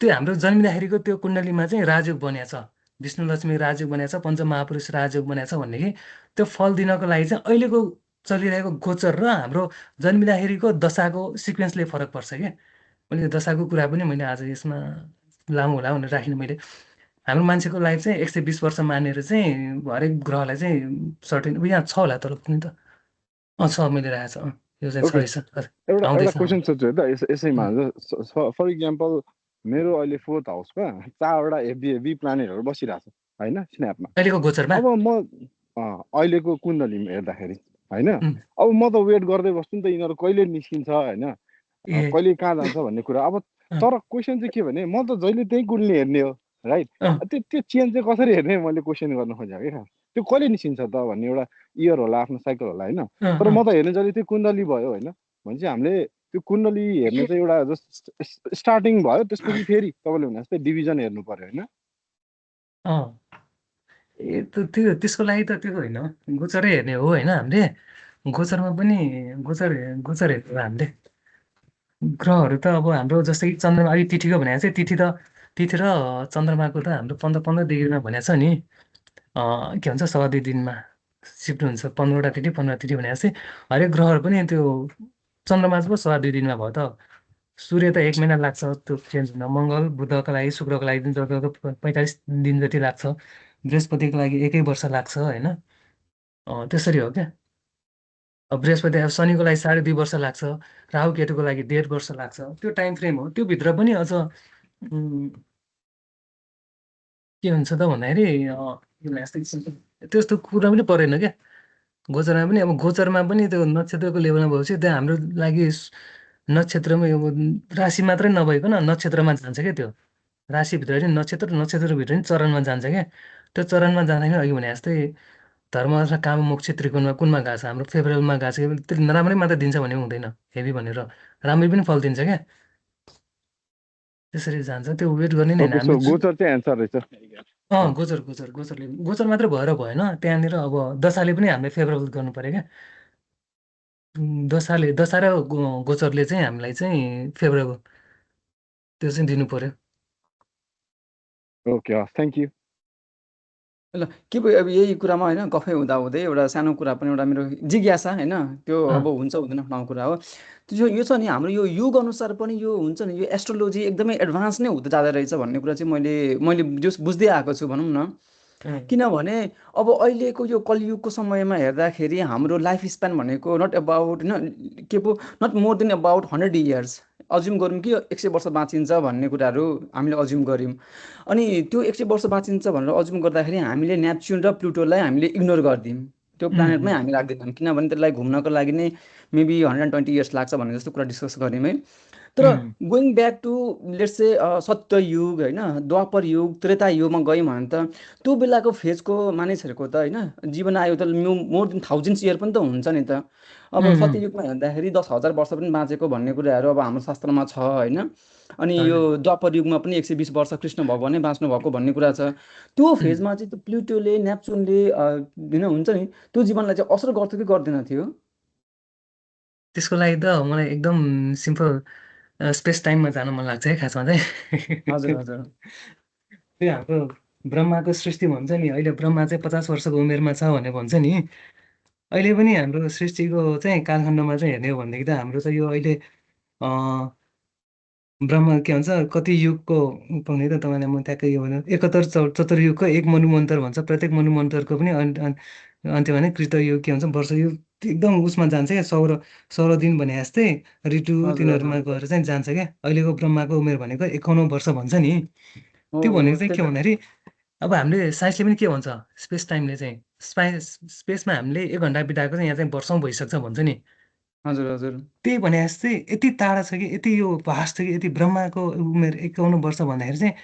त्यो हाम्रो जन्मिँदाखेरिको त्यो कुण्डलीमा चाहिँ राजयोग बनिएको छ, विष्णु लक्ष्मी राजयोग बनिएको छ, पञ्चमहापुरुष राजयोग बनिएको छ भन्ने कि त्यो फल दिनको लागि चाहिँ अहिलेको चलिरहेको गोचर र हाम्रो जन्मिँदाखेरिको दशाको सिक्वेन्सले फरक पर्छ क्या। मैले दशाको कुरा पनि मैले आज यसमा लामो होला भनेर राखिनँ मैले। हाम्रो मान्छेको लाइफ चाहिँ 120 वर्ष मानेर चाहिँ हरेक ग्रहलाई चाहिँ सर्टेन यहाँ छ होला तर पनि त छ मैले राखेको छ यो चाहिँ छ ओके रहेछ एउटा आउँदैछ। क्वेसन सोध्छु है त यसैमा फर इक्जाम्पल मेरो अहिले 4th हाउसमा 4वटा हेभी प्लानेटहरू बसिरहेको छ होइन स्न्यापमा। अहिलेको गोचरमा अब म अहिलेको कुण्डलीमा हेर्दाखेरि होइन, अब म त वेट गर्दै बस्छु नि त यिनीहरू कहिले निस्किन्छ होइन, कहिले कहाँ जान्छ भन्ने कुरा। अब तर क्वेसन चाहिँ के भने म त जहिले त्यही कुण्डली हेर्ने हो राइट, त्यो चेन्ज चाहिँ कसरी हेर्ने मैले क्वेसन गर्न खोजेको क्या। त्यो कहिले निस्किन्छ त भन्ने एउटा इयर होला, आफ्नो साइकल होला होइन। तर म त हेर्ने जहिले त्यो कुण्डली भयो होइन, भनेपछि हामीले त्यो कुण्डली हेर्ने चाहिँ एउटा जस्ट स्टार्टिङ भयो, त्यसपछि फेरि तपाईँले भने जस्तै डिभिजन हेर्नु पर्यो होइन। त्यो त्यसको लागि त त्यो होइन, गोचरै हेर्ने हो होइन। हामीले गोचरमा पनि गोचर हेर्ने हो हामीले। ग्रहहरू त अब हाम्रो जस्तै कि चन्द्रमा अहिले तिथिको भनेको चाहिँ तिथि र चन्द्रमाको त हाम्रो 15 डिग्रीमा भनेको छ नि। के भन्छ 1.5 दिनमा सिफ्ट हुन्छ। 15वटा तिथि 15 तिथि भनेको चाहिँ हरेक ग्रहहरू पनि त्यो चन्द्रमा चाहिँ 1.5 दिनमा भयो त। सूर्य त 1 महिना लाग्छ त्यो चेन्ज हुन। मङ्गल बुधको लागि शुक्रको लागि पनि जति 45 दिन जति लाग्छ। बृहस्पतिको लागि 1 वर्ष लाग्छ होइन। त्यसरी हो क्या। अब बृहस्पति अब शनिको लागि 2.5 वर्ष लाग्छ, राहु केतुको लागि 1.5 वर्ष लाग्छ। त्यो टाइम फ्रेम हो। त्यो भित्र पनि अझ के हुन्छ त भन्दाखेरि त्यस्तो कुरा पनि परेन क्या। गोचरमा पनि अब गोचरमा पनि त्यो नक्षत्रको लेभलमा भएपछि त्यो हाम्रो लागि नक्षत्रमा अब राशि मात्रै नभइकन नक्षत्रमा जान्छ क्या। त्यो राशिभित्र पनि नक्षत्रभित्र पनि चरणमा जान्छ क्या। त्यो चरणमा जाँदाखेरि अघि भने जस्तै धर्म र काम मोक्ष त्रिकोणमा कुनमा गएको छ, हाम्रो फेभरेबलमा गएको छ, त्यो नराम्रै मात्र दिन्छ भने हुँदैन, हेभी भनेर राम्रै पनि फल दिन्छ क्या। त्यसरी जान्छ। त्यो वेट गर्ने नै होइन। गोचर चाहिँ एन्सर रहेछ। गोचर मात्रै भएर भएन, त्यहाँनिर अब दशाले पनि हामीले फेभरेबल गर्नु पर्यो क्या। दशा र गोचरले चाहिँ हामीलाई चाहिँ फेभरेबल त्यो चाहिँ दिनु पर्यो। Okay thank you. ल के भयो अब यही कुरामा होइन गफै हुँदा हुँदै एउटा सानो कुरा पनि एउटा मेरो जिज्ञासा होइन, त्यो अब हुन्छ हुँदैन ठाउँ कुरा हो। त्यो यो छ नि हाम्रो यो युग अनुसार पनि यो हुन्छ नि, यो एस्ट्रोलोजी एकदमै एडभान्स नै हुँदै जाँदो रहेछ भन्ने कुरा चाहिँ मैले जस बुझ्दै आएको छु भनौँ न। किनभने अब अहिलेको यो कलियुगको समयमा हेर्दाखेरि हाम्रो लाइफ स्प्यान भनेको नट अबाउट होइन के पो not more than about 100 years assume गऱ्यौँ कि 100 वर्ष बाँचिन्छ भन्ने कुराहरू हामीले अज्युम गऱ्यौँ। अनि त्यो 100 वर्ष बाँचिन्छ भनेर अज्युम गर्दाखेरि हामीले नेप्च्युन र प्लुटोलाई हामीले इग्नोर गरिदियौँ, त्यो प्लानेटमै हामी राख्दैनौँ, किनभने त्यसलाई घुम्नको लागि नै मेबी 120 इयर्स लाग्छ भन्ने जस्तो कुरा डिस्कस गऱ्यौँ है। तर going back to let's say सत्ययुग होइन, द्वापर युग, त्रेता युगमा गयौँ भने त त्यो बेलाको फेजको मानिसहरूको त होइन जीवन आयु त मोर देन 1000 इयर पनि त हुन्छ नि त। अब सत्ययुगमा हेर्दाखेरि 10,000 वर्ष पनि बाँचेको भन्ने कुराहरू अब हाम्रो शास्त्रमा छ होइन। अनि यो द्वापर युगमा पनि 120 वर्ष कृष्ण भगवानै बाँच्नु भएको भन्ने कुरा छ। त्यो फेजमा चाहिँ त्यो प्लुटोले नेप्चुनले हुन्छ नि त्यो जीवनलाई चाहिँ असर गर्थ्यो कि गर्दैन थियो? त्यसको लागि त मलाई एकदम सिम्पल स्पेस टाइममा जान मन लाग्छ है खासमा चाहिँ। हजुर हजुर। त्यो हाम्रो ब्रह्माको सृष्टि भन्छ नि, अहिले ब्रह्मा चाहिँ 50 वर्षको उमेरमा छ भनेर भन्छ नि। अहिले पनि हाम्रो सृष्टिको चाहिँ कालखण्डमा चाहिँ हेर्ने हो भनेदेखि त हाम्रो त यो अहिले ब्रह्म के भन्छ कति युगको पाउने त तपाईँलाई म ट्याक्कै यो भन्नु 71 चतुर्युगको एक मनुमन्तर भन्छ। प्रत्येक मनुमन्तरको पनि अन्त्यमा नै कृतयुग के भन्छ वर्षयुग एकदम उसमा जान्छ क्या। सौर दिन भने जस्तै ऋतु तिनीहरूमा गएर चाहिँ जान्छ क्या। अहिलेको ब्रह्माको उमेर भनेको 51 वर्ष भन्छ नि। त्यो भनेको चाहिँ के भन्दाखेरि अब हामीले साइन्सले पनि के भन्छ स्पेस टाइमले चाहिँ स्पेसमा हामीले 1 घन्टा बिताएको चाहिँ यहाँ चाहिँ वर्षौँ भइसक्छ भन्छ नि। हजुर हजुर। त्यही भने जस्तै यति टाढा छ कि यति यो भास्ट छ कि यति ब्रह्माको उमेर 51 वर्ष भन्दाखेरि चाहिँ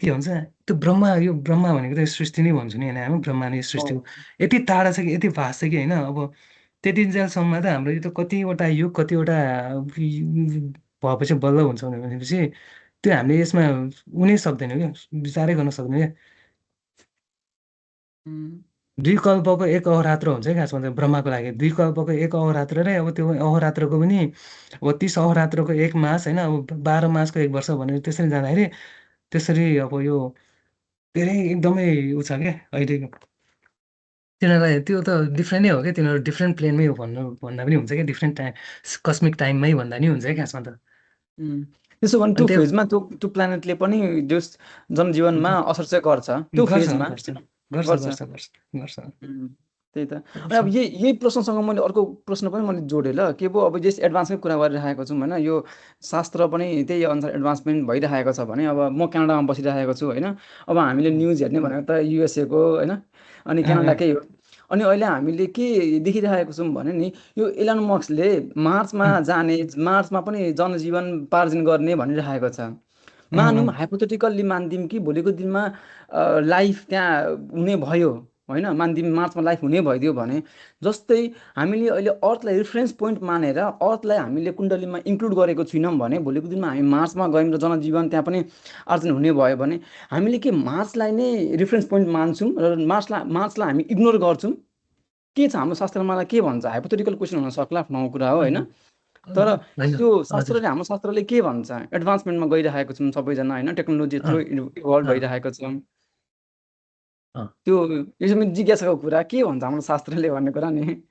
के भन्छ त्यो ब्रह्मा, यो ब्रह्मा भनेको त सृष्टि नै भन्छु नि होइन, हामी ब्रह्मा नै सृष्टि हो। यति टाढा छ कि यति भाष छ कि होइन, अब त्यति जेलसम्म त हाम्रो यो त कतिवटा युग कतिवटा भएपछि बल्ल हुन्छ भनेपछि त्यो हामीले यसमा उनै सक्दैनौँ क्या, विचारै गर्न सक्दैनौँ क्या। दुई कल्पको एक अहोरात्र हुन्छ क्या खासमा चाहिँ ब्रह्माको लागि। दुई कल्पको एक अहोरात्र रे अब त्यो अहोरात्रको पनि अब 30 अहोरात्रको एक मास होइन, अब 12 मासको एक वर्ष भनेर त्यसरी जाँदाखेरि त्यसरी अब यो धेरै एकदमै उ छ क्या अहिलेको। तिनीहरूलाई त्यो त डिफ्रेन्ट नै हो क्या, तिनीहरू डिफ्रेन्ट प्लेनमै हो भन्दा पनि हुन्छ क्या, डिफ्रेन्ट टाइम कस्मिक टाइममै भन्दा नि हुन्छ क्या खासमा त। त्यसो भने त्यो फेजमा त्यो प्लानेटले पनि जस जनजीवनमा असर चाहिँ गर्छ त्यो फेजमा गर्छ। त्यही त। अनि अब यही प्रश्नसँग मैले अर्को प्रश्न पनि मैले जोडेँ ल, के पो अब जस एडभान्सकै कुरा गरिरहेको छौँ होइन, यो शास्त्र पनि त्यही अनुसार एडभान्समेन्ट भइरहेको छ भने अब म क्यानाडामा बसिरहेको छु होइन, अब हामीले न्युज हेर्ने भनेको त युएसएको होइन, अनि क्यानाडाकै हो। अनि अहिले हामीले के देखिरहेको छौँ भने नि यो इलन मस्कले मार्समा जाने, मार्समा पनि जनजीवन पार्जन गर्ने भनिरहेको छ। मानौँ हाइपोथेटिकल्ली मानिदिउँ कि भोलिको दिनमा लाइफ त्यहाँ हुने भयो होइन, मानिदिउँ मार्समा लाइफ हुने भइदियो भने, जस्तै हामीले अहिले अर्थलाई रिफरेन्स पोइन्ट मानेर अर्थलाई हामीले कुण्डलीमा इन्क्लुड गरेको छैनौँ भने भोलिको दिनमा हामी मार्समा गयौँ र जनजीवन त्यहाँ पनि आर्जन हुने भयो भने हामीले के मार्सलाई नै रिफरेन्स पोइन्ट मान्छौँ र मार्सलाई हामी इग्नोर गर्छौँ? के छ हाम्रो शास्त्रमा, मलाई के भन्छ? हाइपोथेटिकल क्वेसन हुन सक्ला, आफ्नो कुरा हो होइन, तर त्यो शास्त्रले, हाम्रो शास्त्रले के भन्छ? एडभान्समेन्टमा गइरहेको छौँ सबैजना होइन, टेक्नोलोजी थ्रु इभल्भ भइरहेको छ, त्यो यसमा जिज्ञासाको कुरा के भन्छ हाम्रो शास्त्रले भन्ने कुरा नि।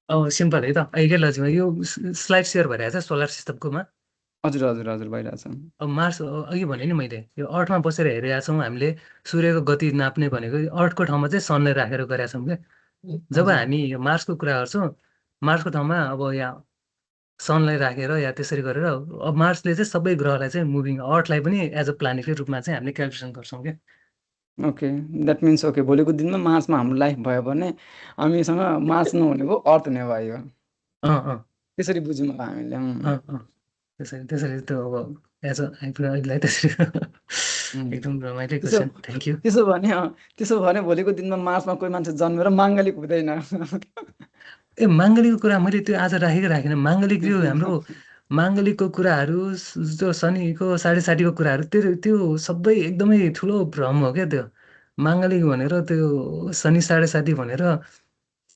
अब सिम्पल है त, अहिलेकै लजिकमा यो स्लाइड सेयर भइरहेको छ सोलर सिस्टमकोमा। हजुर हजुर हजुर भइरहेछ। अब मार्स अघि भने नि मैले यो अर्थमा बसेर हेरेका छौँ हामीले, सूर्यको गति नाप्ने भनेको अर्थको ठाउँमा चाहिँ सनलाई राखेर गरेका छौँ क्या। जब हामी यो मार्सको कुरा गर्छौँ, मार्सको ठाउँमा अब यहाँ सनलाई राखेर या त्यसरी गरेर अब मार्सले चाहिँ सबै ग्रहलाई चाहिँ मुभिङ, अर्थलाई पनि एज अ प्लानेटकै रूपमा चाहिँ हामीले क्यालकुलेसन गर्छौँ क्या। ओके, द्याट मिन्स ओके भोलिको दिनमा मार्समा हाम्रो लाइफ भयो भने हामीसँग मार्स नहुनेको अर्थ हुने भयो, त्यसरी बुझौँ अब हामीले। त्यसरी त अब एज अ हामीलाई त्यसरी एकदम रमाइलो क्वेसन, थ्याङ्क यू। त्यसो भने भोलिको दिनमा मार्समा कोही मान्छे जन्मेर माङ्गलिक हुँदैन? ए माङ्गलिकको कुरा मैले त्यो आज राखेन। माङ्गलिक यो हाम्रो माङ्गलिकको कुराहरू, जो शनिको 60 कुराहरू, त्यो सबै एकदमै ठुलो भ्रम हो क्या। त्यो माङ्गलिक भनेर त्यो शनि 60 भनेर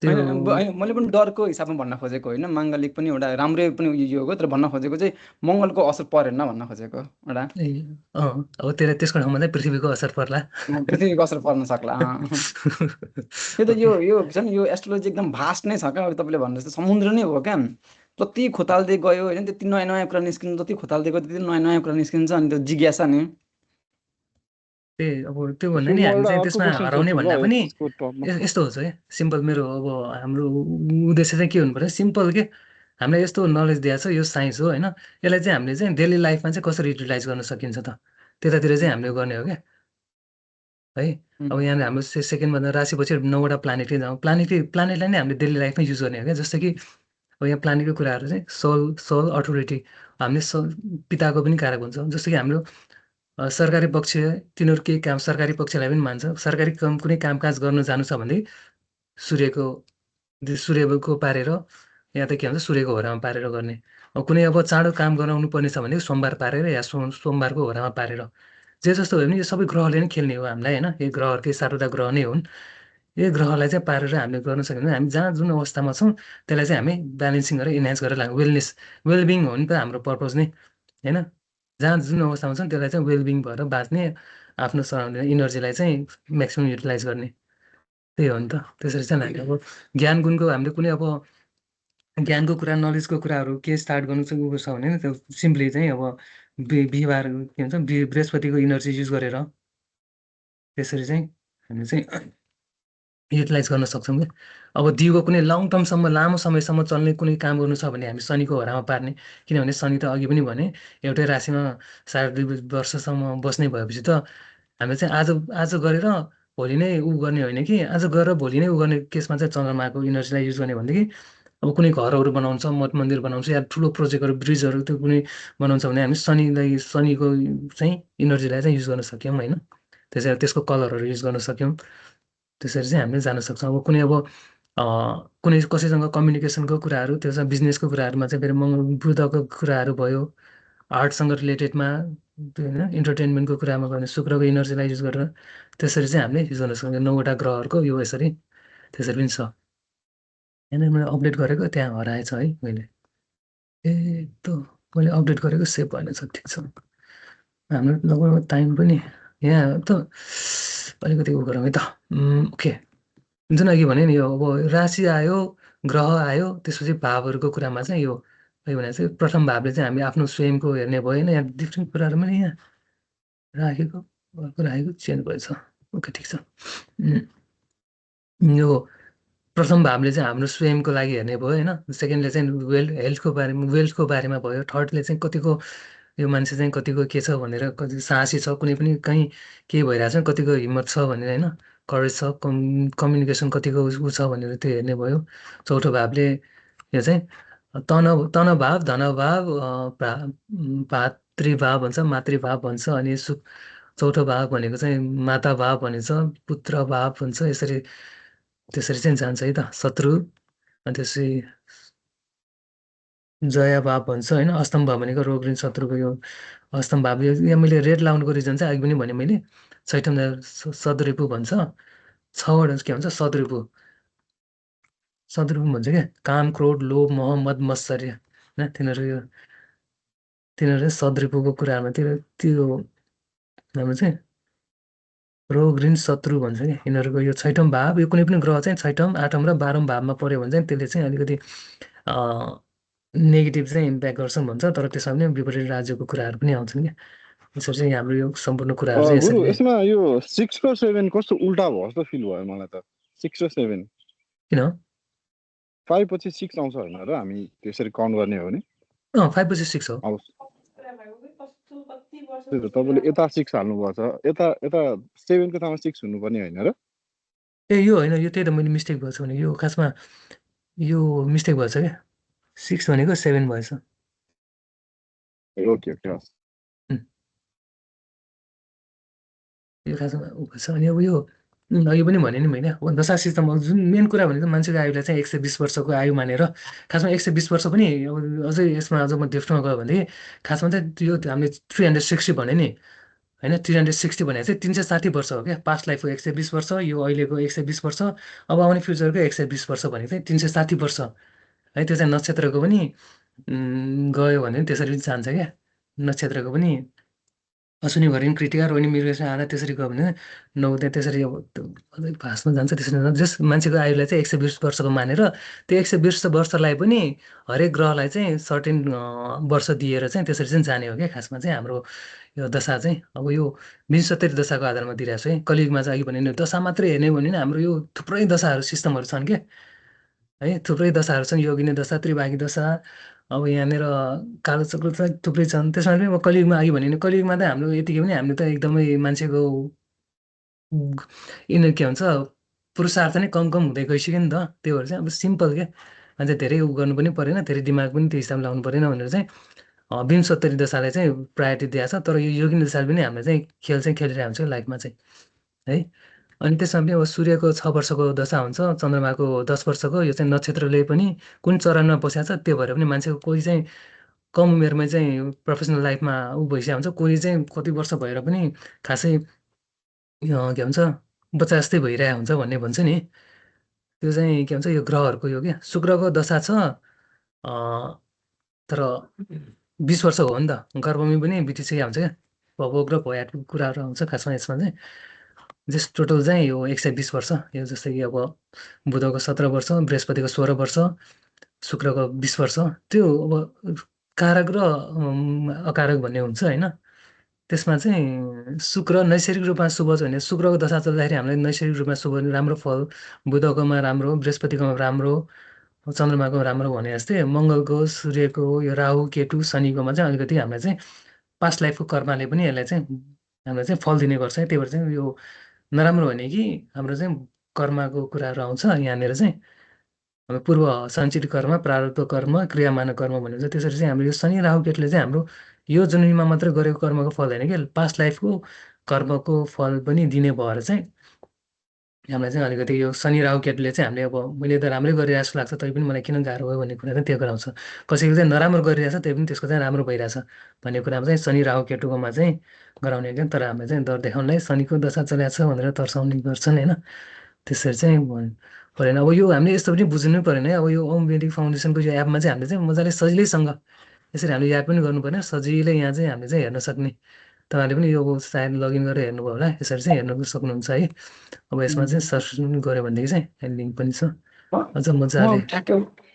मैले पनि डरको हिसाबमा भन्न खोजेको होइन, माङ्गलिक पनि एउटा राम्रै पनि यो हो, तर भन्न खोजेको चाहिँ मङ्गलको असर परेन भन्न खोजेको एउटा। अब त्यसको ठाउँमा चाहिँ पृथ्वीको असर पर्ला, पृथ्वीको असर पर्न सक्ला। त्यो त यो छ नि, यो एस्ट्रोलोजी एकदम भास्ट नै छ क्या, तपाईँले भन्नु जस्तो समुद्र नै हो क्या। जति खोताल्दै गयो होइन त्यति नयाँ नयाँ कुरा निस्किन्छ, जति खोताल्दै गयो त्यति नयाँ नयाँ कुरा निस्किन्छ। अनि त्यो जिज्ञासा नि अब त्यो भन्दा नि हामी चाहिँ त्यसमा हराउने भन्दा पनि यस्तो हुन्छ क्या। सिम्पल मेरो अब हाम्रो उद्देश्य चाहिँ के हुनु पर्यो, सिम्पल के, हामीलाई यस्तो नलेज दिएको छ, यो साइन्स हो होइन, यसलाई चाहिँ हामीले चाहिँ डेली लाइफमा चाहिँ कसरी युटिलाइज गर्न सकिन्छ त, त्यतातिर चाहिँ हामीले गर्ने हो क्या है। अब यहाँ हाम्रो सेकेन्डभन्दा राशिपछि 9वटा प्लानेटै जाउँ, प्लानेटलाई नै हामीले डेली लाइफमा युज गर्ने हो क्या। जस्तो कि अब यहाँ प्लानेटको कुराहरू चाहिँ सोल अथोरिटी, हामीले पिताको पनि कारक हुन्छ। जस्तो कि हाम्रो सरकारी पक्ष, तिनीहरू केही काम सरकारी पक्षलाई पनि मान्छ। सरकारी कुनै कामकाज गर्न जानु छ भने सूर्यको पारेर, या त के भन्छ सूर्यको होरामा पारेर गर्ने। अब कुनै अब चाँडो काम गराउनु पर्ने छ भने सोमबार पारेर या सोमबारको होरामा पारेर, जे जस्तो भयो भने यो सबै ग्रहले नै खेल्ने हो हामीलाई होइन। यो ग्रहहरूकै 7वटा ग्रह नै हुन्। यो ग्रहलाई चाहिँ पारेर हामीले गर्न सक्यो भने हामी जहाँ जुन अवस्थामा छौँ त्यसलाई चाहिँ हामी ब्यालेन्सिङ गरेर इन्हान्स गरेर लाग्यो। वेलबिङ हो नि त हाम्रो पर्पज नै होइन। जहाँ जुन अवस्थामा छौँ त्यसलाई चाहिँ वेलबिङ भएर बाँच्ने, आफ्नो सराउन्डिङ इनर्जीलाई चाहिँ म्याक्सिमम् युटिलाइज गर्ने, त्यही हो नि त। त्यसरी चाहिँ हामीले अब ज्ञान गुणको हामीले कुनै अब ज्ञानको कुरा, नलेजको कुराहरू के स्टार्ट गर्नु छ भने त्यो सिम्पली चाहिँ अब बिहिबार के भन्छ बृहस्पतिको इनर्जी युज गरेर त्यसरी चाहिँ हामीले चाहिँ युटिलाइज गर्न सक्छौँ क्या। अब दिउँको कुनै लङ टर्मसम्म, लामो समयसम्म चल्ने कुनै काम गर्नु छ भने हामी शनिको होरामा पार्ने, किनभने शनि त अघि पनि भने एउटै राशिमा 2.5 वर्षसम्म बस्ने भएपछि त हामीले चाहिँ आज गरेर भोलि नै उ गर्ने होइन कि, आज गरेर भोलि नै उ गर्ने केसमा चाहिँ चन्द्रमाको इनर्जीलाई युज गर्ने भनेदेखि अब कुनै घरहरू बनाउँछ, मठ मन्दिर बनाउँछ या ठुलो प्रोजेक्टहरू, ब्रिजहरू त्यो कुनै बनाउँछ भने हामी शनिको चाहिँ इनर्जीलाई चाहिँ युज गर्न सक्यौँ होइन। त्यसरी त्यसको कलरहरू युज गर्न सक्यौँ। त्यसरी चाहिँ हामीले जान सक्छौँ। अब कुनै कुनै कसैसँग कम्युनिकेसनको कुराहरू, त्यसमा बिजनेसको कुराहरूमा चाहिँ फेरि बुधको कुराहरू भयो, आर्टसँग रिलेटेडमा त्यो होइन, इन्टरटेनमेन्टको कुरामा गयो भने शुक्रको इनर्जीलाई युज गरेर त्यसरी चाहिँ हामीले युज गर्न सक्छौँ। 9वटा ग्रहहरूको यो यसरी त्यसरी पनि छ। यहाँनिर मैले अपडेट गरेको त्यहाँ हराएछ है मैले। मैले अपडेट गरेको सेभ भएन छ। ठिक छ, हाम्रो लगभग टाइम पनि यहाँ त अलिकति उ गरौँ है त। ओके, जुन अघि भने नि यो अब राशि आयो, ग्रह आयो, त्यसपछि भावहरूको कुरामा चाहिँ यो भने चाहिँ प्रथम भावले चाहिँ हामी आफ्नो स्वयंको हेर्ने भयो होइन। यहाँ डिफ्रेन्ट कुराहरू पनि यहाँ राखेको चेन्ज भएछ। ओके, ठिक छ। यो प्रथम भावले चाहिँ हाम्रो स्वयंको लागि हेर्ने भयो होइन। सेकेन्डले चाहिँ वेल्थको बारेमा भयो। थर्डले चाहिँ कतिको यो मान्छे चाहिँ कतिको के छ भनेर, कति साहसी छ, कुनै पनि कहीँ केही भइरहेको छ, कतिको हिम्मत छ भनेर होइन, करेज छ, कम्युनिकेसन कतिको उ छ भनेर त्यो हेर्ने भयो। चौथो भावले यो चाहिँ तनभाव, धनभाव, भातृभाव भन्छ, मातृभाव भन्छ। अनि चौथो भाव भनेको चाहिँ माता भाव भनिन्छ, पुत्र भाव भन्छ। त्यसरी चाहिँ जान्छ है त। शत्रु, अनि त्यसपछि जया भाव भन्छ होइन। अष्टम भाव भनेको रोग ऋण शत्रुको यो अष्टम भाव। यहाँ मैले रेड लाउनुको रिजन चाहिँ अघि पनि भने मैले, छैठौँ सदरिपु भन्छ। 6वटा के भन्छ, सदरिपु भन्छ क्या, काम, क्रोध, लोभ, मोह, मद, मत्सर्य होइन। तिनीहरू सदरिपुको कुराहरूमा त्यो हाम्रो चाहिँ रोग ऋण शत्रु भन्छ क्या यिनीहरूको। यो छैठौँ भाव, यो कुनै पनि ग्रह चाहिँ छैठौँ, 8औँ र 12औँ भावमा पऱ्यो भने चाहिँ त्यसले चाहिँ अलिकति नेगेटिभ चाहिँ इम्प्याक्ट गर्छन् भन्छ। तर त्यसमा पनि विपरीत राज्यको कुराहरू पनि आउँछन् क्या। यसरी चाहिँ हाम्रो यो सम्पूर्ण कुराहरू चाहिँ गुरु यसरी। यसमा यो 6 र 7 कस्तो उल्टा भयो जस्तो फिल भयो मलाई त। 6 र 7 किन 5 पछि 6 आउँछ होइन र हामी त्यसरी काउन्ट गर्ने हो भने? 5 पछि 6 हो। तपाईँले यता 6 हाल्नुभएको छ, यता 7को ठाउँमा 6 हुनुपर्ने होइन र? यो होइन, यो त्यही त मैले मिस्टेक भएछ भने, यो खासमा यो मिस्टेक भएछ क्या। 6 भनेको 7 भएछ। ओके ओके, हस्। यो खासमा उ भएछ। अनि अब यो अघि पनि भने नि मैले, दशा सिस्टम जुन मेन कुरा भनेको मान्छेको आयुलाई चाहिँ 120 वर्षको आयु मानेर, खासमा 120 वर्ष पनि अझै यसमा अझ म डेफ्टमा गयो भने खासमा चाहिँ यो हामीले 360 भने नि होइन। 360 भने चाहिँ 360 वर्ष हो क्या। पास्ट लाइफको 120 वर्ष, यो अहिलेको 120 वर्ष, अब आउने फ्युचरको 120 वर्ष भनेको चाहिँ 360 वर्ष है। त्यो चाहिँ नक्षत्रको पनि गयो भने त्यसरी पनि जान्छ क्या। नक्षत्रको पनि अश्विनी भरिण कृतिका रोहिणी मृगशिरा आधा त्यसरी गयो भने 9 त्यहाँ त्यसरी अब अझै भाषमा जान्छ। त्यसरी जस मान्छेको आयुलाई चाहिँ 120 वर्षको मानेर त्यो 120 वर्षलाई पनि हरेक ग्रहलाई चाहिँ सर्टेन वर्ष दिएर चाहिँ त्यसरी चाहिँ जाने हो क्या। खासमा चाहिँ हाम्रो यो दशा चाहिँ अब यो 20 दशाको आधारमा दिइरहेको छ है। कलियुगमा चाहिँ अघि भने दशा मात्रै हेर्ने हो भने हाम्रो यो थुप्रै दशाहरू सिस्टमहरू छन् क्या है। थुप्रै दशाहरू छन्, योगिनी दशा, त्रिभागी दशा, अब यहाँनिर कालचक्र त थुप्रै छन्। त्यसमा पनि अब कलियुगमा अघि भने कलियुगमा त हाम्रो यतिकै पनि हामीले त एकदमै मान्छेको के भन्छ पुरुषार्थ नै कम हुँदै गइसक्यो नि त। त्यो भएर चाहिँ अब सिम्पल क्या, मान्छे धेरै उ गर्नु पनि परेन, धेरै दिमाग पनि त्यो हिसाबले लाउनु परेन भनेर चाहिँ 20 दशालाई चाहिँ प्रायोरिटी दिएको छ। तर यो योगिनी दशाले पनि हामीले चाहिँ खेल चाहिँ खेलिरहेको हुन्छ लाइफमा चाहिँ है। अनि त्यसमा पनि अब सूर्यको 6 वर्षको दशा हुन्छ, चन्द्रमाको 10 वर्षको। यो चाहिँ नक्षत्रले पनि कुन चरणमा बसेको छ त्यो भएर पनि मान्छेको कोही चाहिँ कम उमेरमै चाहिँ प्रोफेसनल लाइफमा ऊ भइसकेको हुन्छ, कोही चाहिँ कति वर्ष भएर पनि खासै के भन्छ बच्चा जस्तै भइरहेको हुन्छ भन्ने भन्छ नि। त्यो चाहिँ के भन्छ यो ग्रहहरूको यो क्या। शुक्रको दशा छ तर 20 वर्षको हो नि त, गर्भमै पनि बितिसकेको हुन्छ क्या। भोग र भयाटको कुराहरू आउँछ खासमा यसमा चाहिँ। जस टोटल चाहिँ यो 120 वर्ष। यो जस्तै कि अब बुधको 17 वर्ष, बृहस्पतिको 16 वर्ष, शुक्रको 20 वर्ष। त्यो अब कारक र अकारक भन्ने हुन्छ होइन। त्यसमा चाहिँ शुक्र नैसर्गिक रूपमा शुभ छ भने शुक्रको दशा चल्दाखेरि हामीलाई नैसर्गिक रूपमा शुभ राम्रो फल, बुधकोमा राम्रो, बृहस्पतिकोमा राम्रो, चन्द्रमाको राम्रो भने जस्तै मङ्गलको, सूर्यको, यो राहु केतु शनिकोमा चाहिँ अलिकति हामीलाई चाहिँ पास्ट लाइफको कर्मले पनि यसलाई चाहिँ हामीलाई चाहिँ फल दिने गर्छ। त्यही भएर चाहिँ यो नराम्रो भने कि हाम्रो चाहिँ कर्मको कुराहरू आउँछ यहाँनिर चाहिँ। अब पूर्व सञ्चित कर्म, प्रारब्ध कर्म, क्रियामानव कर्म भनेको चाहिँ त्यसरी चाहिँ हाम्रो यो शनि राहु केतुले चाहिँ हाम्रो यो जन्ममा मात्रै गरेको कर्मको फल होइन कि पास्ट लाइफको कर्मको फल पनि दिने भएर चाहिँ हामीलाई चाहिँ अलिकति यो शनि राहु केतुले चाहिँ हामीले अब मैले त राम्रै गरिरहेको जस्तो लाग्छ तै पनि मलाई किन गाह्रो भयो भन्ने कुरा चाहिँ त्यो गराउँछ। कसैको चाहिँ नराम्रो गरिरहेछ त्यही पनि त्यसको चाहिँ राम्रो भइरहेछ भन्ने कुरामा चाहिँ शनि राहु केतुकोमा चाहिँ गराउने क्या। तर हामीले चाहिँ डर देखाउनलाई शनिको दशा चलेको छ भनेर तर्साउने गर्छन् होइन। त्यसरी चाहिँ परेन। अब यो हामीले यस्तो पनि बुझ्नै परेन है। अब यो ओम वेदिक फाउन्डेसनको यो एपमा चाहिँ हामीले चाहिँ मजाले सजिलैसँग यसरी हामीले याद पनि गर्नु पर्ने सजिलै यहाँ चाहिँ हामीले चाहिँ हेर्न सक्ने। तपाईँहरूले पनि यो सायद लगइन गरेर हेर्नुभयो होला यसरी चाहिँ हेर्न सक्नुहुन्छ है। अब यसमा चाहिँ सर्च गऱ्यो भनेदेखि चाहिँ लिङ्क पनि छ अझ मजाले।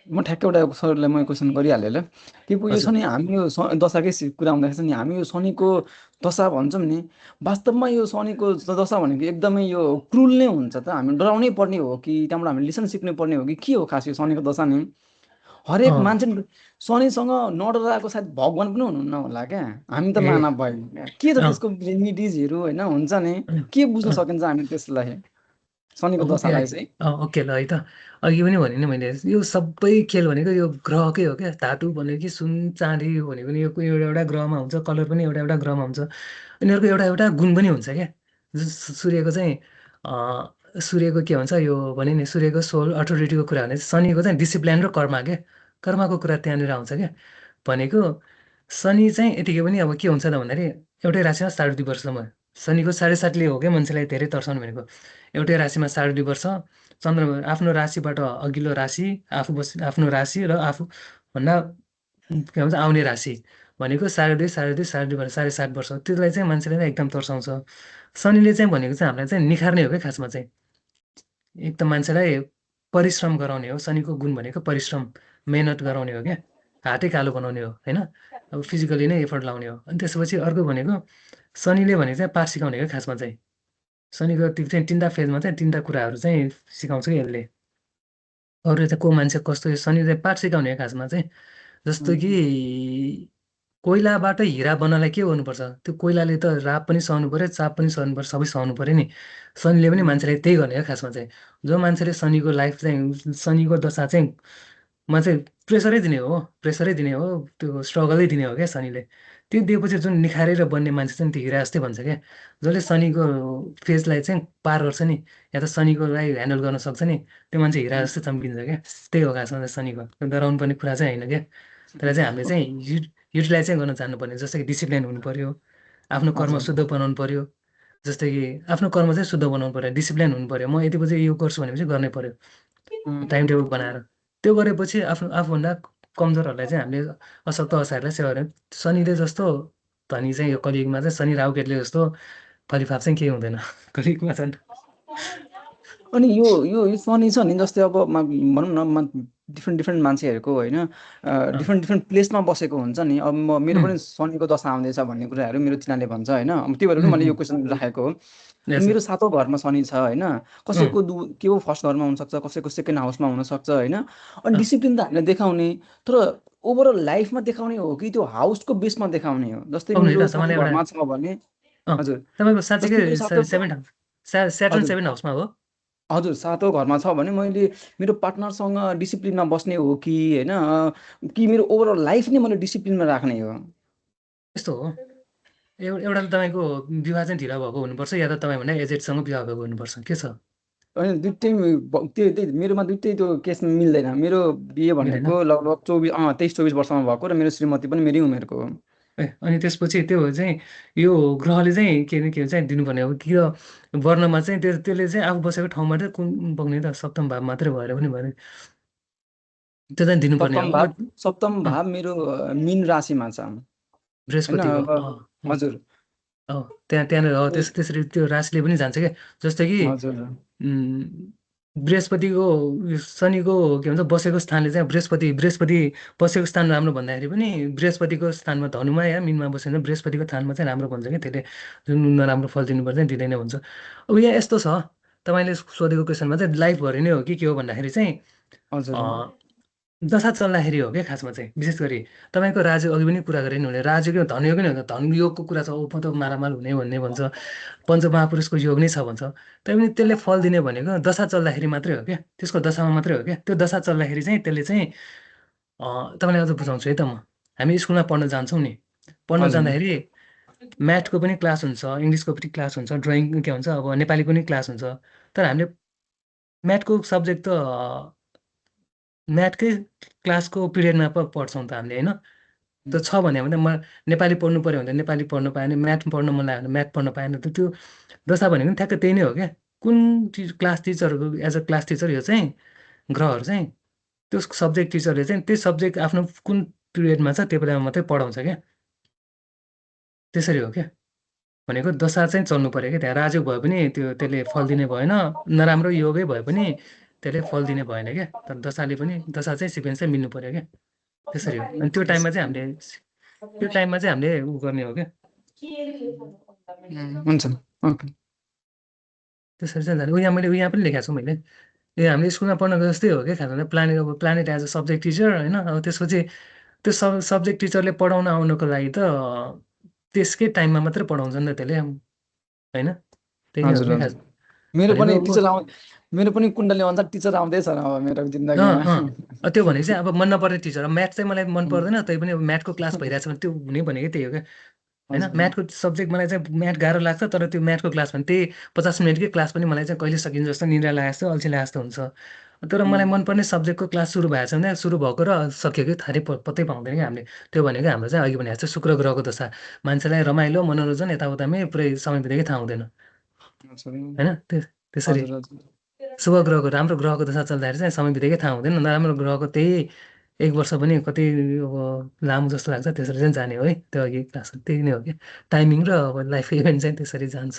म ठ्याक्कै एउटा सरलाई म क्वेसन गरिहालेँ ल कि यो शनि हामी यो दशाकै कुरा आउँदाखेरि नि हामी यो शनिको दशा भन्छौँ नि वास्तवमा यो शनिको दशा भनेको एकदमै यो क्रुल नै हुन्छ त हामी डराउनै पर्ने हो कि त्यहाँबाट हामी लेसन सिक्नु पर्ने हो कि के हो खास यो शनिको दशा नि हरेक मान्छे शनिसँग नडराएको सायद भगवान पनि हुनुहुन्न होला क्या हामी त मानव भयो के त त्यसको रेमिडिजहरू होइन हुन्छ नि के बुझ्न सकिन्छ हामी त्यसलाई शनिको दशालाई चाहिँ। ओके ल है त अघि पनि भने नि मैले यो सबै खेल भनेको यो ग्रहकै हो क्या। धातु भनेको कि सुन चाँदी भनेको नि यो एउटा एउटा ग्रहमा हुन्छ कलर पनि एउटा एउटा ग्रहमा हुन्छ यिनीहरूको एउटा एउटा गुण पनि हुन्छ क्या। सूर्यको चाहिँ सूर्यको के भन्छ यो भने नि सूर्यको सोल अथोरिटीको कुरा भने शनिको चाहिँ डिसिप्लिन र कर्मा क्या। कर्माको कुरा त्यहाँनिर आउँछ क्या। भनेको शनि चाहिँ यतिकै पनि अब के हुन्छ त भन्दाखेरि एउटै राशिमा 2.5 वर्षसम्म शनिको 7.5ले हो क्या मान्छेलाई धेरै तर्साउनु भनेको। एउटै राशिमा 2.5 वर्ष चन्द्रमा आफ्नो राशिबाट अघिल्लो राशि आफ्नो राशि र आफूभन्दा के भन्छ आउने राशि भनेको 2.5 वर्ष 7.5 वर्ष त्यसलाई चाहिँ मान्छेले चाहिँ एकदम तर्साउँछ। शनिले चाहिँ भनेको चाहिँ हामीलाई चाहिँ निखार्ने हो क्या खासमा चाहिँ एकदम मान्छेलाई परिश्रम गराउने हो। शनिको गुण भनेको परिश्रम मेहनत गराउने हो क्या। हातै कालो बनाउने हो होइन। अब फिजिकली नै एफर्ट लाउने हो। अनि त्यसपछि अर्को भनेको शनिले भनेको चाहिँ पाठ सिकाउने हो खासमा चाहिँ। शनिको त्यो चाहिँ 3टा फेजमा चाहिँ 3टा कुराहरू चाहिँ सिकाउँछ कि यसले। अरू चाहिँ को मान्छे कस्तो शनि चाहिँ पाठ सिकाउने हो खासमा चाहिँ। जस्तो कि कोइलाबाट हिरा बनाउनलाई के गर्नुपर्छ त्यो कोइलाले त राप पनि सहनु पर्यो चाप पनि सहनु पर्यो सबै सहनु पर्यो नि। शनिले पनि मान्छेलाई त्यही गर्ने हो खासमा चाहिँ। जो मान्छेले शनिको लाइफ चाहिँ शनिको दशा चाहिँ मा चाहिँ प्रेसरै दिने हो त्यो स्ट्रगलै दिने हो क्या शनिले। त्यो दिएपछि जुन निखारेर बन्ने मान्छे चाहिँ त्यो हिरा जस्तै भन्छ क्या। जसले शनिको फेजलाई चाहिँ पार गर्छ नि या त शनिकोलाई ह्यान्डल गर्न सक्छ नि त्यो मान्छे हिरा जस्तै चम्किन्छ क्या। त्यही हो खासमा चाहिँ शनिको डराउनु पर्ने कुरा चाहिँ होइन क्या। तर चाहिँ हामीले चाहिँ युटिलाइज चाहिँ गर्न जान्नुपर्ने जस्तै कि डिसिप्लिन हुनु पर्यो आफ्नो कर्म शुद्ध बनाउनु पर्यो। जस्तै कि आफ्नो कर्म चाहिँ शुद्ध बनाउनु पर्यो डिसिप्लिन हुनु पर्यो। म यति बजी यो गर्छु भनेपछि गर्नै पर्यो टाइम टेबल बनाएर। त्यो गरेपछि आफूभन्दा कमजोरहरूलाई चाहिँ हामीले अशक्त असारलाई सेवा गर्यो। शनिले जस्तो धनी चाहिँ यो कलियुगमा चाहिँ शनि राहु केतुले जस्तो फलिफाप चाहिँ केही हुँदैन कलियुगमा छन्। अनि यो यो शनि छ नि जस्तै अब भनौँ न डिफ्रेन्ट मान्छेहरूको होइन डिफ्रेन्ट प्लेसमा बसेको हुन्छ नि। अब मेरो पनि शनिको दशा आउँदैछ भन्ने कुराहरू मेरो तिनीहरूले भन्छ होइन। अब त्यही भएर पनि मैले यो क्वेसन राखेको हो। मेरो 7औं घरमा शनि छ होइन। कसैको के हो फर्स्ट घरमा हुनसक्छ कसैको सेकेन्ड हाउसमा हुनसक्छ होइन। अनि डिसिप्लिन त हामीले देखाउने तर ओभरअल लाइफमा देखाउने हो कि त्यो हाउसको बेसमा देखाउने हो। जस्तै मेरो 7औं घरमा छ भने हजुर तपाईँको साँच्चीकै 7 हाउसमा हो। हजुर 7औं घरमा छ भने मैले मेरो पार्टनरसँग डिसिप्लिनमा बस्ने हो कि होइन कि मेरो ओभरअल लाइफ नै मैले डिसिप्लिनमा राख्ने हो। यस्तो हो एउटा त तपाईँको विवाह चाहिँ ढिला भएको हुनुपर्छ या त तपाईँभन्दा एजेडसँग विवाह भएको हुनुपर्छ के छ होइन दुइटै त्यही मेरोमा दुइटै त्यो केस मिल्दैन। मेरो बिहे भनेको लगभग 23-24 वर्षमा भएको र मेरो श्रीमती पनि मेरै उमेरको हो। अनि त्यसपछि त्यो चाहिँ यो ग्रहले चाहिँ के चाहिँ दिनुपर्ने हो कि वर्णमा चाहिँ त्यसले चाहिँ आफू बसेको ठाउँमा चाहिँ कुन बग्ने त सप्तम भाव मात्रै भएर पनि भयो त्यो चाहिँ दिनुपर्ने हो। सप्तम भाव मेरो मीन राशिमा छ बृहस्पतिको हजुर त्यहाँनिर त्यसरी त्यो राशिले पनि जान्छ क्या। जस्तै कि बृहस्पतिको शनिको के भन्छ बसेको स्थानले चाहिँ बृहस्पति बसेको स्थान राम्रो भन्दाखेरि पनि बृहस्पतिको स्थानमा धनुमा या मिनमा बसेर बृहस्पतिको स्थानमा चाहिँ राम्रो भन्छ क्या। त्यसले जुन नराम्रो फल दिनुपर्छ दिँदैन हुन्छ। अब यहाँ यस्तो छ तपाईँले सोधेको क्वेसनमा चाहिँ लाइफभरि नै हो कि के हो भन्दाखेरि चाहिँ दशा चल्दाखेरि हो क्या खासमा चाहिँ विशेष गरी तपाईँको राजु अघि पनि कुरा गरेँ नि भने राजुको धनयोग नै हुन्छ धनयोगको कुरा छ ऊ त मारामाल हुने भन्ने भन्छ पञ्चमहापुरुषको योग नै छ भन्छ तैपनि त्यसले फल दिने भनेको दशा चल्दाखेरि मात्रै हो क्या त्यसको दशामा मात्रै हो क्या त्यो दशा चल्दाखेरि चाहिँ त्यसले चाहिँ तपाईँलाई अझ बुझाउँछु है त म हामी स्कुलमा पढ्न जान्छौँ नि पढ्न हजुर जाँदाखेरि म्याथको पनि क्लास हुन्छ इङ्ग्लिसको पनि क्लास हुन्छ ड्रइङ के भन्छ अब नेपालीको पनि क्लास हुन्छ तर हामीले म्याथको सब्जेक्ट त म्याथकै क्लासको पिरियडमा पढ्छौँ त हामीले होइन त्यो छ भने म नेपाली पढ्नु पऱ्यो भने नेपाली पढ्नु पाएन म्याथ पढ्नु मन लाग्यो भने म्याथ पढ्नु पाएन त त्यो दशा भनेको नि ठ्याक्कै त्यही नै हो क्या कुन क्लास टिचरहरूको एज अ क्लास टिचर यो चाहिँ ग्रहहरू चाहिँ त्यो सब्जेक्ट टिचरले चाहिँ त्यो सब्जेक्ट आफ्नो कुन पिरियडमा छ त्यो बेलामा मात्रै पढाउँछ क्या त्यसरी हो क्या भनेको दशा चाहिँ चल्नु पऱ्यो क्या त्यहाँ राजयोग भए पनि त्यसले फल दिने भएन नराम्रो योगै भए पनि त्यसले फल दिने भएन क्या तर दशाले पनि दशा चाहिँ सिक्वेन्स चाहिँ मिल्नु पऱ्यो क्या त्यसरी हो अनि त्यो टाइममा चाहिँ हामीले उ गर्ने हो क्या हुन्छ ओके त्यसरी चाहिँ जाने यहाँ पनि लेखाएको छु मैले हामीले स्कुलमा पढ्नको जस्तै हो क्या खासमा planet as a subject teacher होइन अब त्यसपछि त्यो सब्जेक्ट टिचरले पढाउन आउनको लागि त त्यसकै टाइममा मात्रै पढाउँछ नि त त्यसले होइन त्यही नै हो हजुर क्या हजुर खास मेरो पनि भनेको टिचर मेरो पनि कुण्डली अनुसार टिचर आउँदैछ अब मेरो जिन्दगीमा त्यो भनेको चाहिँ अब मन नपर्ने टिचर म्याथ चाहिँ मलाई मन पर्दैन तै पनि अब म्याथको क्लास भइरहेछ भने त्यो हुने भनेकै त्यही हो क्या होइन म्याथको सब्जेक्ट मलाई चाहिँ म्याथ गाह्रो लाग्छ तर त्यो म्याथको क्लास भने त्यही 50 मिनटकै क्लास पनि मलाई चाहिँ कहिले सकिन्छ जस्तो निद्रा लागेको जस्तो अल्छी लागेको जस्तो हुन्छ तर मलाई मनपर्ने सब्जेक्टको क्लास सुरु भएको छ भने सुरु भएको र सकिएको थाहै पत्तै पाउँदैन क्या हामीले त्यो भनेको हाम्रो चाहिँ अघि भनेको चाहिँ शुक्र ग्रहको दशा मान्छेलाई रमाइलो मनोरञ्जन यताउतामै पुरै समय बितेकै थाहा हुँदैन होइन त्यसरी हजुर हजुर शुभ ग्रहको राम्रो ग्रहको दशा चल्दाखेरि चाहिँ समय बितेकै थाहा हुँदैन नराम्रो ग्रहको त्यही 1 वर्ष पनि कति अब लामो जस्तो लाग्छ त्यसरी चाहिँ जाने हो है त्यो अघि क्लास त्यही नै हो कि टाइमिङ र अब लाइफ इभेन्ट चाहिँ त्यसरी जान्छ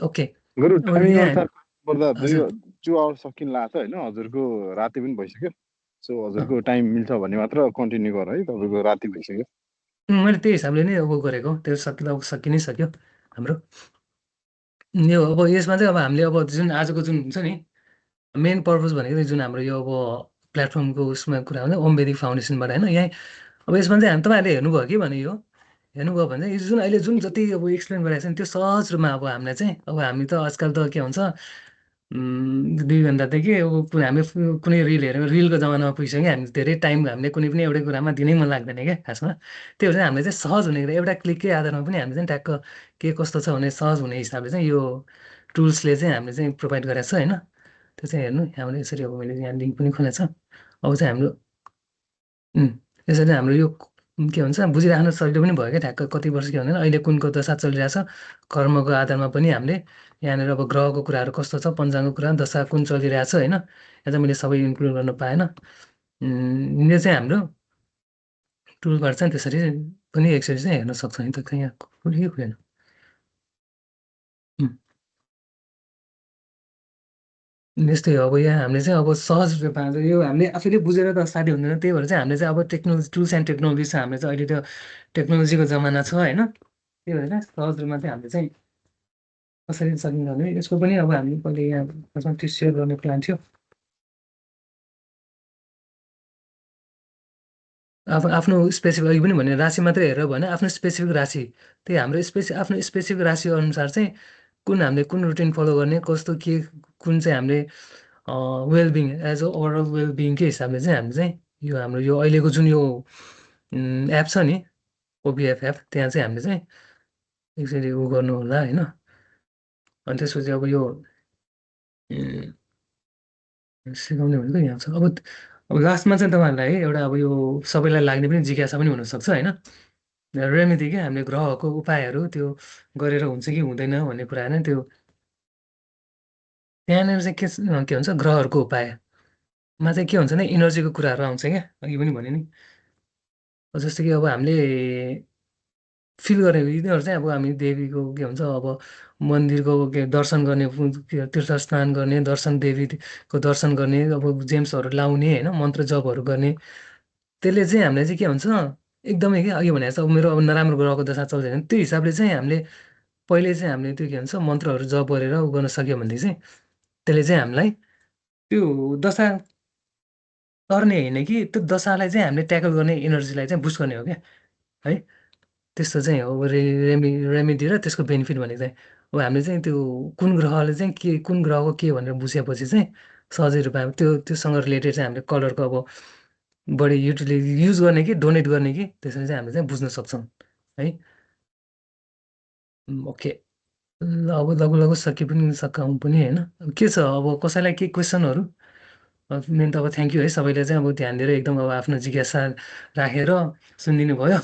ओके गुरु अब टाइमिङ यहाँ अनुसार पर्दा हजुर 2 आवर सकिन लाग्छ होइन हजुरको राति पनि भइसक्यो सो हजुरको टाइम मिल्छ भने मात्र कन्टिन्यू गर है तपाईँको राति भइसक्यो मैले त्यही हिसाबले नै अब गरेको त्यो सकि नै सक्यो हाम्रो यो अब यसमा चाहिँ अब हामीले अब जुन आजको जुन हुन्छ नि मेन पर्पज भनेको चाहिँ जुन हाम्रो यो अब प्लेटफर्मको उसमा कुरा हुन्छ ओम वेदिक फाउन्डेसनबाट होइन यहाँ अब यसमा चाहिँ तपाईँहरूले हेर्नुभयो कि भने यो हेर्नुभयो भने चाहिँ यो जुन अहिले जुन जति अब एक्सप्लेन गरेको छ नि त्यो सहज रूपमा अब हामीलाई चाहिँ अब हामी त आजकल त के भन्छ 2 घन्टादेखि अब हामी कुनै रिल हेरेर रिलको जमानामा पुगिसक्यो हामी धेरै टाइम हामीले कुनै पनि एउटै कुरामा दिनै मन लाग्दैन क्या खासमा त्यो चाहिँ हामीले चाहिँ सहज हुने एउटा क्लिककै आधारमा पनि हामीले चाहिँ ट्याक्क के कस्तो छ भने सहज हुने हिसाबले चाहिँ यो टुल्सले चाहिँ हामीले चाहिँ प्रोभाइड गरेको छ होइन त्यो चाहिँ हेर्नु हामीले यसरी अब मैले यहाँ लिङ्क पनि खोलेको छ अब चाहिँ हाम्रो यसरी हाम्रो यो के भन्छ बुझिराख्न सजिलो पनि भयो क्या ठ्याक्क कति वर्ष के भन्दैन अहिले कुनको दशा चलिरहेछ कर्मको आधारमा पनि हामीले यहाँनिर अब ग्रहको कुराहरू कस्तो छ पञ्चाङ्गको कुरा दशा कुन चलिरहेछ होइन यहाँ चाहिँ मैले सबै इन्क्लुड गर्न पाएन यो चाहिँ हाम्रो टुलबाट चाहिँ त्यसरी पनि यसरी चाहिँ हेर्न सक्छ नि त यहाँ खुल्यो खुलेन यस्तै हो अब यहाँ हामीले चाहिँ अब सहज रूपमा यो हामीले आफैले बुझेर त साथी हुँदैन त्यही भएर चाहिँ हामीले चाहिँ अब टेक्नोलोजी टुल्स एन्ड टेक्नोलोजी छ हामीले चाहिँ अहिले त्यो टेक्नोलोजीको जमाना छ होइन त्यही भएर सहज रूपमा चाहिँ हामीले चाहिँ कसरी सकिन्छ भने यसको पनि अब हामी कहिले यहाँ त्यो सेयर गर्ने प्लान थियो आफ्नो स्पेसिफिक अघि पनि भने राशि मात्रै हेरेर भने आफ्नो स्पेसिफिक राशि त्यही हाम्रो आफ्नो स्पेसिफिक राशि अनुसार चाहिँ कुन हामीले कुन रुटिन फलो गर्ने कस्तो के कुन चाहिँ हामीले वेलबिङ एज अ ओभरअल वेलबिङकै हिसाबले चाहिँ हामीले चाहिँ यो हाम्रो यो अहिलेको जुन यो एप छ नि ओबिएफ एप त्यहाँ चाहिँ हामीले चाहिँ यसरी उ गर्नु होला होइन अनि त्यसपछि अब यो सिकाउने भनेको यहाँ छ अब लास्टमा चाहिँ तपाईँहरूलाई एउटा अब यो सबैलाई लाग्ने पनि जिज्ञासा पनि हुनसक्छ होइन रेमेडी क्या हामीले ग्रहको उपायहरू त्यो गरेर हुन्छ कि हुँदैन भन्ने कुरा होइन त्यो त्यहाँनिर चाहिँ के भन्छ ग्रहहरूको उपायमा चाहिँ के हुन्छ भने इनर्जीको कुराहरू आउँछ क्या अघि पनि भने नि जस्तो कि अब हामीले फिल गर्ने यिनीहरू चाहिँ अब हामी देवीको के भन्छ अब मन्दिरको के दर्शन गर्ने तीर्थ स्नान गर्ने दर्शन देवीको दर्शन गर्ने अब जेम्सहरू लाउने होइन मन्त्र जपहरू गर्ने त्यसले चाहिँ हामीलाई चाहिँ के हुन्छ एकदमै क्या अघि भने जस्तो अब मेरो अब नराम्रो ग्रहको दशा चल्छ भने त्यो हिसाबले चाहिँ हामीले पहिले चाहिँ हामीले त्यो के भन्छ मन्त्रहरू जप गरेर उ गर्न सक्यो भनेदेखि चाहिँ त्यसले चाहिँ हामीलाई त्यो दशा गर्ने होइन कि त्यो दशालाई चाहिँ हामीले ट्याकल गर्ने एनर्जीलाई चाहिँ बुस्ट गर्ने हो क्या है त्यस्तो चाहिँ हो रेमेडी र त्यसको बेनिफिट भनेको चाहिँ अब हामीले चाहिँ त्यो कुन ग्रहले चाहिँ के कुन ग्रहको के भनेर बुझेपछि चाहिँ सहजै रूपमा त्योसँग रिलेटेड चाहिँ हामीले कलरको अब बढी युज गर्ने कि डोनेट गर्ने कि त्यसरी चाहिँ हामीले चाहिँ बुझ्न सक्छौँ है ओके ल अब लगु लगु सकि पनि सकाउँ पनि होइन के छ अब कसैलाई के क्वेसनहरू मेन त अब थ्याङ्क यू है सबैले चाहिँ अब ध्यान दिएर एकदम अब आफ्नो जिज्ञासा राखेर सुनिदिनु भयो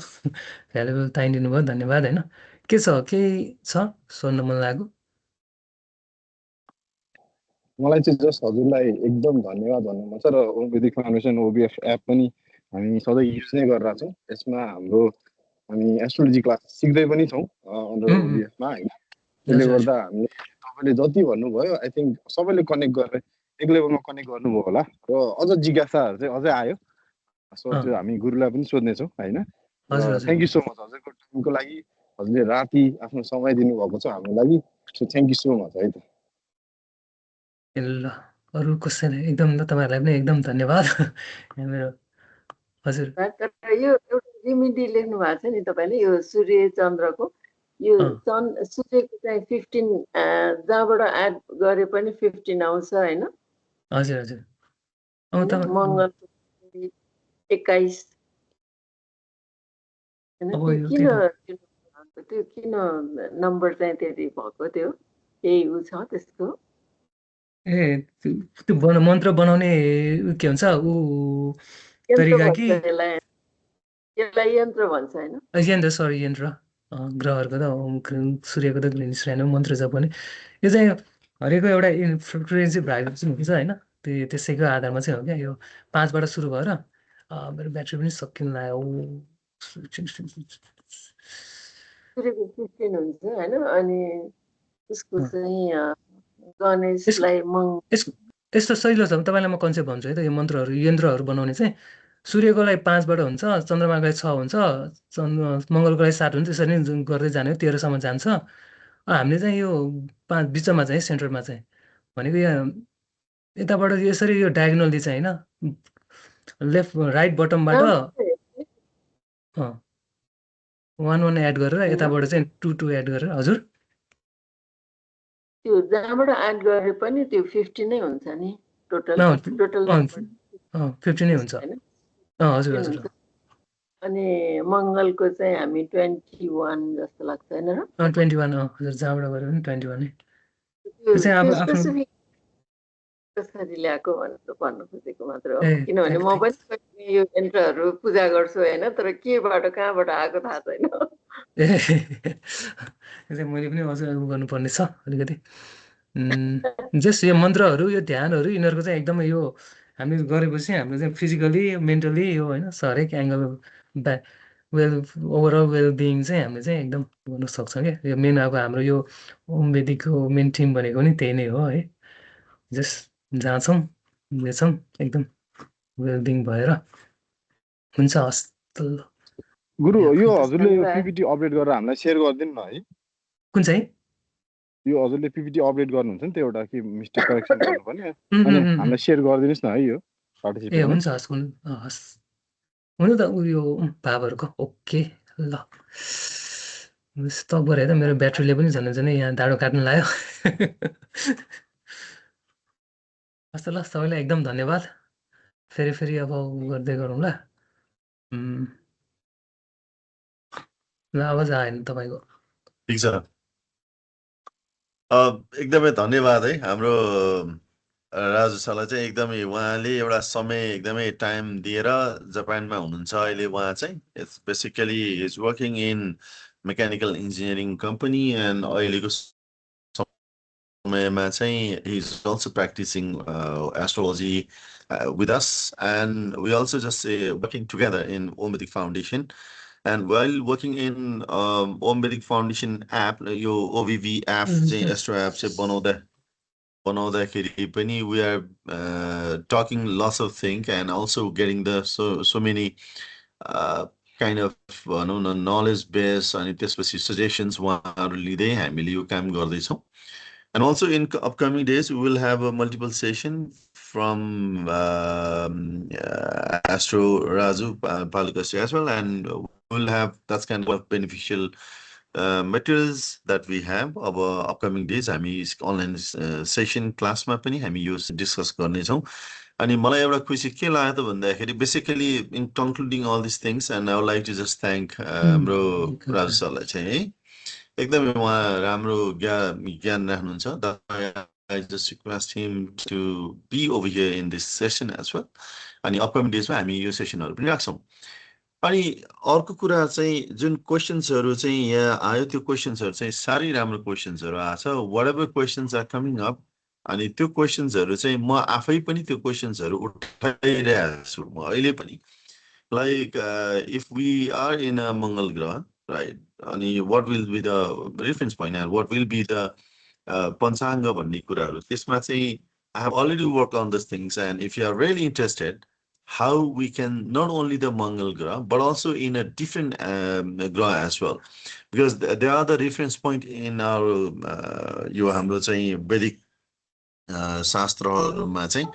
भ्यालुबल टाइम दिनुभयो धन्यवाद होइन के छ केही छ सोध्न मन लाग्यो मलाई चाहिँ जस्ट हजुरलाई एकदम धन्यवाद भन्नु मन छ र ओमवेदिक फाउन्डेसन ओबिएफ एप पनि हामी सधैँ युज नै गरिरहेको छौँ यसमा हामी एस्ट्रोलोजी क्लास सिक्दै पनि छौँ अन्डर ओबिएफमा होइन त्यसले गर्दा हामीले तपाईँले जति भन्नुभयो आई थिङ्क सबैले कनेक्ट गरेर एक लेभलमा कनेक्ट गर्नुभयो होला र अझ जिज्ञासाहरू चाहिँ अझै आयो सो त्यो हामी गुरुलाई पनि सोध्नेछौँ होइन थ्याङ्क यू सो मच हजुरको टाइमको लागि हजुरले राति आफ्नो समय दिनुभएको छ हाम्रो लागि so thank you so much है त ल अरू कसैलाई एकदम तपाईँहरूलाई पनि एकदम धन्यवाद मेरो हजुर यो एउटा रेमेडी लेख्नु भएको छ नि तपाईँले यो सूर्य चन्द्रको यो सूर्यको चाहिँ 15 जहाँबाट एड गरे पनि 15 आउँछ होइन हजुर हजुर मङ्गल 21 त्यो किन नम्बर चाहिँ त्यति भएको त्यो केही उ छ त्यसको ए त्यो मन्त्र बनाउने के भन्छ ऊ तरिका कि यसलाई यन्त्र भन्छ होइन यन्त्र सरी यन्त्र ग्रहहरूको त सूर्यको त निस्किने मन्त्र जप गर्ने यो चाहिँ हरेको एउटा फ्रिक्वेन्सी भाइब्रेसन हुन्छ होइन त्यसैको आधारमा चाहिँ हो क्या यो 5 बाट सुरु भएर मेरो ब्याट्री पनि सकिन लाग्यो सूर्यको 15 हुन्छ होइन अनि उसको चाहिँ गणेशलाई यस्तो सजिलो छ तपाईँलाई म कन्सेप्ट भन्छु है त यो मन्त्रहरू यन्त्रहरू बनाउने चाहिँ सूर्यको लागि 5 बाट हुन्छ चन्द्रमाको लागि 6 हुन्छ मङ्गलको लागि 7 हुन्छ त्यसरी नै गर्दै जाने हो 13 सम्म जान्छ हामीले चाहिँ यो 5 बिचमा चाहिँ सेन्टरमा चाहिँ भनेको यहाँ यताबाट यसरी यो डायगोनली चाहिँ होइन लेफ्ट राइट बटमबाट 1 एड गरेर यताबाट चाहिँ 2 एड गरेर हजुर त्यो जहाँबाट एड गरे पनि त्यो 50 नै हुन्छ नि टोटल 50 नै हुन्छ हजुर हजुर अनि मङ्गलको चाहिँ हामी 21 जस्तो लाग्छ हैन र 21 हजुर जहाँबाट गरे पनि 21 नै कसरी ल्याएको भनेर भन्नु खोजेको मात्र हो किनभने म पनि यो यन्त्रहरू पूजा गर्छु होइन तर केबाट कहाँबाट आएको थाहा छैन मैले पनि अझ गर्नुपर्ने छ अलिकति जस्ट यो मन्त्रहरू यो ध्यानहरू यिनीहरूको चाहिँ एकदमै यो हामीले गरेपछि हाम्रो चाहिँ फिजिकली मेन्टली यो होइन हरेक एङ्गल ओभरअल वेलबिङ चाहिँ हामीले चाहिँ एकदम गर्न सक्छौँ क्या यो मेन अब हाम्रो यो ओमवेदिकको मेन टिम भनेको पनि त्यही नै हो है जस्ट जान्छौँ हेर्छौँ एकदम वेलबिङ भएर हुन्छ हस् गुरु यो हजुरले पिपिटी अपडेट गरेर हामीलाई सेयर गरिदिनु न है कुन चाहिँ यो हजुरले पिपिटी अपडेट गर्नुहुन्छ नि त्यो एउटा के मिस्टेक करेक्सन गर्नुपर्ने अनि हामीलाई सेयर गरिदिनुस् न है यो पार्टिसिपेट ए हुन्छ हस् हुनु त उयो भावहरूको ओके ल स्टक गरेर मेरो ब्याट्रीले पनि झन् यहाँ दाडो काट्नु लाग्यो हस् त ल सबैलाई एकदम धन्यवाद फेरि अब गर्दै गरौँ ल आवाज आएन तपाईँको ठिक छ एकदमै धन्यवाद है हाम्रो राजु सरलाई चाहिँ एकदमै उहाँले एउटा समय एकदमै टाइम दिएर जापानमा हुनुहुन्छ अहिले उहाँ चाहिँ it's basically is working in mechanical engineering company and अहिलेको समयमा चाहिँ he is also practising astrology with us, and we also just working together in Omvedic Foundation. And while working in Omvedic Foundation app, your OVV app, Astro app, we are talking lots of things and also getting the so many kind of knowledge base and suggestions. And also in upcoming days, we will have a multiple session from Astro Raju Palukasi as well, and we'll have that's kind of beneficial materials that we have अब upcoming days हामी online session क्लासमा पनि हामी यो discuss गर्नेछौँ अनि मलाई एउटा खुसी के लाग्यो त भन्दाखेरि basically in concluding all this things and I would like to just thank हाम्रो राजु सरलाई चाहिँ है एकदमै उहाँ राम्रो ज्ञान राख्नुहुन्छ I just request him to be over here in this session as well. अनि upcoming days मा हामी यो सेसनहरु पनि राख्छौँ अनि अर्को कुरा चाहिँ जुन क्वेशन्सहरु चाहिँ यहाँ आयो त्यो क्वेशन्सहरु चाहिँ सारै राम्रो क्वेशन्सहरु आछ whatever questions are coming up अनि त्यो क्वेशन्सहरु चाहिँ म आफै पनि त्यो क्वेशन्सहरु उठाइरहेको छु म अहिले पनि like if we are in a मंगल ग्रह right अनि what will be the reference point and what will be the Panchanga भन्ने कुराहरु त्यसमा चाहिँ I have already worked on these things and if you are really interested how we can not only the Mangal Graha but also in a different Graha as well because there are the reference point in our यो हाम्रो चाहिँ Vedic शास्त्रहरुमा चाहिँ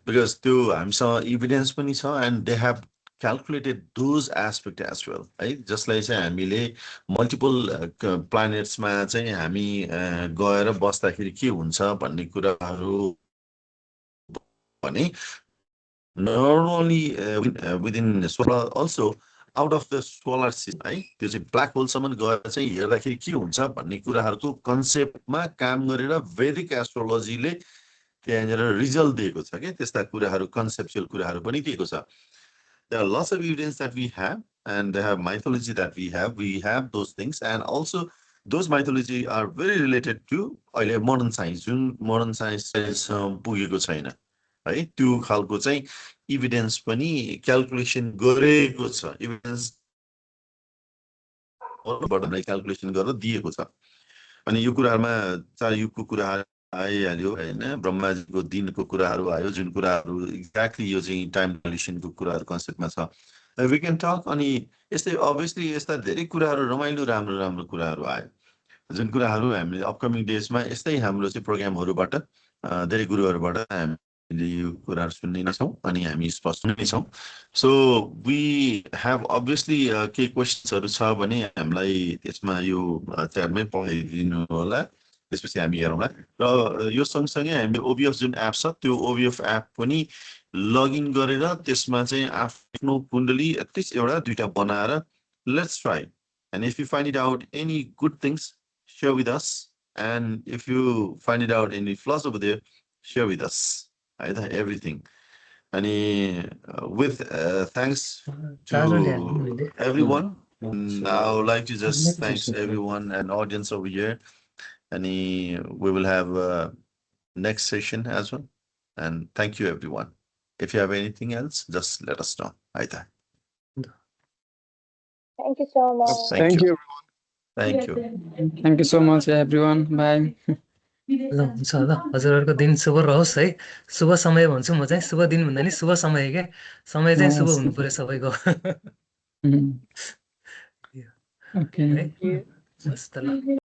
because त्यो हामीसँग evidence पनि छ and they have calculated those aspects as well right just like चाहिँ हामीले multiple planets मा चाहिँ हामी गएर बस्दाखेरि के हुन्छ भन्ने कुराहरु भने not only within solar also out of the solar system है त्यो चाहिँ ब्ल्याक होल सम्म गएर चाहिँ हेर्दाखेरि के हुन्छ भन्ने कुराहरुको कन्सेप्टमा काम गरेर वैदिक एस्ट्रोलोजीले त्यहाँनेर रिजल्ट दिएको छ के त्यस्ता कुराहरु कन्सेप्चुअल कुराहरु पनि दिएको छ there are lots of evidence that we have and they have mythology that we have those things and also those mythology are very related to modern science जुन modern science पुगेको छैन है त्यो खालको चाहिँ evidence पनि क्याल्कुलेसन गरेको छ evidence बाट क्याल्कुलेसन गरेर दिएको छ अनि यो कुराहरुमा चार युगको कुराहरु आइहाल्यो हैन ब्रह्माजीको दिनको कुराहरु आयो जुन कुराहरु एक्ज्याक्टली यो चाहिँ टाइम डाइलेसनको कुराहरु कन्सेप्टमा छ वी क्यान टक अनि यस्तै obviously यस्ता धेरै कुराहरु रमाइलो राम्रो कुराहरु आयो जुन कुराहरु हामीले अपकमिङ डेजमा यस्तै हाम्रो चाहिँ प्रोग्रामहरुबाट धेरै गुरुहरुबाट हामीले यो कुराहरु सुन्ने नै छौं अनि हामी स्पष्ट नै छौं सो वी हैव obviously के क्वेशन्सहरु छ भने हामीलाई त्यसमा यो च्याटमै पठाइदिनु होला त्यसपछि हामी हेरौँला र यो सँगसँगै हामीले OBF जुन एप छ त्यो OBF एप पनि लगइन गरेर त्यसमा चाहिँ आफ्नो कुण्डली एटलिस्ट एउटा दुईटा बनाएर let's try and if you find it out any good things share with us and if you find it out any flaws over there share with us either everything and with thanks to everyone I would like to just thank everyone and audience over here and we will have next session as well and thank you everyone if you have anything else just let us know either thank you so much thank you thank you so much everyone bye ल हुन्छ ल हजुरहरुको दिन शुभ रहोस् है शुभ समय भन्छु म चाहिँ शुभ दिन भन्दा नि शुभ समय के समय चाहिँ शुभ हुनु पर्यो सबैको okay है हस् त ल